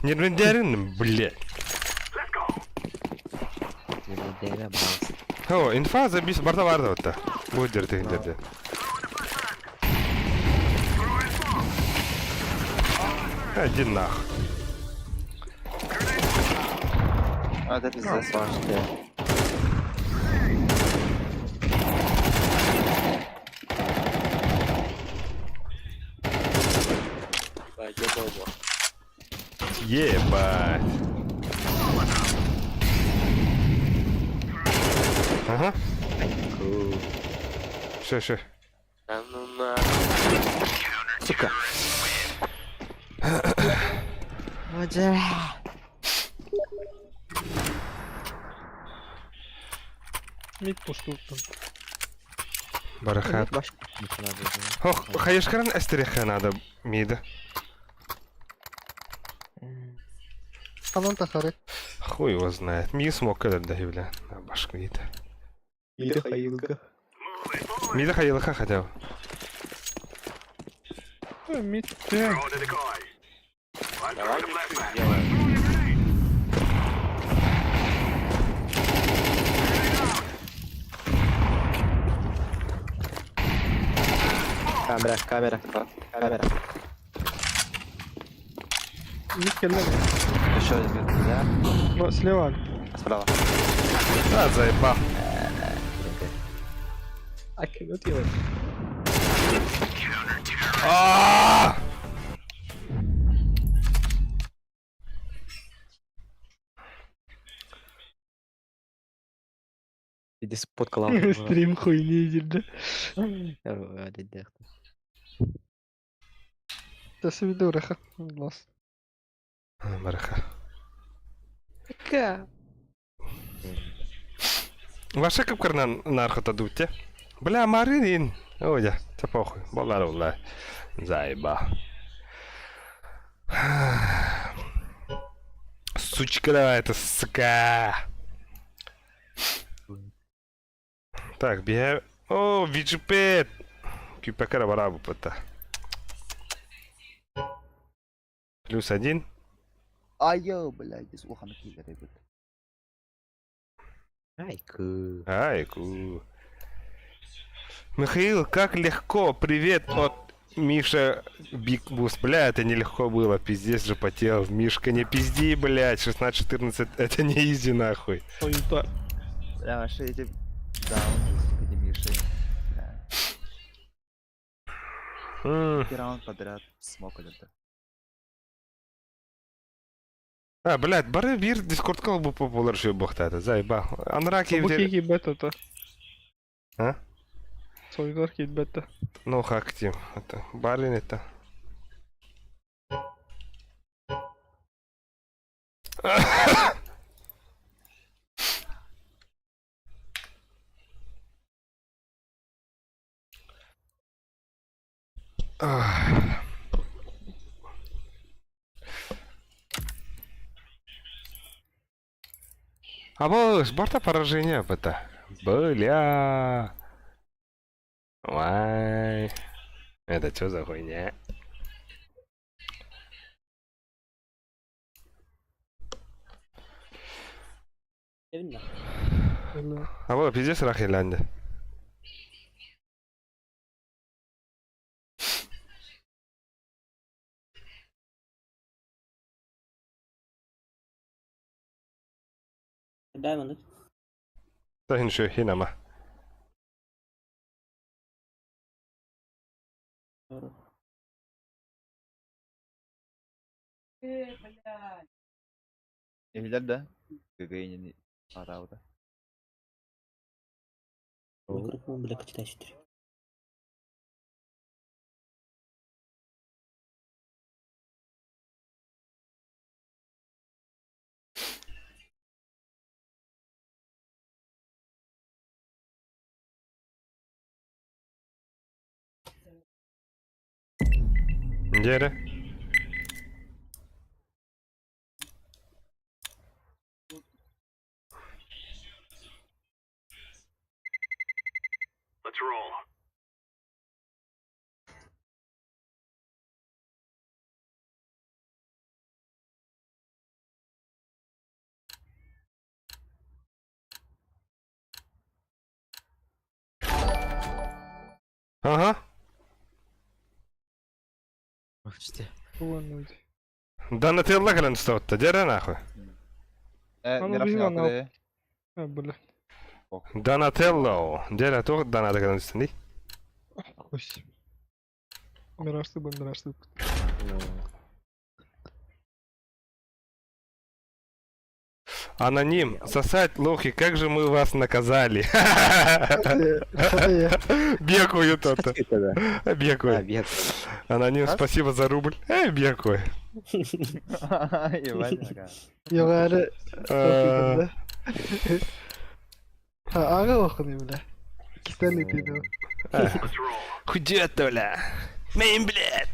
Speaker 1: Нервендерин, блядь.
Speaker 3: Let's go.
Speaker 4: Нервендерин бас.
Speaker 1: О, инфа забис барда барды отта. Бу дерде дерде. Один нах.
Speaker 5: А, это пиздец.
Speaker 4: Баште.
Speaker 9: Ебать, где бомба?
Speaker 1: Ебать. Ага. Все, все.
Speaker 9: Да ну на.
Speaker 4: Сука. Ой,
Speaker 2: Мид пусту там.
Speaker 1: Барахат.
Speaker 4: Баш.
Speaker 1: Ох, хаешкаран эстереха надо мида.
Speaker 2: Анан тахары.
Speaker 1: Хуй его знает. Ми смог когда да, бля. На башку иди.
Speaker 4: Иди хаилка.
Speaker 1: Мида хаелха хотя бы.
Speaker 2: Мид, э.
Speaker 3: Throwing a decoy. I'm
Speaker 9: Давай
Speaker 3: throwing a
Speaker 9: ничего
Speaker 3: flashbang.
Speaker 9: сделаем.
Speaker 4: Камера, камера, камера.
Speaker 5: Еще один мид, да?
Speaker 2: Ну, слева.
Speaker 5: Справа.
Speaker 1: А, заебал.
Speaker 2: I cannot hear it.
Speaker 1: А!
Speaker 4: Иди сфоткала.
Speaker 2: Стрим хуйни диир. Tässä видео Глаз.
Speaker 1: Бараха. Ваша капкарна нархота дутте. Бля, Марин. Ой, да, это похуй. Болар, бля. Заеба. Сучка давай, это сука. Так, бега. О, VGP. Кюпекара барабу пота. Плюс один.
Speaker 5: Айо, блядь, из уха на киллер, ребят.
Speaker 4: Айку.
Speaker 1: Айку. Михаил, как легко. Привет от Миша Биг Бус. Бля, это нелегко было. Пиздец же потел. Мишка, не пизди, блядь. 16-14, это не easy, нахуй.
Speaker 2: Суета.
Speaker 5: Бля, вообще эти... Да, он сука, эти Миши. Бля. Третий раунд подряд смог это.
Speaker 1: А, блядь, бары бир дискорд кол бу популар шуй бохтата. Заеба. Анраки
Speaker 2: Бу бета-то.
Speaker 1: А?
Speaker 2: Союздар бета.
Speaker 1: Ну, хактим. Это барин это. Ах. А вот, борта поражение это. Бля. Вай. Это что за хуйня? А вот пиздец Рахилянде. Тахин хинама.
Speaker 5: Иһилэр да? ГГ Арауда.
Speaker 1: Дерэ.
Speaker 3: Let's roll.
Speaker 1: Ага.
Speaker 2: Вон,
Speaker 1: Донателло кэлэн тустабытта. Дерэ нахуй.
Speaker 5: Э,
Speaker 2: Аны
Speaker 5: Мираж
Speaker 2: билген
Speaker 5: не алды.
Speaker 2: А, бля.
Speaker 1: Донателло. Дерэ туох доната кэлэн тустан
Speaker 2: Хуй. Мираж бы, мираж ты.
Speaker 1: Аноним. Сосать, лохи, как же мы вас наказали. Бегаю то-то.
Speaker 4: А,
Speaker 1: Бегаю.
Speaker 4: бег.
Speaker 1: Аноним, спасибо за рубль. Эй, бегаю.
Speaker 5: Ебать, ага.
Speaker 2: Югары.
Speaker 1: Э,
Speaker 2: Ага охуны, бля. Кистали ты, да.
Speaker 3: Let's roll.
Speaker 1: Худет, бля. Мейн, блядь.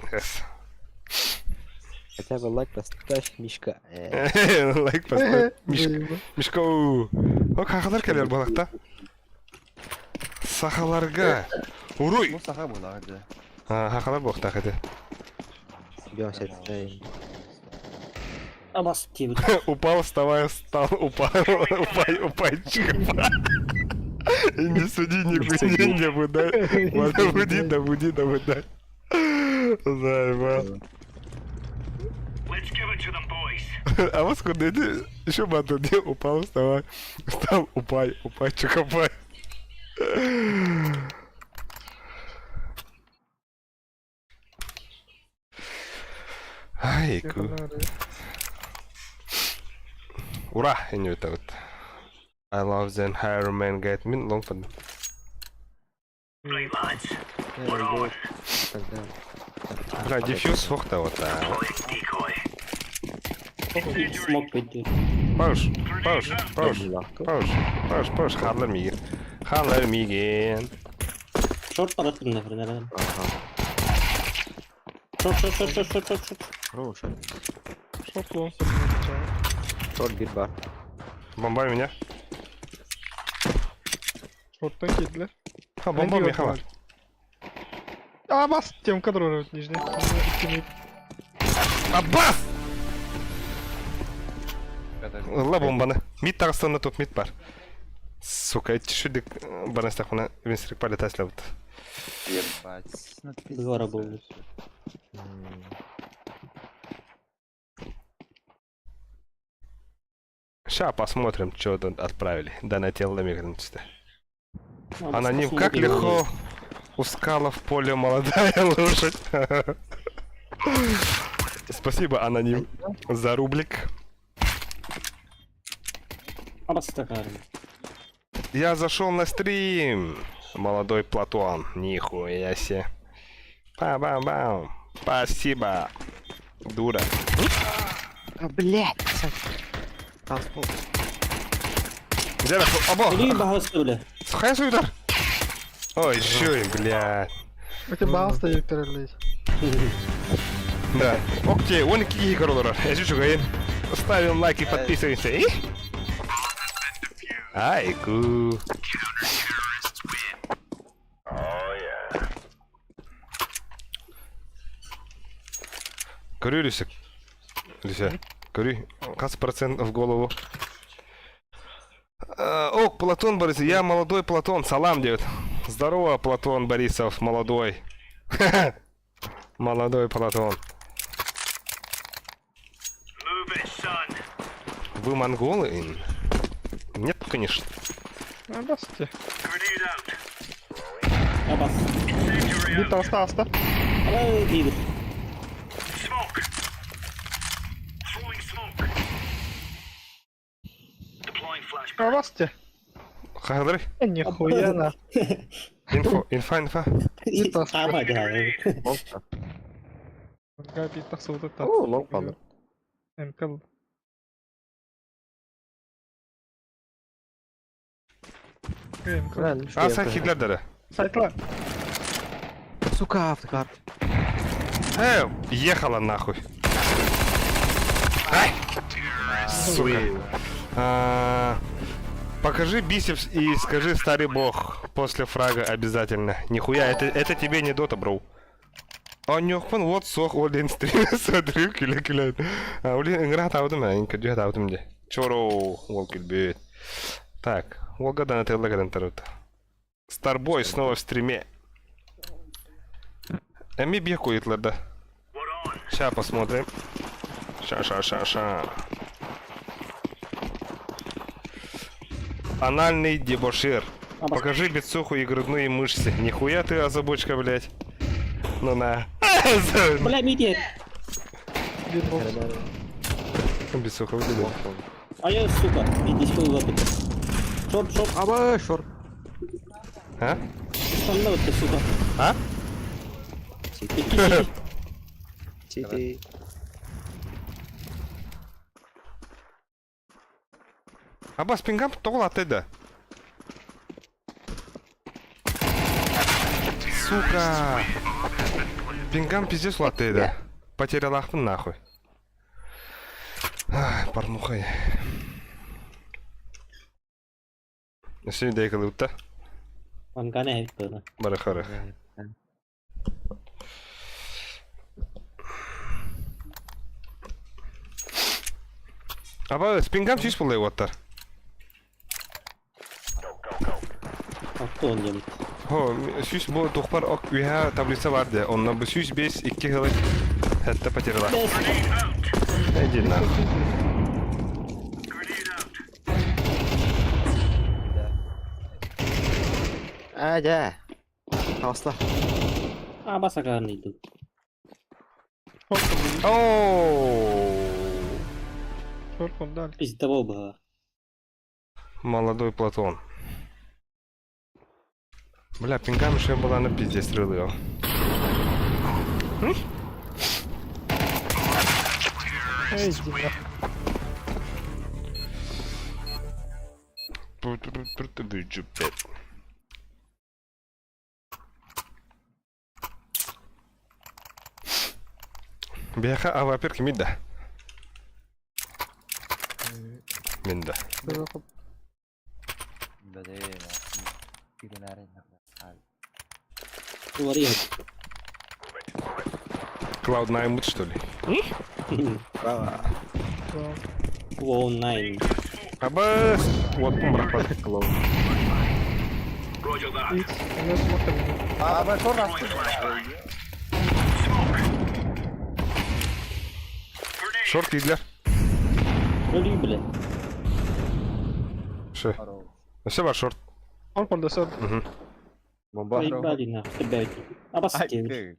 Speaker 4: Хотя бы лайк поставь, Мишка. Э,
Speaker 1: Лайк поставь. Мишка. Мишка. О, хахалар кэлэр балакта. Сахаларга. Уруй.
Speaker 5: Ну, саха была, где.
Speaker 1: А, хахалар буохтаах этэ.
Speaker 4: Бьемся. Эй.
Speaker 1: Упал, вставай, встал, упал, упай, упайчик. И не суди, не буди, не будай. Буди, да буди, да будай. Заебал.
Speaker 3: Let's give it to them, boys.
Speaker 1: А вот сколько иди, еще батл, где упал, вставай. Встал, упай, упай, чокопай. Ай, ку. Ура, и это вот. I love the Iron Man guide. Мин лонгфан.
Speaker 3: Right, lads. We're on.
Speaker 1: Бля, дефьюз фохта вот. а.
Speaker 3: Deploying decoy.
Speaker 10: Смок пойдет.
Speaker 1: Пауш, пауш, пауш, пауш, пауш, пауш, ханлар мигин. Ханлар мигин.
Speaker 10: Шорт паратрым, например. Шорт, шорт, шорт, шорт, шорт, шорт, шорт.
Speaker 4: Хорош.
Speaker 2: Шорт лонг.
Speaker 4: Шорт бир бар.
Speaker 1: Бомба меня.
Speaker 2: Шорттан киирдилэр.
Speaker 1: Ха, бомба миха бар.
Speaker 2: А, бас! Темка дрон нижний. Икки
Speaker 1: Аббас! Ла бомбаны. Мид тағыстан топ мид бар. Сука, чүдік барнастақпына винстрик пале таслабыт.
Speaker 5: Ебать. Ну, пиздец.
Speaker 10: Двора был.
Speaker 1: Ща посмотрим, что тут отправили. Да на тело мигрантсте. Аноним, как легко ускала в поле молодая лошадь. Спасибо, аноним, за рублик. Я зашел на стрим. Молодой Платон. Нихуя себе. Па-бам-бам. Спасибо. Дура.
Speaker 4: А, блядь! Там спол.
Speaker 1: Где нахуй?
Speaker 10: Или
Speaker 1: Або!
Speaker 10: багасы, бля.
Speaker 1: Сухая удар. Ой, еще и, блядь.
Speaker 2: Эти баллы перелить.
Speaker 1: Да. Окей, он кики королора. Я чуть чуть Ставим лайки, подписываемся. И? Айку. Көрү, Люся. Люся, көрү. Кас процент в голову. О, Платон Борисов. Я молодой Платон. Салам, дед. Здорово, Платон Борисов, молодой. Молодой Платон.
Speaker 3: Move it, son.
Speaker 1: Вы монголы? Нет, конечно.
Speaker 2: А, басте.
Speaker 3: Grenade out.
Speaker 10: Абас.
Speaker 3: Incendiary
Speaker 2: Бит
Speaker 3: out.
Speaker 2: аста аста.
Speaker 10: Ай, бибит.
Speaker 3: Smoke. Throwing smoke. Deploying flashbang.
Speaker 2: А, басте.
Speaker 1: Хагдры.
Speaker 2: Нихуя на.
Speaker 1: Инфо, инфа, инфа.
Speaker 2: Бит аста.
Speaker 10: Аба, да.
Speaker 2: Бит аста вот это.
Speaker 4: О, лонг падал.
Speaker 2: МК. МК.
Speaker 1: А, сен хидлер дары.
Speaker 2: Сайтла.
Speaker 4: Сука, автокар.
Speaker 1: Ехала нахуй. Ай! Сука. А, покажи бисепс и скажи старый бог после фрага обязательно. Нихуя, это тебе не дота, бро. А нёхпын вот сох олин стрим смотрю күле күле. А олин ыҥыра таабытым ээ, көрдүө таабытым де. Чоро ол күлбүт. Так, олга да нателла кэлэн тарут. Старбой снова в стриме. Эми бекуетлар да.
Speaker 3: We're on.
Speaker 1: Ща посмотрим. Ща, ща, ща, ща. Анальный дебошир. Покажи бицуху и грудные мышцы. Нихуя ты озабочка, блядь. Ну на.
Speaker 10: Бля, миди.
Speaker 1: Бицуха выглядит.
Speaker 10: А я, сука, миди, сколько запит. Шорт, шорт,
Speaker 4: Аба, шорт.
Speaker 1: А?
Speaker 10: там вот ты, сука.
Speaker 1: А?
Speaker 10: Икки,
Speaker 4: Сити.
Speaker 1: Абас пингам тоғыл атайды. Сука. Пингам пиздец улатты Потерял ахпын нахуй. Ай, порнуха. Сегодня доехал утта.
Speaker 10: Вангана хеппена.
Speaker 1: Бары хары. Аба, спингам сүйіс болай оттар.
Speaker 10: А кто он делает?
Speaker 1: Хо, сүүс бу тухпар ок үһэ таблица бар де. Онно бу 105 2 хылы хәтта потеряла. Иди нахуй.
Speaker 4: Аа дьэ. Таҕыста.
Speaker 10: А басакаан ыйдым.
Speaker 1: Оу!
Speaker 2: Шорт дали.
Speaker 10: Пиздобол быһа.
Speaker 1: Молодой Платон. Бля, пингами что я была на пизде стрелы.
Speaker 2: Эй, иди нахуй.
Speaker 1: Бияха авапер кимидда? Минда.
Speaker 10: Уларыйа.
Speaker 1: Cloud9 мут, что ли?
Speaker 10: Клоун 9.
Speaker 1: Абас! Вот бырахпат.
Speaker 3: Roger that.
Speaker 2: Икс, у нас смотрим.
Speaker 5: А, б, шорт.
Speaker 1: Шорт кидлер.
Speaker 10: Өлүй, бля.
Speaker 1: Ше. Все бар шорт.
Speaker 2: Он кондесор.
Speaker 4: Бомба.
Speaker 10: Заебали нахуй, тебя. Абас
Speaker 5: Ай,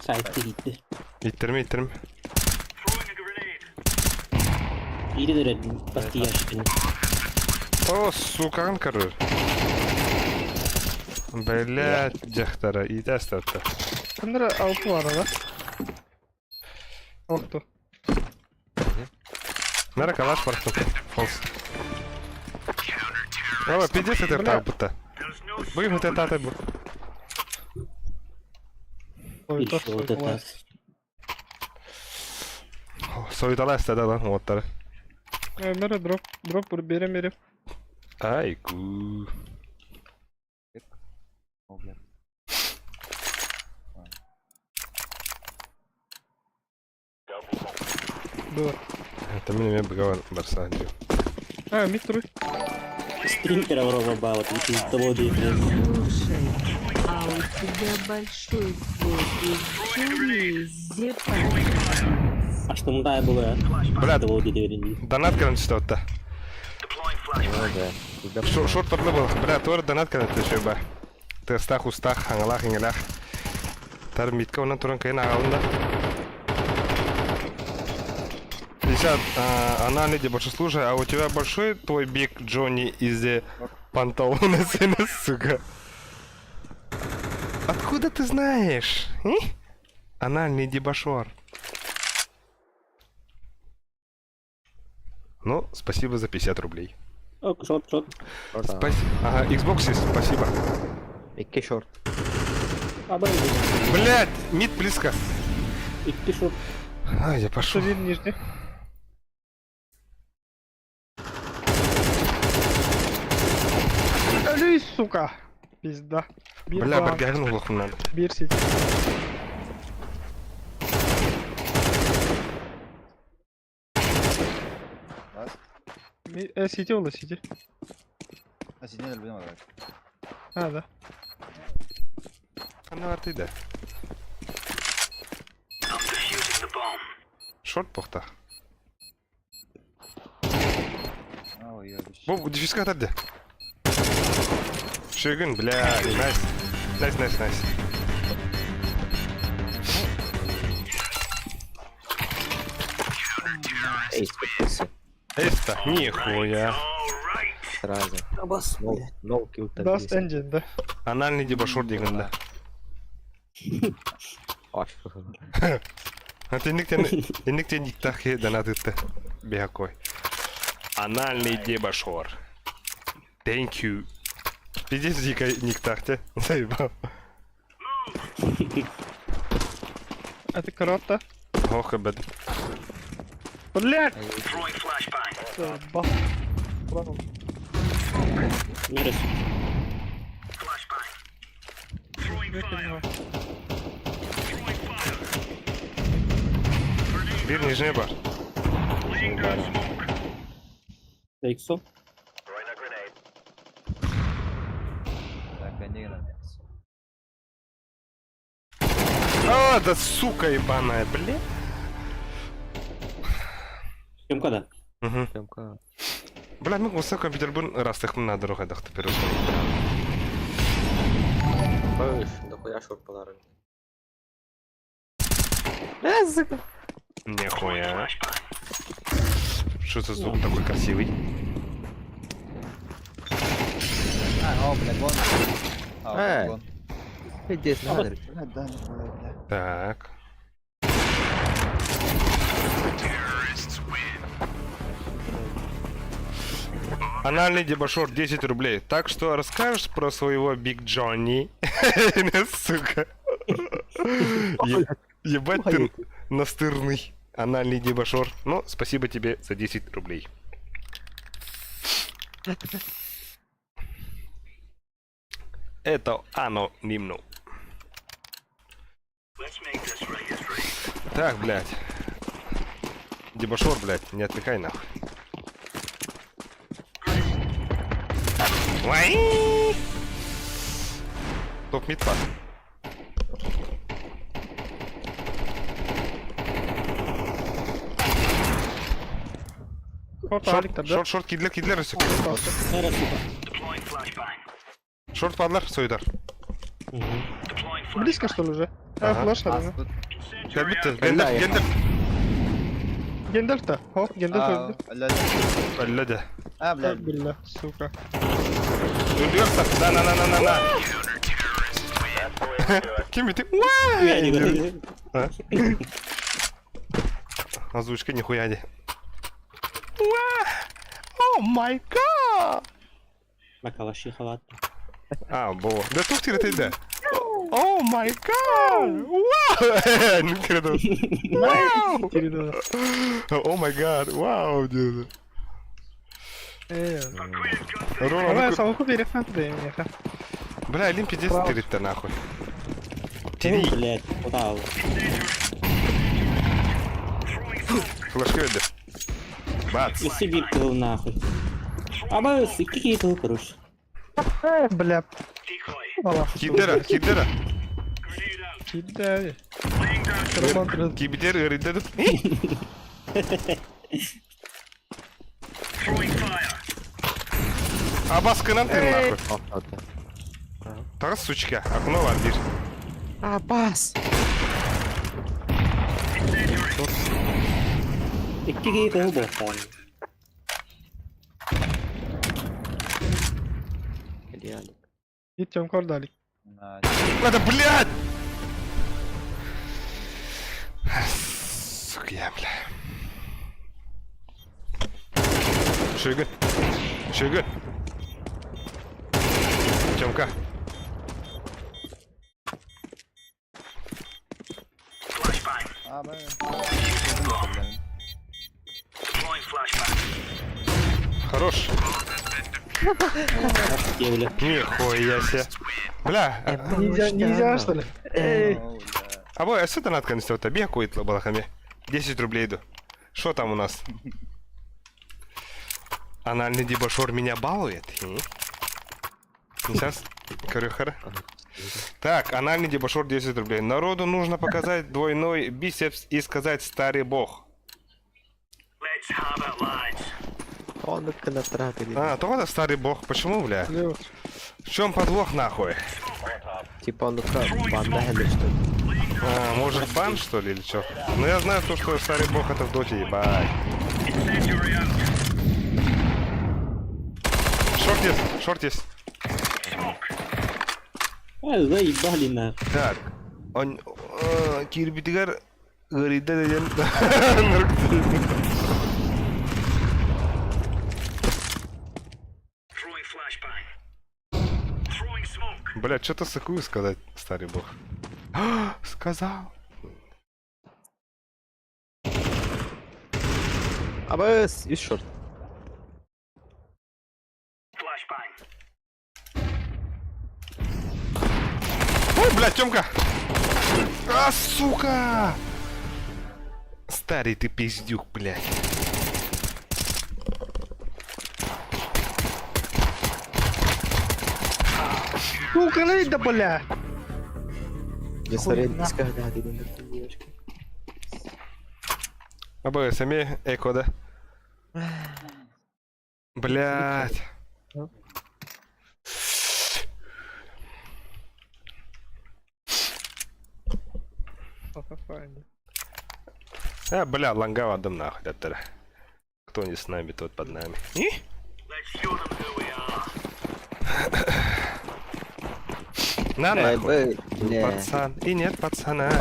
Speaker 10: Сайт gitti.
Speaker 1: Иттерме, иттерме.
Speaker 3: Throwing a grenade.
Speaker 10: İyi de basti yaştın.
Speaker 1: О, сука, короче. Блядь, дьахтара, иитэ астарта.
Speaker 2: Ханнара алты бар да? Охту.
Speaker 1: Нара калаш барахтан. Фолс. Ава, пиздец это
Speaker 2: Бля.
Speaker 1: тапыта.
Speaker 3: There's no
Speaker 1: Быгын это тата бу.
Speaker 2: Ой,
Speaker 10: Bir
Speaker 2: то,
Speaker 10: вот это.
Speaker 1: Сойтала стада lan оттары.
Speaker 2: Нара дроп, дроп берем, берем.
Speaker 1: Айку.
Speaker 5: О, бля.
Speaker 2: Было.
Speaker 1: Это мне бгаван барса.
Speaker 2: А, мид трой.
Speaker 10: Стримпера вроде вот пиздобол değil.
Speaker 8: Слушай, а у тебя большой твой Джонни Зепа.
Speaker 10: Açtığımda было.
Speaker 1: Бля,
Speaker 10: Пиздобол dedi.
Speaker 1: донат кранчта отта.
Speaker 3: Deploying flashbang.
Speaker 1: Шорт шорт барлы был. Бля, тор донат кранчта еще ба. Тестах, устах, хангалах, ингелах. Тар митка онан туран кайын ағалында. 50, а, она леди больше слушай, а у тебя большой твой биг Джонни из панталоны сына, сука? Откуда ты знаешь? И? Анальный дебошор. Ну, спасибо за 50 рублей.
Speaker 10: Ок, шорт, шорт.
Speaker 1: Спасибо. Ага, Xbox есть, спасибо.
Speaker 4: Икки шорт.
Speaker 10: Абай.
Speaker 1: Блять, мид близко.
Speaker 10: İki шорт.
Speaker 1: Ай, я пошел.
Speaker 2: Что вид нижний? Алюй, сука! Пизда. Бир
Speaker 1: Бля,
Speaker 2: ба,
Speaker 1: бергәһен улахымнан.
Speaker 2: бир сити.
Speaker 5: Вас?
Speaker 2: Сити ол сити.
Speaker 5: А, сиди, не люблю, давай.
Speaker 2: А, да.
Speaker 1: Ханна бар тиде.
Speaker 3: I'm defusing the bomb.
Speaker 1: Шорт похта.
Speaker 5: А, ой, ёбищ.
Speaker 1: Бу дефиска тарды. Шөгін, бля, найс. Найс, найс, найс.
Speaker 4: Эйс подписи.
Speaker 1: Эста, нихуя.
Speaker 3: All right.
Speaker 4: Сразу.
Speaker 10: Абас.
Speaker 4: No, no kill
Speaker 2: Dust
Speaker 4: таблица.
Speaker 2: Engine, да.
Speaker 1: Анальный дебошор дегенде.
Speaker 4: Ой.
Speaker 1: Тенниктен, тенниктен диктах донат итте. Бехакой. Анальный дебошор. Thank you. Пиздец дико никтах те. Заебал.
Speaker 2: Это корота.
Speaker 1: Ох, бед.
Speaker 2: Блять!
Speaker 3: Throwing flashbang.
Speaker 2: Бах. Браво.
Speaker 10: Neresi?
Speaker 3: Flashbang. Throwing fire. Throwing fire.
Speaker 1: Бир нижний бар.
Speaker 3: Laying down smoke.
Speaker 10: Exo.
Speaker 3: Throwing a grenade.
Speaker 1: А, да сука ебаная, бля.
Speaker 10: Тёмка, да.
Speaker 1: Угу.
Speaker 4: Тёмка.
Speaker 1: Бля, мин осы компьютербын ырастыхпын наадыруха теперь
Speaker 9: Ой, дохуя шорт подарок.
Speaker 4: Э, сука.
Speaker 1: Нихуя. Что за звук такой красивый?
Speaker 5: А, о, блядь, вон. А,
Speaker 4: Эй.
Speaker 5: вон.
Speaker 4: Пиздец, надо.
Speaker 5: Блядь, да, нихуя, бля.
Speaker 1: Так. Анальный дебошор 10 рублей. Так что расскажешь про своего Биг Джонни? Сука. Ебать ты настырный анальный дебошор. Ну, спасибо тебе за 10 рублей. Это анонимно.
Speaker 3: Let's make this right.
Speaker 1: Так, блядь. Дебошор, блядь, не отвлекай нахуй. Уай! Топ мид пас.
Speaker 2: Шорт,
Speaker 1: Шорт,
Speaker 2: Алик, тогда.
Speaker 1: шорт, шорт, кидлер, кидлер, сука.
Speaker 10: Эра, сука.
Speaker 3: Deploying flashbang.
Speaker 1: Шорт падлар, суйдар.
Speaker 10: Угу.
Speaker 3: Deploying flashbang.
Speaker 2: Близко, что ли, уже? А,
Speaker 1: Ага.
Speaker 2: флеш,
Speaker 5: А,
Speaker 2: да.
Speaker 5: тут...
Speaker 1: Гамбит, Гендальф, Гендальф.
Speaker 2: Гендальф-то. О, Гендальф.
Speaker 5: А, блядь.
Speaker 1: Блядь.
Speaker 5: А, блядь.
Speaker 2: Бля, сука.
Speaker 1: Өлөрсө. На, на, на, на, на, на. Ким ты?
Speaker 10: Я не говорю.
Speaker 1: А? Озвучка нихуя не. Уа! Oh my god!
Speaker 10: На калаши халат.
Speaker 1: А, бо. Да тух ты да. Oh my god! Вау! Ну, кредо. Вау!
Speaker 2: Передала.
Speaker 1: Oh my god! Вау! деді.
Speaker 2: Э,
Speaker 1: Рома,
Speaker 2: Давай,
Speaker 1: ну-ка-
Speaker 2: саму купи, реф,
Speaker 1: Бля, Лим пиздец
Speaker 2: Право.
Speaker 1: тырит-то нахуй.
Speaker 10: Ну,
Speaker 1: Тири.
Speaker 10: блядь, куда?
Speaker 1: Флешки веди. Бац.
Speaker 10: И Сибирь был нахуй. А мы с какие-то, короче.
Speaker 2: Э, бля,
Speaker 3: Decoy.
Speaker 2: мала.
Speaker 1: Кидера, кидера.
Speaker 3: Grenade out.
Speaker 2: Кидай.
Speaker 3: Laying down
Speaker 2: Роман, трез-
Speaker 1: Кибидер, ырыдды.
Speaker 3: Throwing fire.
Speaker 1: А баскынан ты нахуй.
Speaker 4: О, да.
Speaker 1: Тарас, сучка, окно var bir.
Speaker 4: А, бас!
Speaker 10: И какие-то был
Speaker 4: Или Алик.
Speaker 2: И Тёмка дали.
Speaker 5: На,
Speaker 1: Надо, блядь! Сука, я, бля. Шигин. Шигин. Тёмка.
Speaker 3: Flashbang.
Speaker 5: А, бля.
Speaker 3: Deploying flashbang.
Speaker 1: Хорош.
Speaker 10: бля.
Speaker 1: Нихуя себе. Бля, а-
Speaker 2: Нельзя, нельзя, что ли? Эй,
Speaker 5: О, бля.
Speaker 1: а вы, а что ты надо конститута? Бегает балахами. 10 рублей иду. Что там у нас? Анальный дебошор меня балует? М? Сейчас. Корюхара. Так, анальный дебошор 10 рублей. Народу нужно показать двойной бицепс и сказать старый бог.
Speaker 3: Let's have it, lads.
Speaker 4: Он на
Speaker 1: А, то это старый бог. Почему, бля?
Speaker 2: Лёш,
Speaker 1: В чем подвох нахуй?
Speaker 4: Типа он ну-ка банально, что ли?
Speaker 1: А, может бан что ли или что? Ну я знаю то, что старый бог это в доте, ебать.
Speaker 3: Incendiary out.
Speaker 1: Шорт есть, шорт есть.
Speaker 10: А, заебали нахуй.
Speaker 1: Так. Он кирбитигар гырида деген.
Speaker 3: Throwing flashbang. Throwing smoke.
Speaker 1: Бля, что-то сыкую сказать, старый бог. А, Сказал.
Speaker 4: АБС и шорт.
Speaker 3: Flashbang.
Speaker 1: Ой, бля, Тёмка! А, сука! Старый ты пиздюк, блядь.
Speaker 2: Сука, ну да бля!
Speaker 4: Я смотрел,
Speaker 1: Абы сами эко, да? Блять. А, бля, лангава дым нахуй, даттара. Кто не с нами, тот под нами. И?
Speaker 3: Let's show them who we are.
Speaker 1: На нахуй.
Speaker 4: Бля.
Speaker 1: Пацан. И нет пацана.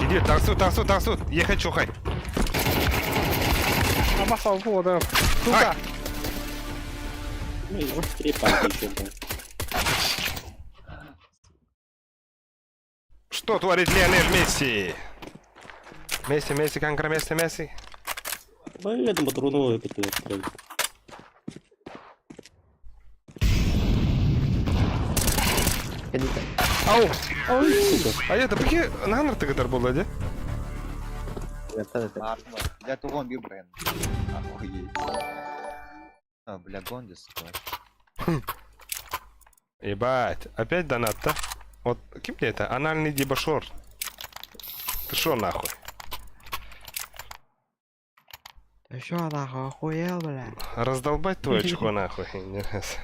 Speaker 1: Иди, таксу, таксу, таксу. Ехать, чухай.
Speaker 2: Амаса вода. Сука!
Speaker 10: Ну, вот три палки еще, бля.
Speaker 1: Что творит Лионель Месси? Месси, Месси, канкра, Месси, Месси.
Speaker 10: Бля, там патроны выпятили.
Speaker 1: Ау! А это пики нанар ты который был, да?
Speaker 5: Бля, тугон бил бренд. Охуеть. А, бля, Гондис, сука.
Speaker 1: Ебать, опять донат-то? Вот, кем мне это? Анальный дебошор. Ты шо нахуй?
Speaker 4: Ты что, нахуй, охуел, бля?
Speaker 1: Раздолбать твое очко нахуй. Не раз.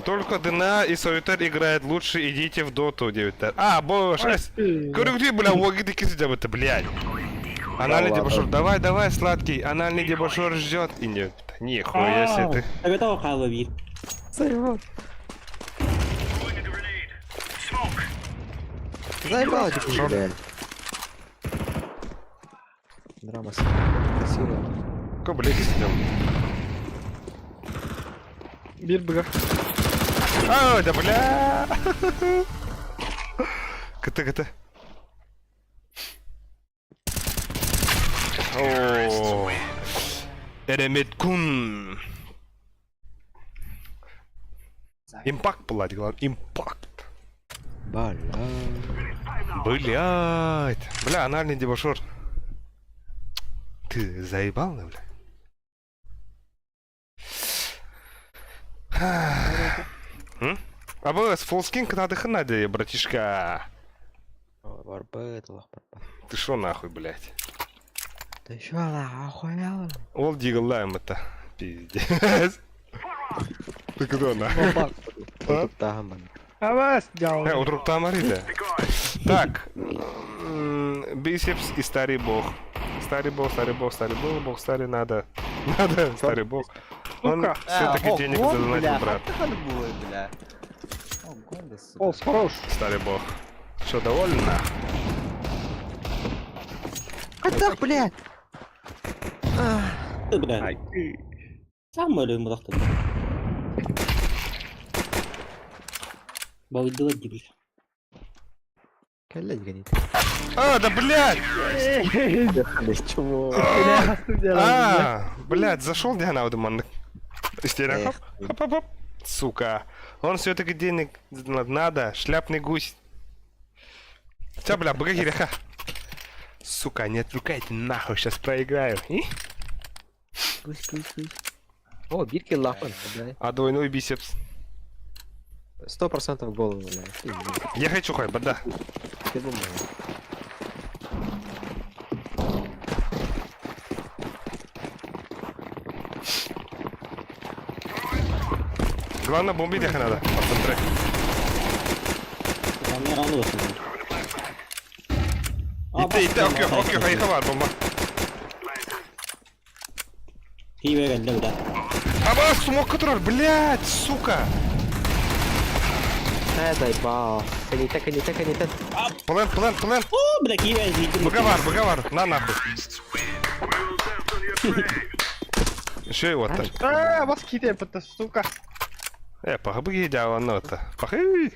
Speaker 1: Только ДНА и Совитер играет лучше, идите в доту, 9. А, боже, Говорю, где, бля, логи такие это, блядь. Анальный дебошор, давай, давай, сладкий, анальный дебошор ждет. И нет, нихуя себе ты.
Speaker 10: А это халавир.
Speaker 4: Заебал.
Speaker 3: Throwing a grenade. Smoke.
Speaker 4: Заебал, ты, бля. Драма, красиво.
Speaker 1: Какой, блядь, сидел?
Speaker 2: Бир быга.
Speaker 1: А, да бля. КТ, КТ. О. Эремет кун. Импакт, блядь, главное. Импакт.
Speaker 4: Бля.
Speaker 1: Блядь. Бля, анальный дебошор. Ты заебал, да, бля? М? А было с фулскин надо хнаде, братишка.
Speaker 4: Барбет, лох, барбет.
Speaker 1: Ты шо нахуй, блядь?
Speaker 4: Ты что, нахуй, охуел, бля?
Speaker 1: Ол дигалаем это. Пиздец. Ты куда нахуй?
Speaker 4: Тут там,
Speaker 2: Авас, дял.
Speaker 1: Утруп там арида. Так. Бисепс и старый бог. Старый бог, старый бог, старый бог, бог старый надо. Надо, старый бог. Он
Speaker 2: Сука.
Speaker 1: все-таки денег задонатил, брат.
Speaker 5: бля. О, Гондис, сука.
Speaker 2: Полз, хорош.
Speaker 1: Старый бог. Что, доволен?
Speaker 4: А так, бля!
Speaker 10: Ты, бля. Сам или мудак ты? Балдела дебил.
Speaker 4: Коллеги гонит.
Speaker 1: А, да блядь!
Speaker 4: Чего?
Speaker 1: А, блядь, зашел Диана Аудеман. Истерия. Хоп, хоп, хоп. Сука. Он все-таки денег надо. Шляпный гусь. Тебя, бля, бгагиряха. Сука, не отвлекайте нахуй, сейчас проиграю. И?
Speaker 4: Гусь, гусь, гусь. О, бирки лапан, бля.
Speaker 1: А двойной бисепс.
Speaker 4: 100% голову, бля. Ты,
Speaker 1: Я хочу хай, бада.
Speaker 4: ты бумага.
Speaker 1: Главное бомбить их надо. По центре.
Speaker 10: Там не равно в основном.
Speaker 1: Ите, ите, окей, окей, хай хавар, бомба.
Speaker 10: Киеве гәлде, бля.
Speaker 1: Аба, смог который, блядь, сука.
Speaker 4: Э, заебал. Каните, каните, каните.
Speaker 1: Плент, плент, плент.
Speaker 10: О, бля, Киеве зайди.
Speaker 1: Боговар, боговар, на нахуй. Еще и вот так.
Speaker 2: А, вас кидает, это сука.
Speaker 1: Пахбы дява, ну это. Пахы.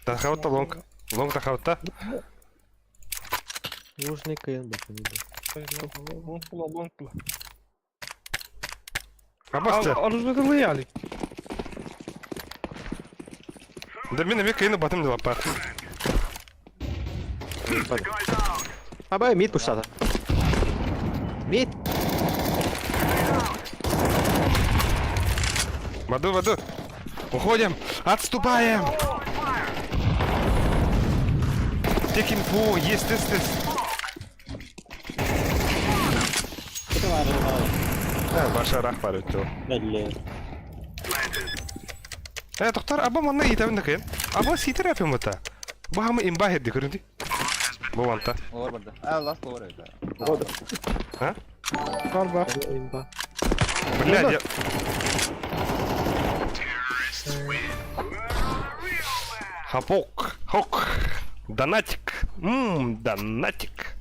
Speaker 1: Тахаута лонг. Лонг тахаута.
Speaker 4: Нужный КН, бля, не буду.
Speaker 2: Лонг пула, лонг пула.
Speaker 1: Абасты.
Speaker 2: Оружие лояли.
Speaker 1: Да мина века и на батым дела пах.
Speaker 4: Абай, мид пуштата. Мид!
Speaker 1: В аду, в аду. Уходим! Отступаем! Тек инфу, есть тест, тест.
Speaker 10: Это var, var.
Speaker 1: Да, ваша рах парю.
Speaker 10: Belli.
Speaker 1: Э, доктор, аба манна итэбин дакын. Аба ситер апим бута. Бу хама имба хедди көрүнди. Бу ванта.
Speaker 5: Ловер барда. А, ласт ловер это.
Speaker 1: А?
Speaker 2: Барба.
Speaker 4: Имба.
Speaker 1: Блядь, я... Хапок, хок, донатик, ммм, донатик.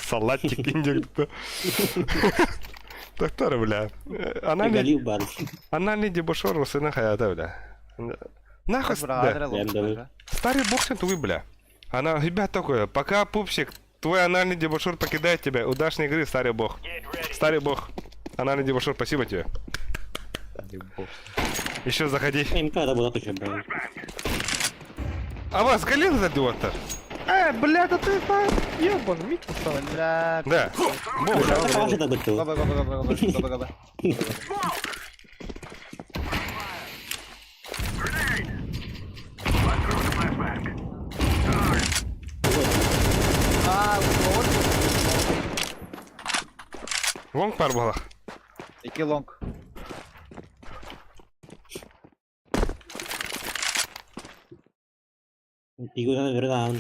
Speaker 1: Салатик индик. Доктор, бля. Анальный,
Speaker 10: Галил бар.
Speaker 1: анальный дебошор сына хаята, бля. Нахуй, да.
Speaker 10: Да.
Speaker 1: Старый боксинг вы, бля. Она, ребят, такое, пока, пупсик, твой анальный дебошур покидает тебя. Удачной игры, старый бог. Старый бог. Анальный дебошур, спасибо тебе. Еще заходи.
Speaker 10: МК да была точно, блядь.
Speaker 1: А вас Галил задуата?
Speaker 2: Э, бля, да ты па... Ебан, мид поставил.
Speaker 5: Бля.
Speaker 1: Да. Бог.
Speaker 10: Это ваша добыча.
Speaker 5: Гоба, гоба, гоба, гоба, гоба, гоба. А, ловер.
Speaker 1: Лонг пар была.
Speaker 5: Ики лонг.
Speaker 10: Игорь, наверное,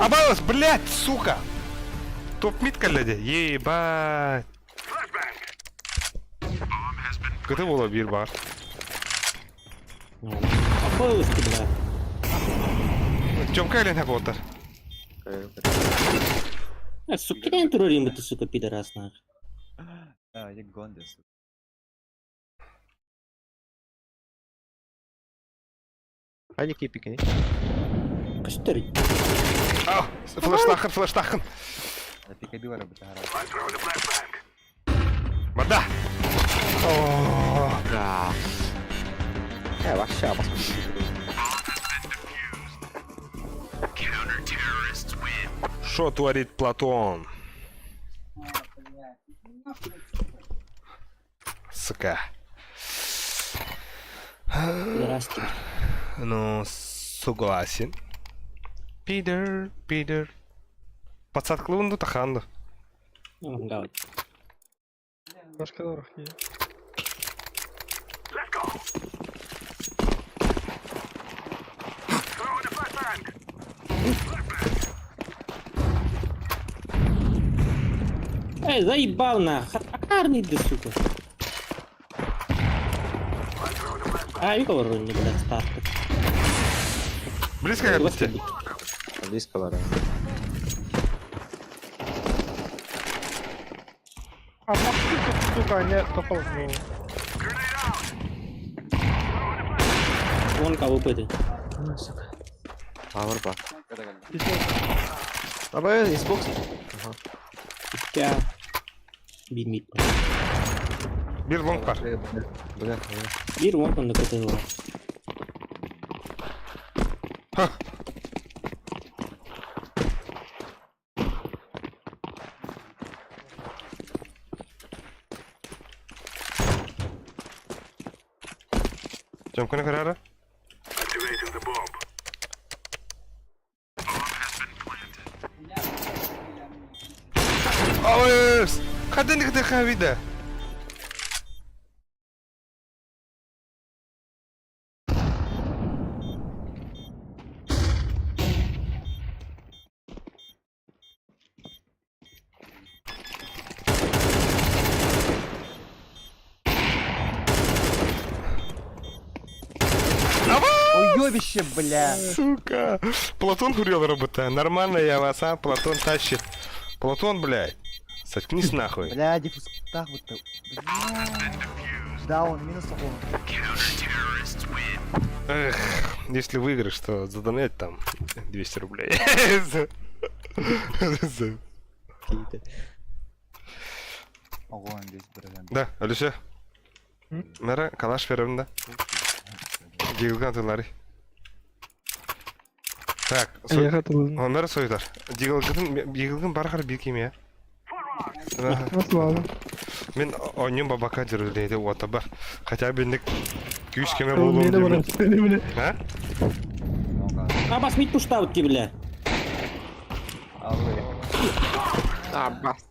Speaker 1: Абалас, блядь, сука! Топ-мид, коллеги. Ебать. Кыты була бир бар.
Speaker 10: Апойлышки, бля.
Speaker 1: Тёмка или не болтар?
Speaker 10: А, сука, кидай турарим, ты, сука, пидорас, нах.
Speaker 5: А, я гондес.
Speaker 4: Они кипики, не?
Speaker 10: Костер.
Speaker 1: А, флештахын, флештахын.
Speaker 5: Да пикабила работа.
Speaker 1: Вода! О,
Speaker 4: Да. Э, вообще, абас.
Speaker 1: Что творит Платон? Сука.
Speaker 10: Пидорас, ты.
Speaker 1: Ну, согласен. Пидор, пидор. Подсадклыунду таханду.
Speaker 10: Ну, давай.
Speaker 2: Башка дорог не.
Speaker 3: Let's go. Throw in the flashbang.
Speaker 10: Эй, заебал, нах. Акарный, ты, сука. А, никого не, блядь, старт.
Speaker 1: Близко как будто.
Speaker 4: Близко, ладно.
Speaker 2: А пошли тут, сука, не попал в голову.
Speaker 10: Вон кого ты.
Speaker 4: Сука. Пауэр бак. Абай, Xbox.
Speaker 10: Я. Бимит.
Speaker 1: Бир лонг пар.
Speaker 4: Бля, бля.
Speaker 10: Бир, вон он на КТ.
Speaker 1: Ха. Тёмка не карара?
Speaker 3: Activating the bomb.
Speaker 1: Ауэс! Хаден где хавида?
Speaker 5: Уёбище, бля.
Speaker 1: Сука! Платон курил работа. Нормально я вас, а? Платон тащит. Платон, блядь. Соткнись нахуй.
Speaker 5: Бля, диффуз так вот. Бля. Даун, минус он.
Speaker 1: Эх, если выиграешь, то задонать там 200 рублей.
Speaker 5: Ого, здесь, бля.
Speaker 1: Да, Алиса. Мера, калаш верим, да? Гигантылары. Так,
Speaker 2: Эйиэхэ тылын.
Speaker 1: Оннор суйдар. Дигалгытын дигалгын барахар биир кимиэ.
Speaker 2: Наслада.
Speaker 1: Мин оонньуум бабака дьөрүлэйди уота бар. Хотя бы инник күүс кеме буолуом
Speaker 2: Мені
Speaker 1: диэмин.
Speaker 2: барар. Мені.
Speaker 1: А?
Speaker 10: А бас мид пуштаут ти, бля.
Speaker 2: А, бас.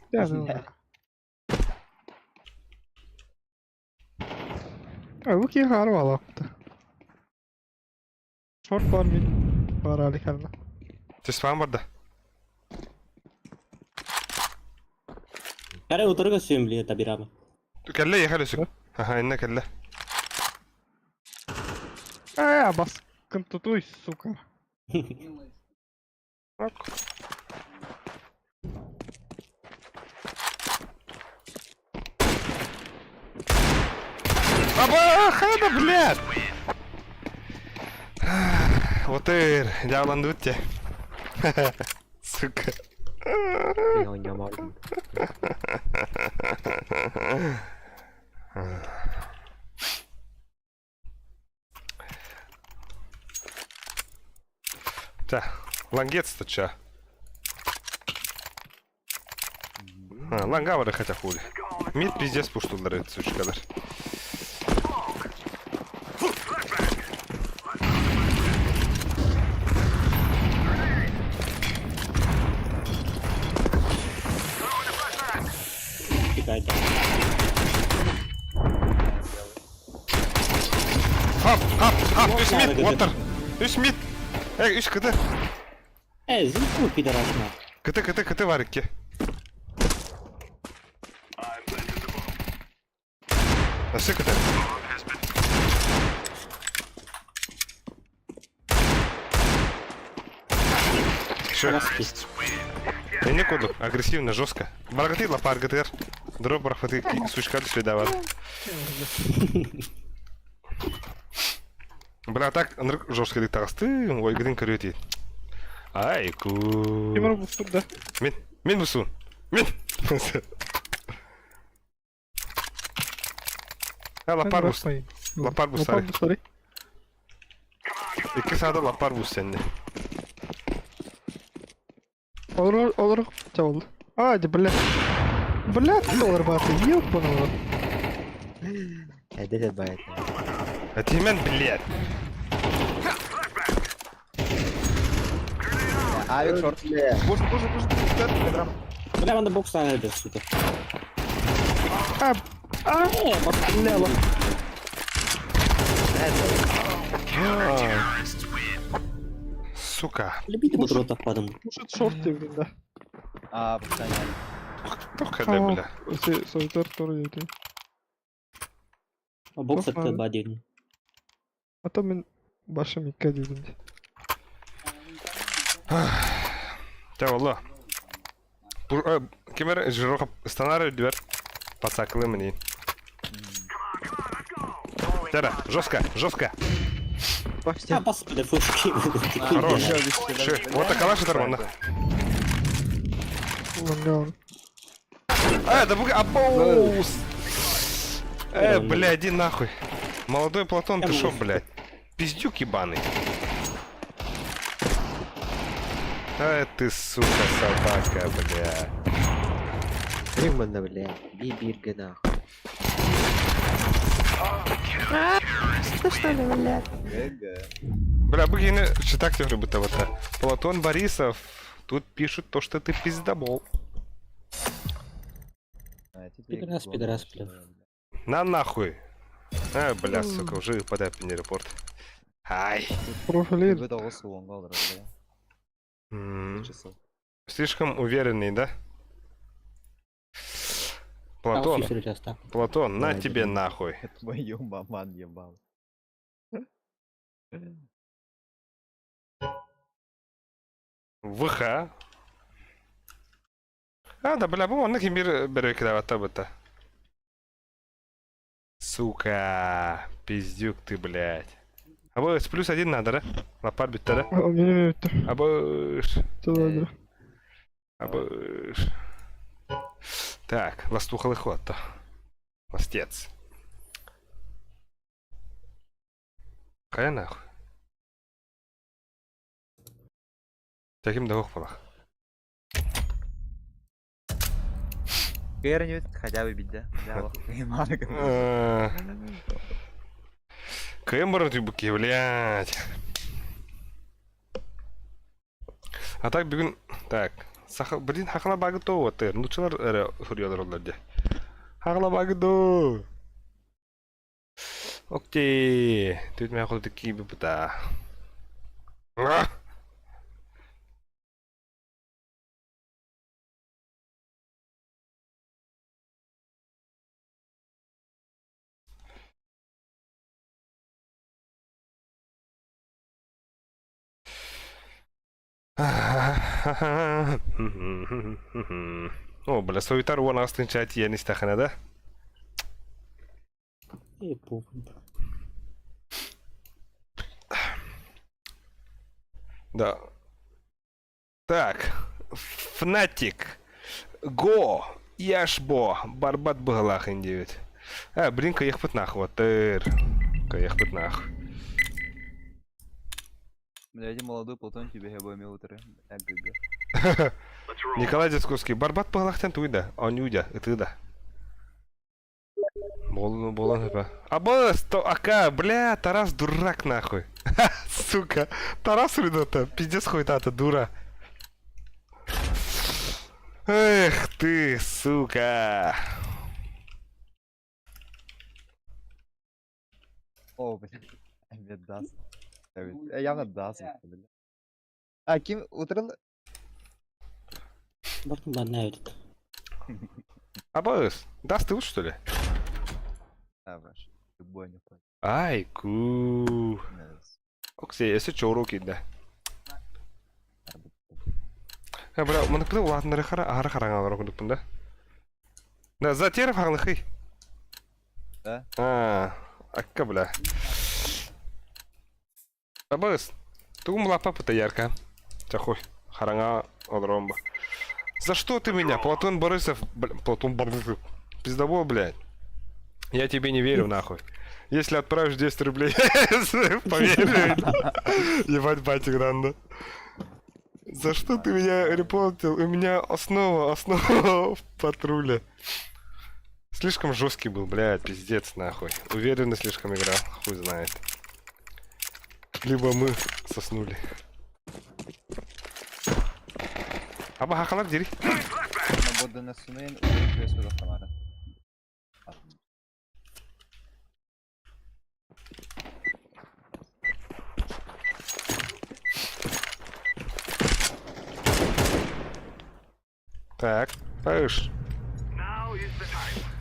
Speaker 2: А, бу киһи хаар балапты. Шорт бар мин. Бар аликарна.
Speaker 1: Түспаан барда.
Speaker 10: Кара утарыга сөм, бля, табирама.
Speaker 1: Кэллэ ехали сүк. Аха, инна кэллэ.
Speaker 2: А, баскын тутуй, сука.
Speaker 1: Ок. Аба, хада, блядь! Отыр, дьааланды те. Сука. Та, лангец-то ча. А, лангавары хотя хули. Мид пиздец пуштулар, сучкалар.
Speaker 10: Тикайте.
Speaker 1: Хап, хап, хап, үс мид, water. Үс мид. Эй, үс кт.
Speaker 10: Э, звуку, пидорас, на.
Speaker 1: Кт, кт, кт варикке. Өссө кт. Шо? Я кодук, агрессивно, жестко. Баргаты лапар ГТР. Дроп бархаты сучка следовал. Бля, так жестко дик тағысты, ой, гдин көрөти. Ай, ку.
Speaker 2: Кимер бустук да.
Speaker 1: Мен, мен бусун. Мен. А, лапар бус. Лапар бус,
Speaker 2: Лапар бус,
Speaker 1: Икки саада лапар бус сенде.
Speaker 2: Olur olur чабыл. А, да бля. Бля, доллар баты, ёбаный.
Speaker 1: А Тимен, блядь.
Speaker 5: Авик шорт. Пуш, пуш, пуш, пуш,
Speaker 10: Бля, надо бокс на сука.
Speaker 2: А, а,
Speaker 10: Э, бас,
Speaker 2: бля, лап.
Speaker 1: Сука.
Speaker 10: Любите бутерброд падом.
Speaker 2: Может шорт блин, да.
Speaker 5: А, пацаны.
Speaker 1: Тоққа да, бля.
Speaker 2: Сойтар тоже дейді.
Speaker 10: Бокс
Speaker 2: Тоққа.
Speaker 10: это бадин.
Speaker 2: А то мен башым икке дедім.
Speaker 1: Та валла. Кемер жироқа станары дверь. Пацаклы мне. Тара, жестко, жестко.
Speaker 10: А, бас, бля, флешки.
Speaker 1: Хорош. Шö, Вот калаш тармана.
Speaker 2: Лангаун.
Speaker 1: А, да буга, абоус. Э, бля, иди нахуй. Молодой Платон, ты шо, блядь? Пиздюк ебаный. А ты, сука, собака, бля.
Speaker 4: Риммана, бля, бибирга нахуй.
Speaker 1: Бля, быгины, читак тебе будто вот. Платон Борисов, тут пишут то, что ты пиздобол.
Speaker 10: Пидорас, пидорас, бля.
Speaker 1: На нахуй. А, бля, сука, уже подай мне репорт. Ай.
Speaker 2: Профилир.
Speaker 1: М, Слишком уверенный, да? Платон, Платон, на тебе нахуй.
Speaker 5: Твою маман ебал.
Speaker 1: ВХ. А, да, бля, бу онны ким бир берекедаватта быта. Сука, пиздюк ты, блядь. А бу с плюс один надо, да? Лапар битте, да?
Speaker 2: Менің өтті.
Speaker 1: А бу
Speaker 2: Чалады.
Speaker 1: А бу Так, ластухалы ход-то. Ластец. Какая нахуй? Таким да буолах.
Speaker 5: Кэрнют хотя бы бить, да?
Speaker 1: Кыайан баран түйбүккэ, блядь. А так бүгүн, так, саха, блин, хахала багы то вот, нучалар эрэ суруйалар олар дии. Хахала багы до. Окей, тут меня хоть такие бы да. О, бля, Совитар уон астын тиийэн истэххинэ да?
Speaker 10: И похуй.
Speaker 1: Да. Так, Фнатик, Го, Яшбо, Барбат быһылаах диэбит. Э, блин, кыйахпыт нах, вот тыр. Кыйахпыт нах.
Speaker 5: Бля, молодой Платон тебе я бы имел утро. Бля, ГГ.
Speaker 1: Николай Дисковский, Барбат быһылаахтан туйда, онюдя, ытыда. Болан, болан хыпа. Абыс, то ака, бля, Тарас дурак нахуй. Сука, Тарас ребята, пиздец хуйта-то, дура. Эх ты, сука.
Speaker 5: О, бля. Опять даст. Явно даст. бля. А, ким утрал?
Speaker 10: Бартын эбит.
Speaker 1: Абыс, даст ты что ли?
Speaker 5: А, ваш. Любой не понял.
Speaker 1: Ай, ку. Оксей, если чё, уроки, да. Э, бля, маны куда улаатыннары хара, аһара хараҥалар курдукпун да. Да, Затеров хаҥлыхый.
Speaker 5: Да?
Speaker 1: А, акка, бля. Абыс, тугум лапа ярко. Чахуй, хараҥа олорон бу. За что ты меня, Платон Борисов, бля, Платон Борисов, пиздобол, блядь. Я тебе не верю, нахуй. Если отправишь 10 рублей, поверю. Ебать, батик рандо. За что ты меня репортил? У меня основа, основа в патруле. Слишком жесткий был, блядь, пиздец, нахуй. Уверенно слишком играл, хуй знает. Либо мы соснули. Аба хахалар дири.
Speaker 5: На сунен уйду я сюда Тамара.
Speaker 1: Так, паш.
Speaker 3: Now is the time.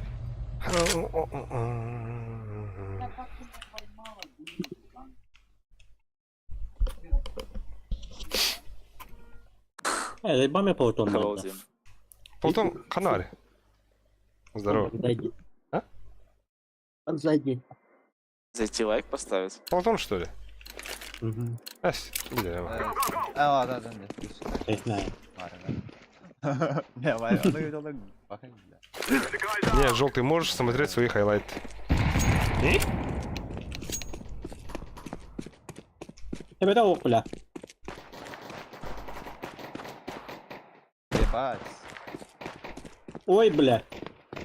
Speaker 10: Э, заебал Платон
Speaker 6: Hello,
Speaker 10: да.
Speaker 6: Дим.
Speaker 1: Платон, канаре. Здорово.
Speaker 10: Зайди.
Speaker 1: А?
Speaker 10: Он зайди.
Speaker 6: Зайти лайк поставить.
Speaker 1: Платон, что ли?
Speaker 10: Угу.
Speaker 1: Ась, бля.
Speaker 5: А, да, да, да.
Speaker 10: Я знаю.
Speaker 5: Не, Варя, ну и он
Speaker 1: Не, желтый, можешь смотреть свои хайлайты.
Speaker 10: Тебе того, бля.
Speaker 5: Ебать.
Speaker 10: Ой, бля.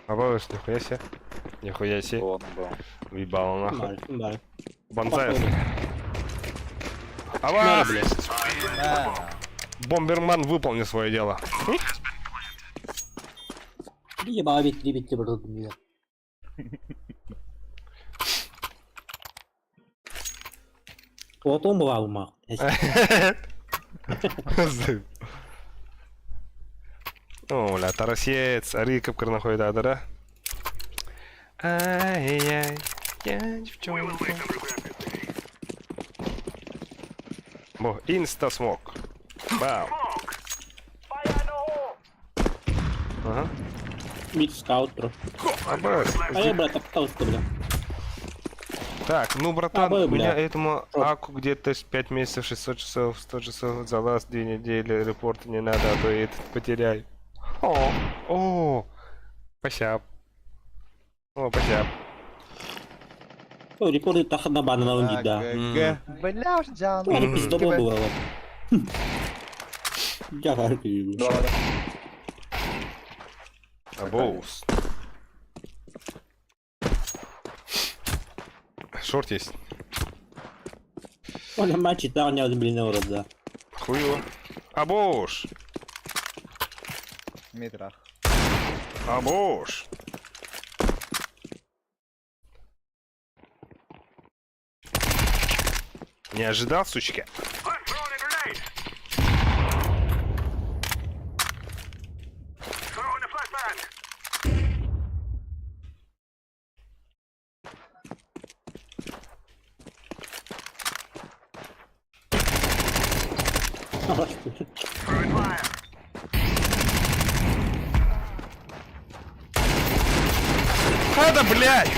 Speaker 1: Абалыш, нихуя себе. Нихуя себе.
Speaker 6: Вон был.
Speaker 1: Въебало нахуй.
Speaker 10: Бар, бар.
Speaker 1: Бонзаев.
Speaker 10: На,
Speaker 1: Авас!
Speaker 10: бля.
Speaker 5: На,
Speaker 1: Бомберман выполнил свое дело.
Speaker 10: Ебал бит, бит, бит, Платон была ума.
Speaker 1: О, бля, Тарасец, Ариков находит адара. Ай-яй, я девчонка. Бо, инста-смок. Бау. Ага.
Speaker 10: Мид скаут, бро.
Speaker 1: Абас.
Speaker 10: А я, брат, так бля.
Speaker 1: Так, ну, братан,
Speaker 10: А, бля.
Speaker 1: у меня этому аку где-то 5 месяцев, 600 часов, 100 часов за ласт 2 недели, репорты не надо, а то я этот потеряю. О, о, пощап. О, пощап.
Speaker 10: О, репорты так на бана на да.
Speaker 5: ГГ. Бля, уж джан.
Speaker 10: Ну, пиздобол было. Я
Speaker 5: Два вода.
Speaker 1: Абоус. Шорт есть.
Speaker 10: Он матчи там не блин да.
Speaker 1: Хуё. Абоуш.
Speaker 5: Метрах.
Speaker 1: Абоуш. Не ожидал, сучка?
Speaker 3: I'm throwing a grenade. Throwing a flashbang. Throwing fire.
Speaker 1: А да, блядь!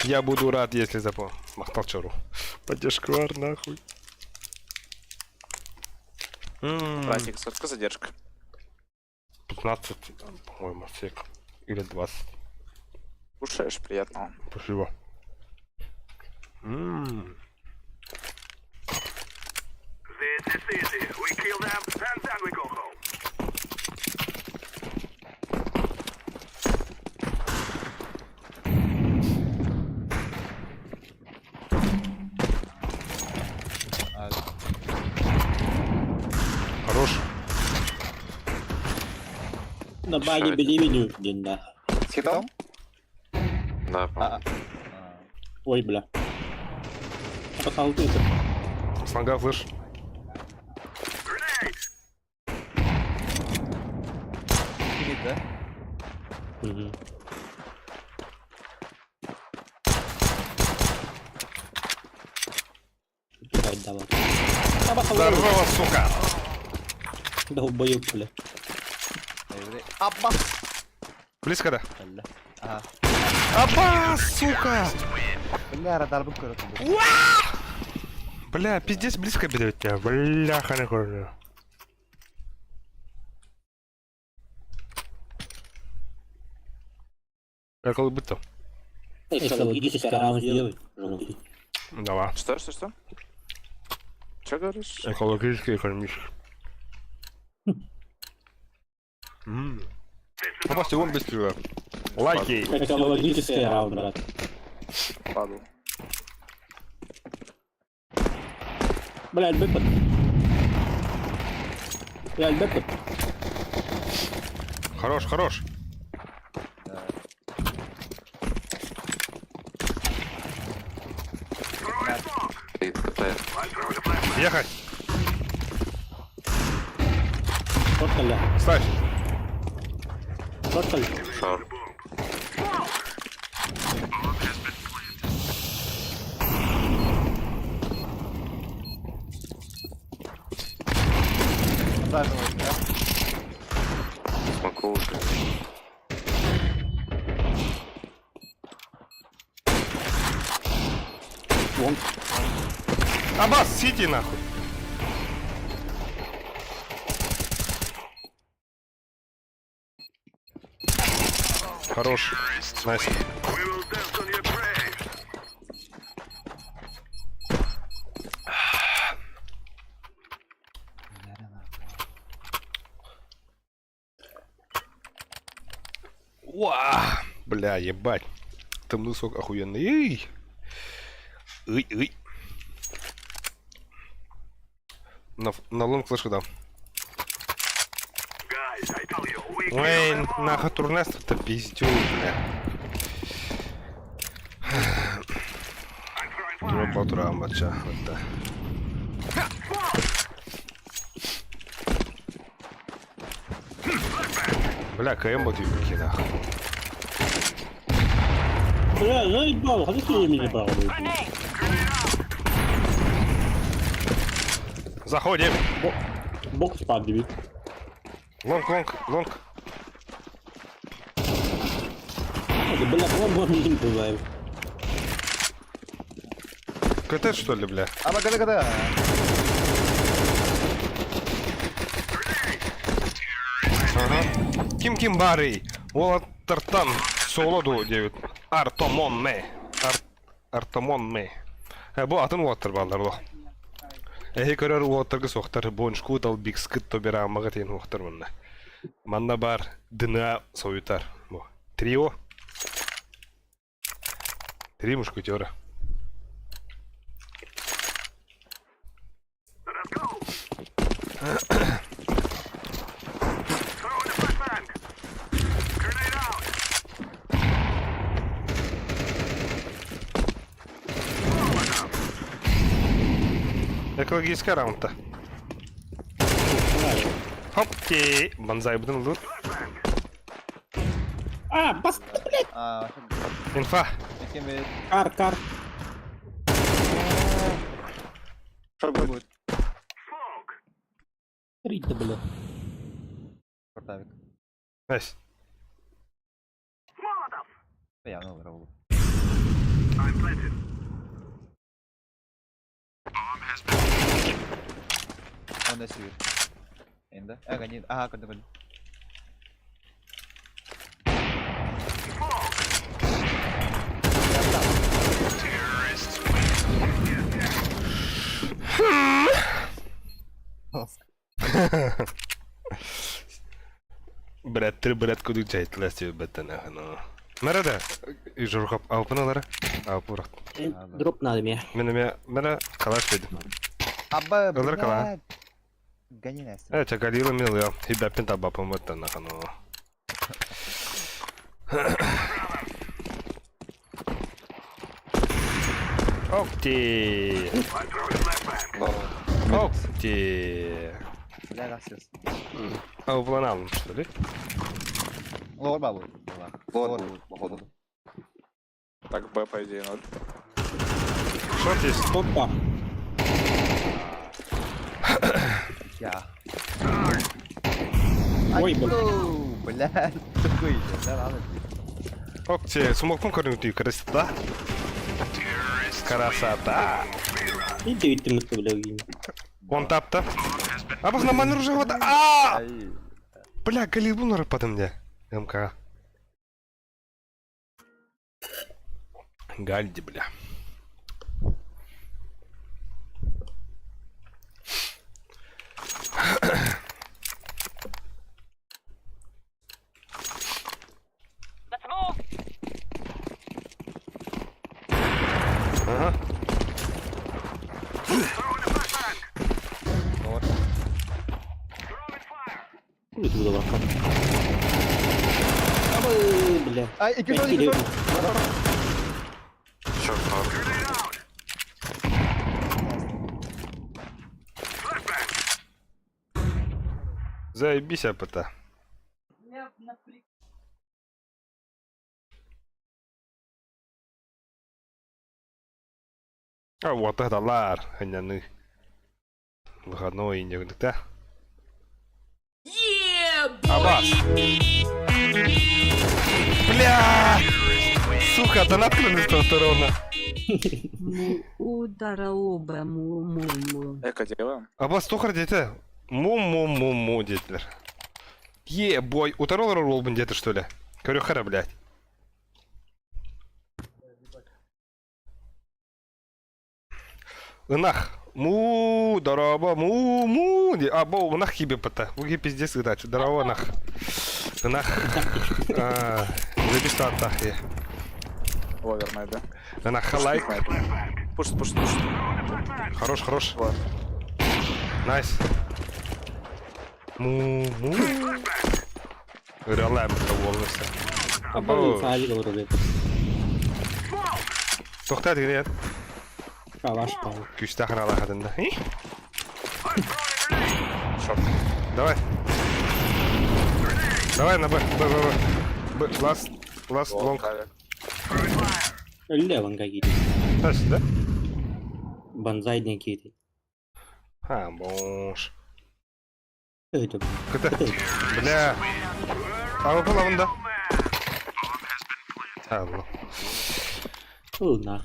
Speaker 1: Я буду рад, если запомню. Махтал чару. Поддержквар, нахуй. М,
Speaker 6: Братик, сколько задержка?
Speaker 1: 15, по-моему, сек. Или 20.
Speaker 6: Кушаешь, приятного.
Speaker 1: Спасибо. М,
Speaker 3: This is easy. We kill them and then we go home.
Speaker 5: А,
Speaker 1: Хорош.
Speaker 10: На базе беременю, да.
Speaker 5: С хитом?
Speaker 11: Да, по-моему.
Speaker 5: А.
Speaker 10: Ой, бля. Пацан, ты это.
Speaker 1: Слонга флеш.
Speaker 3: Grenade.
Speaker 5: Хит, да?
Speaker 10: Угу. Блядь, давай.
Speaker 1: Здорово, сука!
Speaker 10: Долбоёб, бля.
Speaker 5: Апа!
Speaker 1: Близко, да?
Speaker 5: Бля. Ага.
Speaker 1: Аба, сука!
Speaker 5: Бля, радар был коротко.
Speaker 1: Бля, пиздец, близко берет тебя. Бляха, нахуй. Как быть-то?
Speaker 10: Экологический раунд сделай. Желтый.
Speaker 1: Давай.
Speaker 6: Что, что, что? Че говоришь?
Speaker 1: Экологический, экономический. М. Попасть вон быстрее. Лайки.
Speaker 10: Экологический раунд, брат.
Speaker 6: Падал.
Speaker 10: Блядь, бэпот. Блядь, бэпот.
Speaker 1: Хорош, хорош.
Speaker 3: Throwing smoke.
Speaker 11: Ты КТ.
Speaker 3: I'm throwing a flashbang.
Speaker 1: Ехать.
Speaker 10: Шорт,
Speaker 1: Ставь.
Speaker 10: Шорт,
Speaker 11: Шорт.
Speaker 5: Заживо, да?
Speaker 11: Смоку уже.
Speaker 10: Вон.
Speaker 1: Аббас, сити нахуй. Хорош. Nice.
Speaker 3: We will dance on your grave.
Speaker 1: Уа! Бля, ебать. Там носок охуенный. Эй! Эй, эй. На, на long флешку дам.
Speaker 3: Guys, I tell you, we kill
Speaker 1: Ой,
Speaker 3: them all.
Speaker 1: нахуй турнестр-то пиздю, бля.
Speaker 3: I'm throwing fire.
Speaker 1: Дроп утра, матча. Вот так. Бля, КМ вот ебаки, нахуй.
Speaker 10: Бля, заебал, хотите я меня брал?
Speaker 7: Grenade.
Speaker 1: Заходим.
Speaker 10: Бокс падает.
Speaker 1: Long, long, long.
Speaker 10: Это, бля, по-моему, не бывает.
Speaker 1: КТ что ли, бля?
Speaker 5: Аба, КТ, КТ.
Speaker 1: Ага. Ким Ким Барый. Уола Тартан. Солоду 9. Артомон ме. Ар... Артомон ме. Бу атын уолаттар бааллар олох. Эһи көрөр уолаттарга суохтар Боншку, Талбикскыт, Тоберамаҕа диэн уохтар манна. Манна баар ДНА соютар. Бу. Трио. Три мушкетера. Экологическая раундта. Хоп, ти, банзай будем лут.
Speaker 10: А, бас, блядь!
Speaker 5: А,
Speaker 1: Инфа.
Speaker 10: Кар, кар.
Speaker 6: Что будет?
Speaker 10: Рита, блядь.
Speaker 5: Портавик.
Speaker 1: Найс.
Speaker 5: Я ну ролл. Он на север. Энда. Ага, нет. Ага, куда куда.
Speaker 1: Брат, три брат кудук жайтылар себебеттен ахыны. Мерада, жургап алпыналары. Алпы
Speaker 10: Дроп надо мне.
Speaker 1: Мен эме мера калаш дедим.
Speaker 5: Аба,
Speaker 1: Ылыр кала.
Speaker 5: Гони Настя.
Speaker 1: Э, чагалила мил я. Хибапин табапым баттан ахыны. Ох ты! Ох ты!
Speaker 5: Бля, расёс.
Speaker 1: А упланалым, что ли?
Speaker 5: Лор бабу.
Speaker 6: Лор, походу. Так, Б, по идее, 0.
Speaker 1: Шорт есть.
Speaker 10: Опа.
Speaker 5: Я.
Speaker 10: Ой, блядь.
Speaker 5: Бля, такой, да ладно.
Speaker 1: Ох ты, смокун корню красота. Красота.
Speaker 10: Иди, иди, мы бля,
Speaker 1: Он тапта. А бах нормально уже вот. А! Бля, галибу подо мне. МК. Гальди, бля.
Speaker 7: Let's move.
Speaker 1: Ага.
Speaker 10: Хули ты буду Абы, бля.
Speaker 5: Ай, и кишон, и кишон.
Speaker 11: Черт,
Speaker 1: Заебись, АПТ. А вот это лар, ханяны. Выходной не да? Абас. Бля! Сука, донат на второго.
Speaker 8: Удара оба му-му-му.
Speaker 6: Эко делаем.
Speaker 1: Абас тухар дети. Му-му-му-му детлер. Е, бой. Утарол ролл где-то что ли? Корюхара, блядь. Ынах. Му, дороба, му, му. А, бо, ынах хибе пата. Уги пиздец ыдач. Здорово, ынах. Ынах. Забиста антах.
Speaker 6: Ловер найду.
Speaker 1: Ынах лайк.
Speaker 6: Пуш, пуш, пуш.
Speaker 1: Хорош, хорош. Найс. Му, му. Ыралаем волнуйся.
Speaker 10: Абы, саажы говорю,
Speaker 1: Тоқтат генет.
Speaker 10: Калаш пал.
Speaker 1: Күстәхін алақадында. Давай. Давай на Б, Б, Б, Б. Б, last, last long.
Speaker 10: Леван какие-то.
Speaker 1: Дальше, да?
Speaker 10: Банзай какие-то.
Speaker 1: А, бонж.
Speaker 10: Это?
Speaker 1: КТ. Бля. А вы была да? А, ну.
Speaker 10: Нах.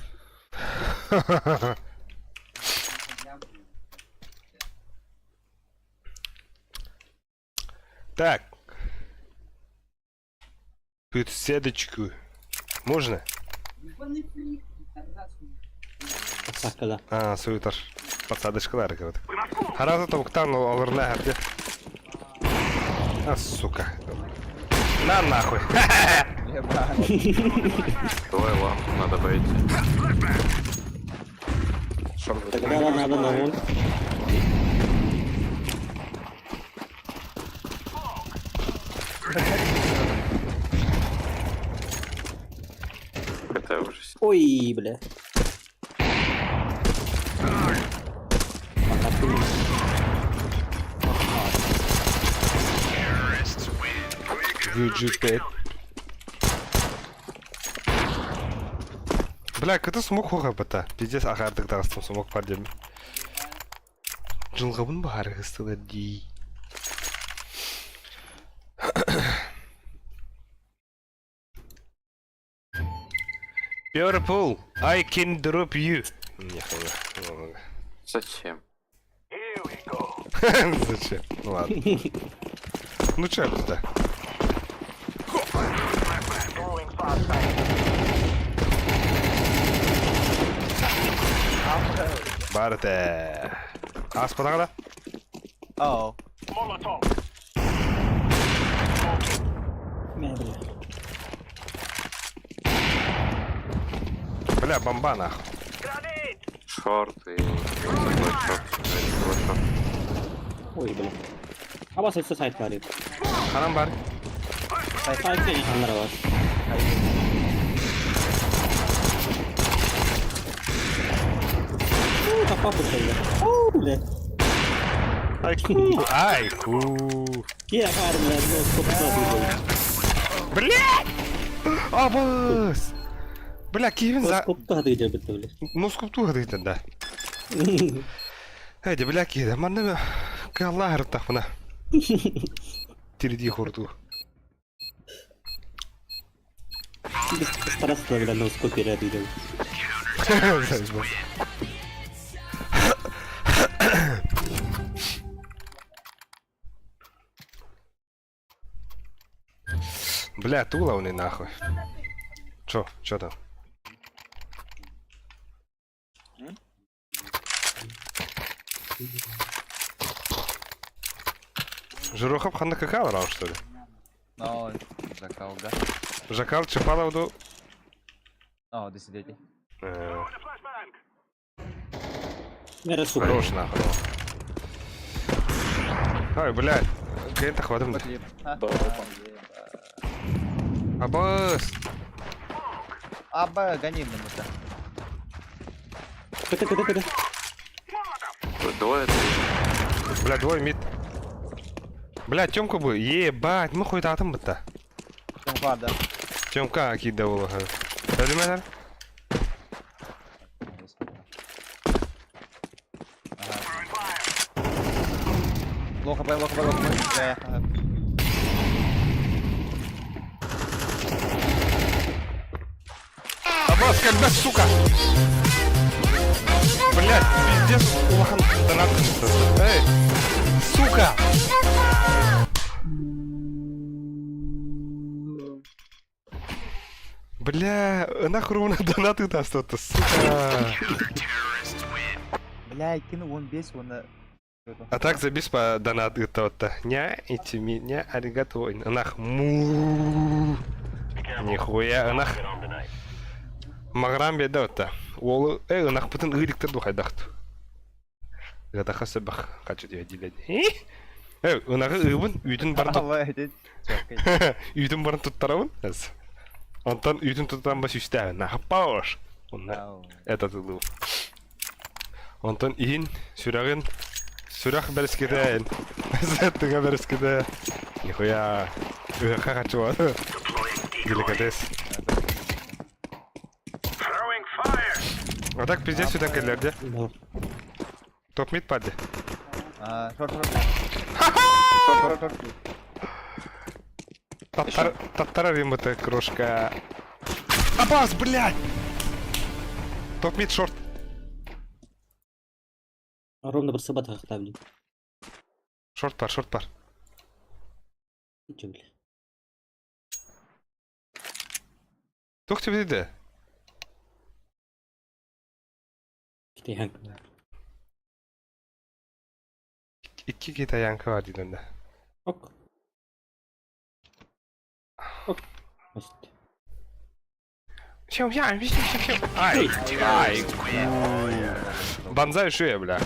Speaker 1: Так. Тут сеточку. Можно?
Speaker 10: Саккада.
Speaker 1: А, суютар. Подсадочкалар кырдык. Харазы тобуктан олорна харды. А, сука. На нахуй.
Speaker 11: Давай лампу надо пойти.
Speaker 6: Шорт
Speaker 10: Тогда надо на ноль.
Speaker 11: КТ уже.
Speaker 10: Ой, бля. Пока ты.
Speaker 1: VG5. Бля, кыты смок хоға бата. Пиздец ағардық дағыстым смок бар дем. Жылғабын бары ыстылы дей. Purple, I can drop you. Нихуя.
Speaker 11: Зачем?
Speaker 1: Зачем? Ну ладно. Ну чё это? Барте. Ас да?
Speaker 5: Оу.
Speaker 10: Мә, бля.
Speaker 1: Бля, бомба нахуй.
Speaker 11: Шорт и... Такой шорт. Такой шорт.
Speaker 10: Ой, бля. Аба сетсе сайт бар edi.
Speaker 1: Ханан бар.
Speaker 10: Сайт деген бар. Уу, таппа бля. Уу, бля.
Speaker 1: Айку. Айку.
Speaker 10: Ке бар, бля, ну, сколько
Speaker 1: Бля! Абыс! Бля, киевин за...
Speaker 10: Сколько ты идет, бля.
Speaker 1: Ну, скульптура дейді да. Эйди, бля, киевин. Манна калла харыттах мына. Тириди хорду.
Speaker 10: Стараться, бля, ну, сколько ряд идет.
Speaker 1: Бля, тула они нахуй. Чё, чё там? Жирохов ханна какал раунд, что ли?
Speaker 5: No, Жакалга.
Speaker 1: Жакал Чапаловду.
Speaker 5: О, до свидания.
Speaker 10: Мера, сука.
Speaker 1: Хорош нахуй. Ой, блядь. Клиента хватит.
Speaker 6: Да, опа.
Speaker 1: Абас!
Speaker 5: Аба, гони мне это.
Speaker 10: КТ, КТ, КТ.
Speaker 11: Двое.
Speaker 1: Бля, двое мид. Бля, Тёмку бы, ебать, мы хуй атом бытта.
Speaker 5: Тёмка, да.
Speaker 1: Тёмка кида было. Өлүмәләр?
Speaker 5: Лоу хп, лоу хп, лоу хп. Бля, ага.
Speaker 1: Абас, когда, сука! Блядь, пиздец, улахан донат. Эй, сука! Бля, нахуй он донаты даст это, сука.
Speaker 5: Бля, кину он бес, он...
Speaker 1: А так забис по донат то-то. Ня, эти меня, аригато, нах, му. Нихуя, нах. Маграм беда ота. Ол, нах пытын ырыктыр духайдахт. Гадаха сабах, хочу тебя делать. Ынагы ыбын үйдүн барын үйдүн барын туттарабын. Онтон үйдүн туттан бас үстәбин. Нахаппауш. Онна этот ылуу. Онтон иин сүрәгин сүрәх бәрескедә. Тыга бәрескедә. Нихуя. Ыха хочу. Деликатес. А так пиздец сюда келлерде. Топ мид паде.
Speaker 5: А, шорт, шорт. Шорт, шорт, шорт.
Speaker 1: Татар, татара это крошка. Абас, блядь! Топ мид шорт.
Speaker 10: Ровно бір сабат хақта, блин.
Speaker 1: Шорт пар, шорт пар.
Speaker 10: Че, бля.
Speaker 1: Тух тебе иде?
Speaker 10: Китаянка.
Speaker 1: Икки китаянка бар диэн да.
Speaker 10: Ок. Ок. Значит.
Speaker 1: Ай, ай. Банзай шея, бля.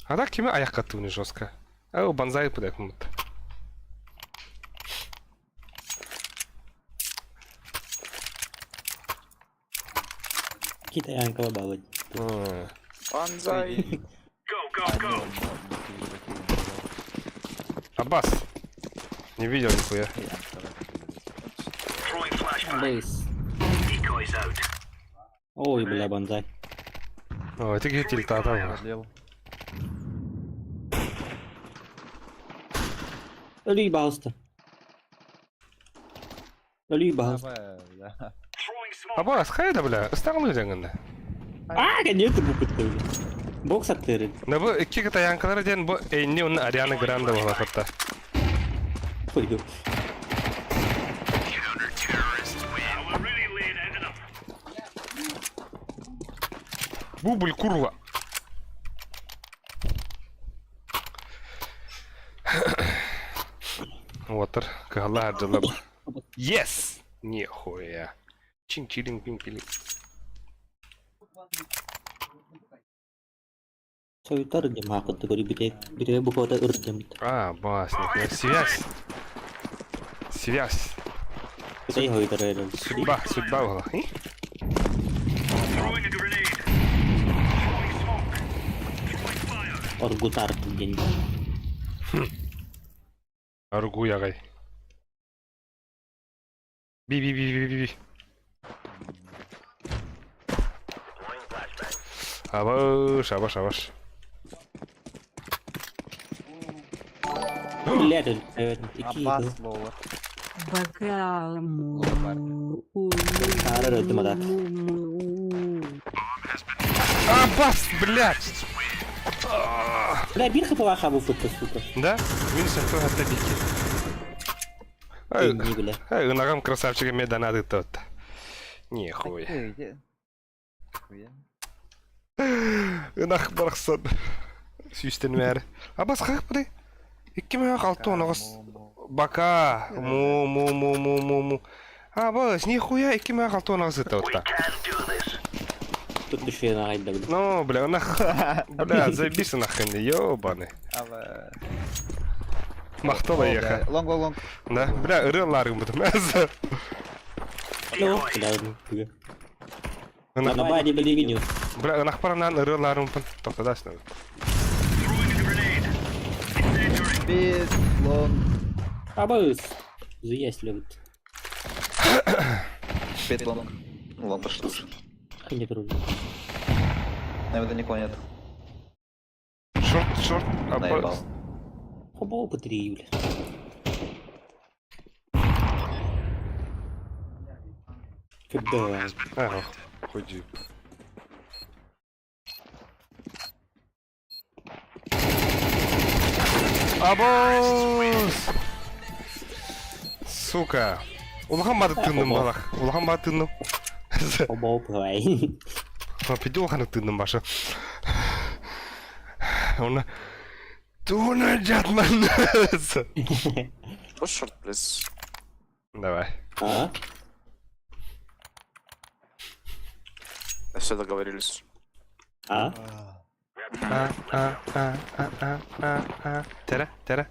Speaker 1: А так кими аяққа тыгны жестко. А банзай пыдак мут.
Speaker 10: Китаянка бабы.
Speaker 6: Банзай!
Speaker 3: Go, go, go.
Speaker 1: Аббас. Не видел нихуя.
Speaker 3: Throwing flashbang.
Speaker 10: Бейс.
Speaker 3: Decoys out.
Speaker 10: Ой, бля, банзай.
Speaker 1: О, это где тильта
Speaker 5: Продлил.
Speaker 10: Өлүй, пожалуйста. Өлүй, пожалуйста.
Speaker 5: Давай, бля.
Speaker 3: Throwing smoke.
Speaker 1: Аббас, хайда, бля, ыстаҕын ыдьаҥҥын
Speaker 10: А, нет, букутты. Бокс аттыры.
Speaker 1: Да бу икки китаянкалара диэн бу Энни уонна Ариана Гранде буолла
Speaker 10: Пойду.
Speaker 3: Now we're really laying into them.
Speaker 1: Бубль курва. Уотар, кыһалла дьылла бу. Yes! Нихуя. Чин чилин пин пилин.
Speaker 10: Сойтар дем хакытты көрі бите бите буквата ырдым.
Speaker 1: А, бас, нихуя. Связь. Связь.
Speaker 10: Кытай хойтар элем.
Speaker 1: Судьба, судьба буолла.
Speaker 3: Throwing a grenade. Throwing smoke. Throwing fire.
Speaker 10: Оргутар день.
Speaker 1: Аргуй ағай. Би би би би би би. Абаш, абаш, абаш.
Speaker 10: Блядь, ики.
Speaker 5: Аббас ловер.
Speaker 8: Бакал му.
Speaker 10: Сары өттім ада.
Speaker 1: Абас, блядь!
Speaker 10: Бля, бир хапала хабу футта, сука.
Speaker 1: Да? Минус кто это бики.
Speaker 10: Не, бля.
Speaker 1: Ай, ногам красавчика меда надо тот. Нихуя.
Speaker 5: Эй, где? Хуя.
Speaker 1: Ынах барахсан. Сүйістен бәрі. Абас қақ бұдай? 2006 оғыз. Бака. Му, му, му, му, му, му. Абас, нихуя, 2006 оғыз это
Speaker 3: We
Speaker 1: вот так.
Speaker 3: can do this.
Speaker 10: Тут еще на айда, бля.
Speaker 1: Ну, бля, нах... Бля, заебись нахрен, ёбаный.
Speaker 5: Абба.
Speaker 1: Мақтала еха.
Speaker 5: Лонг, лонг, лонг.
Speaker 1: Да, бля, ырыларым бұдым.
Speaker 10: Ну, бля, бля.
Speaker 1: Ынах...
Speaker 10: На баде, бля, виню.
Speaker 1: Бля, ынах парамнан ырыларым бұн. Тоқтадасың.
Speaker 3: Throwing a grenade. Incendiary.
Speaker 5: Бит, лонг.
Speaker 10: Абас. Заясь любит.
Speaker 6: Пять лонг. Ну ладно, пошли уже.
Speaker 10: Не трудно.
Speaker 6: Наверное, никого нет.
Speaker 1: Шорт, шорт,
Speaker 6: Наебал.
Speaker 1: абас.
Speaker 10: Оба по три, бля. Когда?
Speaker 1: Ага, ходи. Абос! Сука. Улахан бады тынным балах. Улахан бады тынным.
Speaker 10: Оба опай.
Speaker 1: Пиди улахан тынным башы. Оны... Туна жатман.
Speaker 6: Push short, please.
Speaker 1: Давай.
Speaker 10: А?
Speaker 6: Все договорились.
Speaker 10: А?
Speaker 1: А, а, а, а, а, а, а. Тера, тера.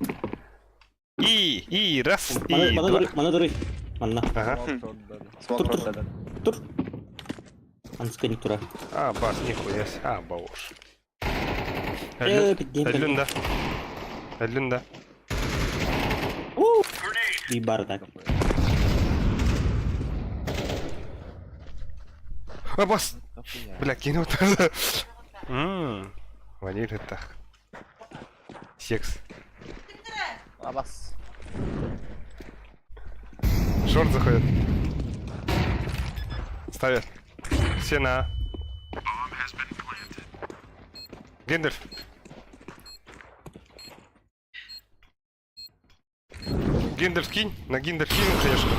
Speaker 1: И, и, раз, и,
Speaker 10: Мана
Speaker 1: два.
Speaker 10: дуры, мана дуры. Манна.
Speaker 1: Ага.
Speaker 5: Лонг, шорт, да, да.
Speaker 6: Смок
Speaker 10: Тур,
Speaker 6: рот,
Speaker 10: тур.
Speaker 6: да, да.
Speaker 10: Тур. Анска не тура.
Speaker 1: А, бас, нихуя себе. А, бауш.
Speaker 10: Пиздец.
Speaker 1: Әллін да. Әллін да.
Speaker 3: Grenade.
Speaker 10: И бардак.
Speaker 1: А, бас!
Speaker 5: Дохуя.
Speaker 1: Бля, кинул тоже. Ммм, ваниль это. Секс.
Speaker 5: Аббас.
Speaker 1: Шорт заходит. Ставят. Все на. Гендальф. Гиндер скинь, на гиндер скинь, конечно.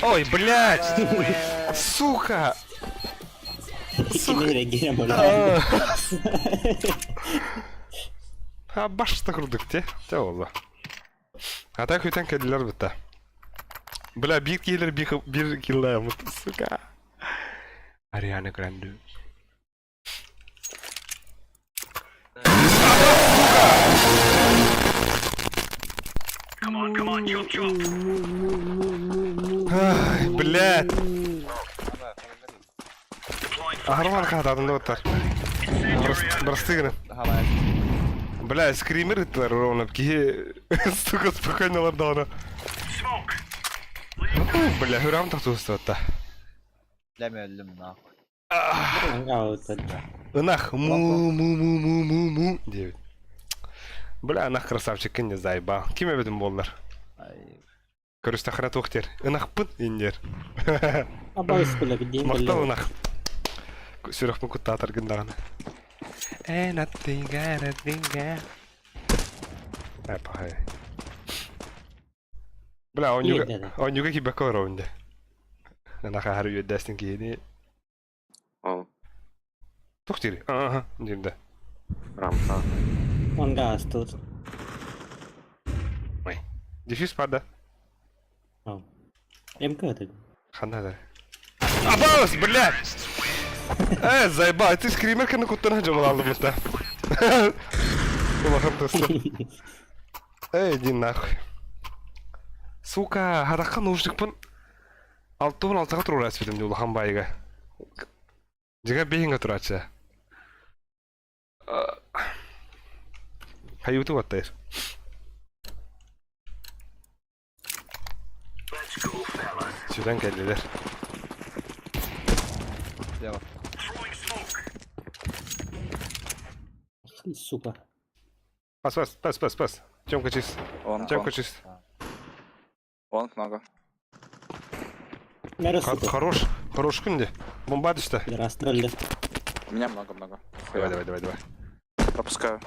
Speaker 1: Ой, блядь! Сука!
Speaker 10: Кими регине буолла.
Speaker 1: А башта курдук те. Те олла. А так үтэн кэллилэр бытта. Бля, биир киһилэр биир биир киллааммыт, сука. Ариана Гранде.
Speaker 3: Come on, come on, chop chop.
Speaker 1: Ай, блядь.
Speaker 3: Deploying
Speaker 1: Аһарман хаатаатын доҕоттор. Бырастыы гына. Бля, скример ыттылар ровно. Киһи, сука, спокойно олордоҕуна.
Speaker 3: smoke.
Speaker 1: Бля, хүрам тохтуустубатта.
Speaker 5: Бля, мен өллүм нахуй.
Speaker 1: Ынах му му му му му му диэбит. Бля, ынах красавчик не заебал. Ким эбитин буоллар?
Speaker 5: Ай,
Speaker 1: Көрүстэххинэ туох диэр? Ынахпын индиэр.
Speaker 10: Абайс бля, где
Speaker 1: Махтал
Speaker 10: бля.
Speaker 1: ынах. Сүрэхпин куттаатаргын даҕаны. Эн аттыгар аттыгар. Э, пахай. Бля, оонньууга
Speaker 10: Иэдэ.
Speaker 1: оонньууга киирбэккэ олоробун дии. Ынах аһары үөрдээстин киһини.
Speaker 11: Ол,
Speaker 1: Туох диирий? Ааха, диир да.
Speaker 11: рампа.
Speaker 10: Он газ тут.
Speaker 1: Ой. Дефьюз бар да?
Speaker 10: МК это.
Speaker 1: Ханна да. Абаус, блядь! Э, заебал, ты скример кэннэ куттана дьомалаалым да. Улахан тыста. Эй, иди нахуй. Сука, хадахха наушникпын 66-га туруора эспитим дии улахан баайыга. Дьиҥэ биэһиҥҥэ турааччы. Хайыытын уоттайар.
Speaker 3: Let's go, fellas.
Speaker 1: Сүтэн кэллилэр.
Speaker 5: Слева.
Speaker 3: Throwing smoke.
Speaker 10: Сука.
Speaker 1: Бас, бас, бас, бас, бас. Тёмка чист.
Speaker 6: Лонг,
Speaker 1: Тёмка
Speaker 6: лонг.
Speaker 1: чист.
Speaker 6: Лонг много.
Speaker 10: Мэра,
Speaker 1: Хор-
Speaker 10: сука.
Speaker 1: Хорош, хорош күн де. Бомба түсті.
Speaker 10: Расстреляли.
Speaker 6: У меня много-много.
Speaker 1: Давай, давай, давай, давай.
Speaker 6: Пропускаю.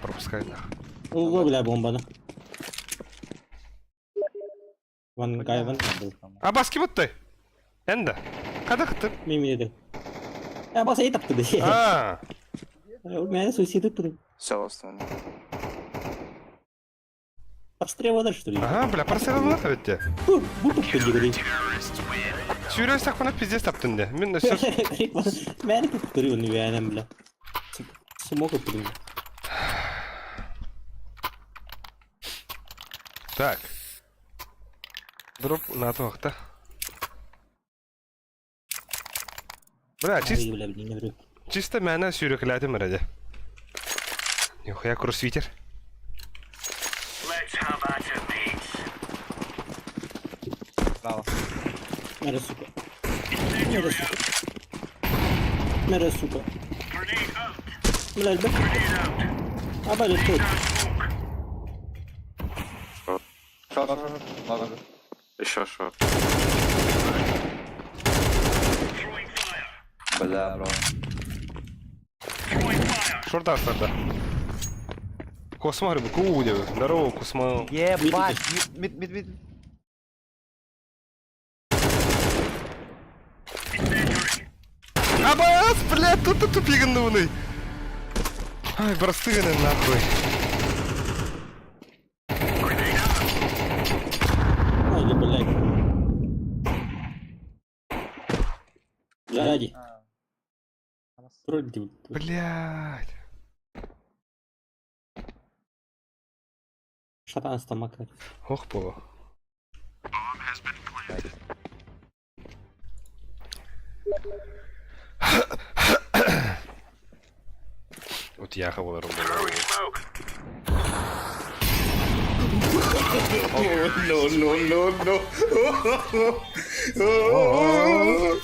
Speaker 1: Пропускай нахуй.
Speaker 10: Ого, бля, бомба, да. Ван гай, ван.
Speaker 1: А бас ким оттой? Энда. Қада қыттыр?
Speaker 10: Мен мен А, бас ей тапты де.
Speaker 1: А,
Speaker 10: Мен суицид ыттым.
Speaker 6: Все в основном.
Speaker 10: Прострел что ли?
Speaker 1: ага, бля, прострелла бітті.
Speaker 10: Бу тупты дегри.
Speaker 1: Сүйрен сақпана пиздец таптын де. Мен все
Speaker 10: Мен туптыры оны бәнем, бля. Смок ыттым.
Speaker 1: Так. Дроп на туақта. Бля, чист,
Speaker 10: Бля, блин, не вру.
Speaker 1: чисто мәні сүйрекіләдім әрәде. Нихуя кроссфитер.
Speaker 3: Let's have at it, mates.
Speaker 5: Право.
Speaker 10: Мэра, сука. Мэра, сука. Мэра, сука.
Speaker 3: Grenade out.
Speaker 10: Бля, бля.
Speaker 3: Grenade out.
Speaker 10: А, бля, тут.
Speaker 3: Smoke.
Speaker 5: Шорт, шорт, шорт. Много.
Speaker 11: Еще шорт.
Speaker 3: Throwing fire.
Speaker 5: Бля, бро.
Speaker 3: Throwing fire.
Speaker 1: Шорт астарда. Космо рыбы, ку деп. Здорово, Космо.
Speaker 5: Ебать! Мид, мид, мид, мид.
Speaker 3: Incendiary.
Speaker 1: Абас, блядь, тут ты тупиган Ай, простыганы нахуй.
Speaker 3: Grenade out.
Speaker 10: Ой, блядь. Сзади. Вроде.
Speaker 1: Блядь.
Speaker 10: Шатан стомака.
Speaker 1: Ох, было. Вот я говорю.
Speaker 3: Throwing smoke.
Speaker 6: No, no, no, no.
Speaker 1: Hello.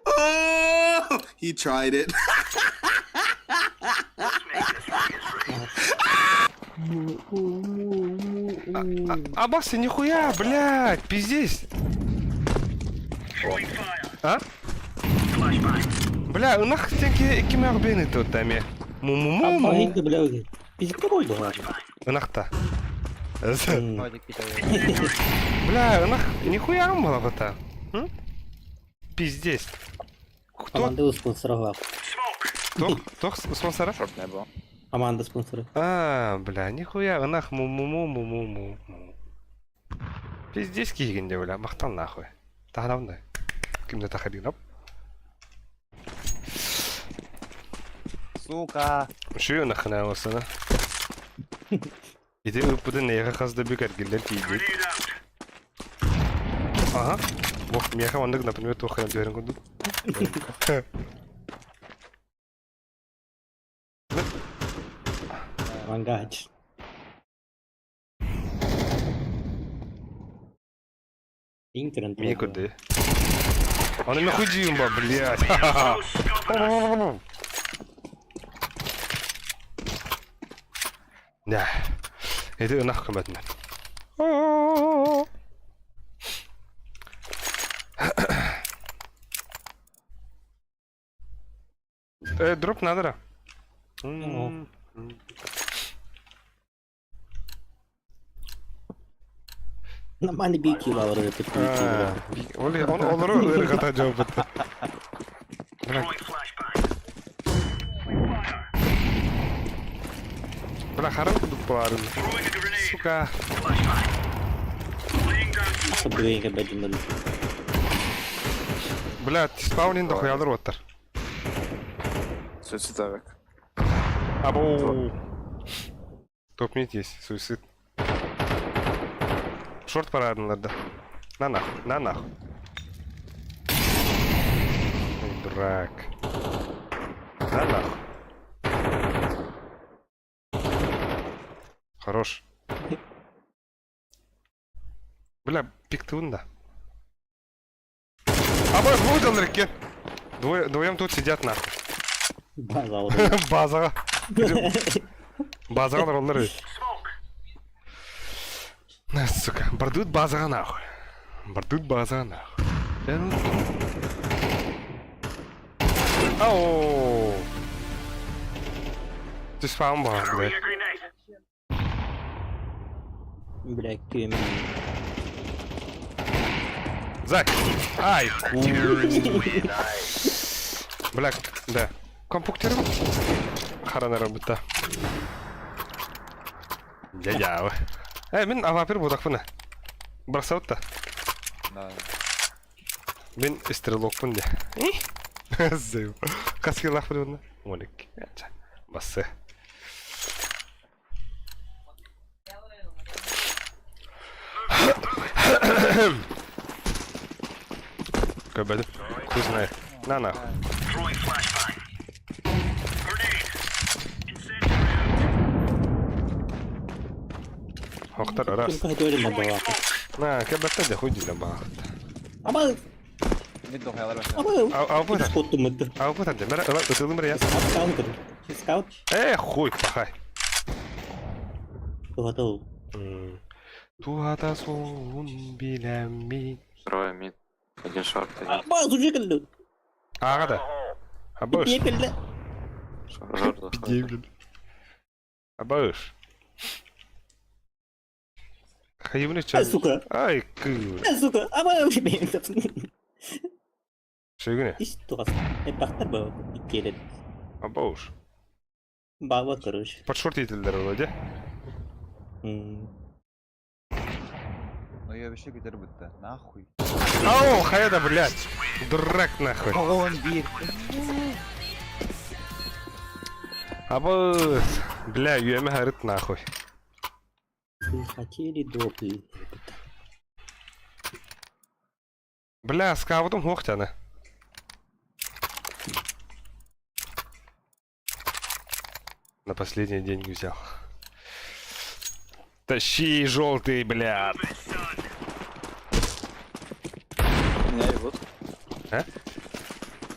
Speaker 12: Oh, he tried it.
Speaker 1: Абасы, нихуя, блядь, пиздец. А? Бля, ынах тенки икки бени тут тами. Му-му-му-му.
Speaker 10: Абаһыйда бля Пиздец болды
Speaker 1: Ынахта.
Speaker 5: Давайте
Speaker 1: Бля, ынах, нихуя мало то. Пиздец. Кто?
Speaker 10: Команда спонсора.
Speaker 1: Кто? Кто спонсора?
Speaker 6: Шорт не было.
Speaker 10: Команда спонсора.
Speaker 1: А, бля, нихуя, ынах му-му-му-му-му-му. Пиздец киигинде, бля, махтал нахуй. Таһанабын Кимде тахадинап.
Speaker 5: Сука!
Speaker 1: Şu ынахына осына. Ити ыппытын эйэхэ хас да бүк эргиллэн тиийдик. Ага. Бох, миэхэ оннук, например, туох хайан түһэрин курдук.
Speaker 10: Авангард. Интернет.
Speaker 1: Мини курды. Аны мен хуй ба, блядь. Да. Ити ынах көмөтүнэн. Дроп надо, да?
Speaker 10: Ну. Нормальный бики лавры
Speaker 1: А, Ол олору ыргата жауап Бля. Бля, харам кудук баарын. Сука. Бля, спаунин дохуялар оттар.
Speaker 6: Суицидовик.
Speaker 1: Абоу. Топ мид есть, суицид. Шорт парадныйларда. На нахуй, на нахуй. Ой, дурак. На нахуй. Хорош. Бля, пиктун да. А бой, выдал реке. Двое, вдвоем тут сидят нахуй.
Speaker 10: База
Speaker 1: Базаға. Базаға олар. На, сука, бардут базаға нахуй. Бардут базаға нахуй. Да ну. Ау. Ты спаун бар, бля.
Speaker 10: Бля, кемен.
Speaker 1: Зак. Ай, хуй. Бля, да. Компьютер. Харана работа. Я-я. Э, мин авапир будақпын. Бросаут та.
Speaker 5: Да.
Speaker 1: Мин стрелокпын де. Заю. Каски лахпын. Молик. Басы. Көбәді. Хуй знает. На нахуй. Хохтар раз. На, кебетте де хуй диле баахт.
Speaker 10: Ама
Speaker 5: Мид дохуялар башта.
Speaker 10: Ама
Speaker 1: Алпыта.
Speaker 10: Скотту мытты.
Speaker 1: Алпыта де. Мера ытылым я.
Speaker 10: Скаут. Скаут.
Speaker 1: Э, хуй, пахай.
Speaker 10: Готов.
Speaker 1: Туата суун билеми.
Speaker 11: Трое мид. Один шорт, один.
Speaker 10: Базу жекілді.
Speaker 1: Ага да. Абыш.
Speaker 10: Жекілді.
Speaker 11: Шорт заходит.
Speaker 1: Абыш. Хайвны ча.
Speaker 10: Ай, сука.
Speaker 1: Ай, кы.
Speaker 10: Ай, сука. Ама
Speaker 1: Шөгүнэ.
Speaker 10: Иш тугас. Э, бахтар ба иккелет.
Speaker 1: Абыш.
Speaker 10: Баба, короче.
Speaker 1: Под шорт етілдер вроде.
Speaker 5: Ну я вообще көтер бітті. Нахуй.
Speaker 1: Ау, хайда, блядь. Дурак нахуй.
Speaker 4: Он бир.
Speaker 1: Абыш. Бля, юэме харыт нахуй.
Speaker 10: Вы хотели допы.
Speaker 1: Бля, скавутум хохтяны. На последние деньги взял. Тащи, желтый, блядь.
Speaker 6: Меня ебут.
Speaker 1: А?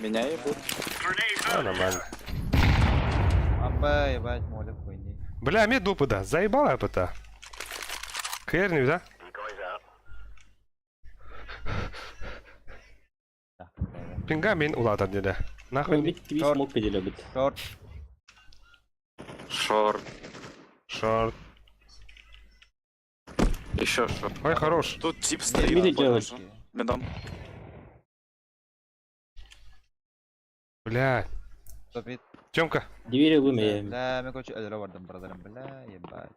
Speaker 6: Меня ебут.
Speaker 1: А, нормально.
Speaker 5: Аба, ебать, молик хуйни.
Speaker 1: Бля, мне дупы да. Заебала АПТ. Кэрни, да? Пинга мин улаатар диэтэ. Нахуй.
Speaker 10: Бит киби смок педелебит.
Speaker 5: Шорт.
Speaker 11: Шорт.
Speaker 1: Шорт.
Speaker 11: Еще шорт.
Speaker 1: Ой, хорош.
Speaker 6: Тут тип
Speaker 10: Миди
Speaker 6: стоит.
Speaker 10: делать.
Speaker 6: Медом.
Speaker 1: Бля.
Speaker 5: Топит.
Speaker 1: Тёмка.
Speaker 10: Двери вымеем.
Speaker 5: Бля, мен короче өлөрө бардым, бразарым. Бля, ебать.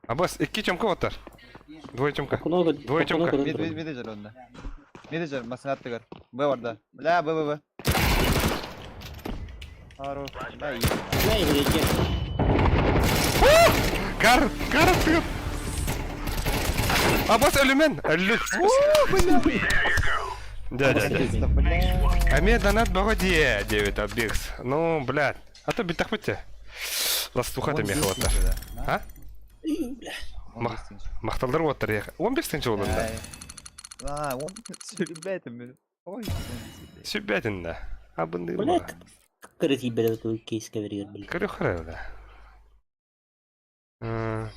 Speaker 1: Абас, икки Тёмка оттар. Двое Тёмка.
Speaker 10: Много,
Speaker 1: Двое Тёмка.
Speaker 5: Мид, мид, мид жер онда. Мид жер, масына аттыгар. Б барда. Бля, Б, Б, Б. Хорош. Бля, ебать.
Speaker 10: Бля, игреки.
Speaker 1: Кар, кар аттыгар. Абас өлүмэн. Өллүк. Да, да, да.
Speaker 5: Бля.
Speaker 1: А мне донат бөҕө дии, диэбит Аббикс. Ну, блядь. А то бүттэхпит Ластуха да меха оттар. А? Махталдар оттар еха. 15 тынчы болын да.
Speaker 5: А, он сүрбэтим. Ой,
Speaker 1: Сүбэтин да. Абынды.
Speaker 10: Бля, как берет кейс каверигер, бля.
Speaker 1: Көрө хара да.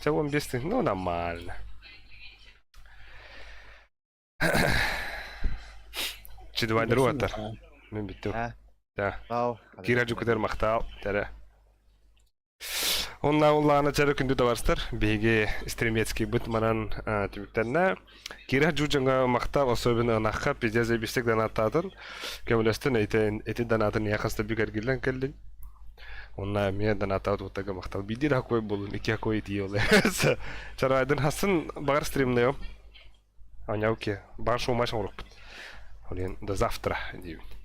Speaker 1: Ча 15 тын, ну нормально. Чидвайдер оттар. Мен бүттүм. Да. Кира жукутер махтал. Тәрі. Онна улаана чары күндү табарстар. Биһиги стримецкий быт манан түбүктэрнэ. Кира жужанга махтал особенно ынахха пиздец бистек донаттаатын. Көмөлөстөн эти эти донатын яхаста бигергилен келдин. Онна эмиэ донаттаат уттага махтал. Биди да кой болун, ики кой тиоле. Чарайдын хасын багар стримнео. Аняуке, бар шоу маш Олен до завтра дейбит.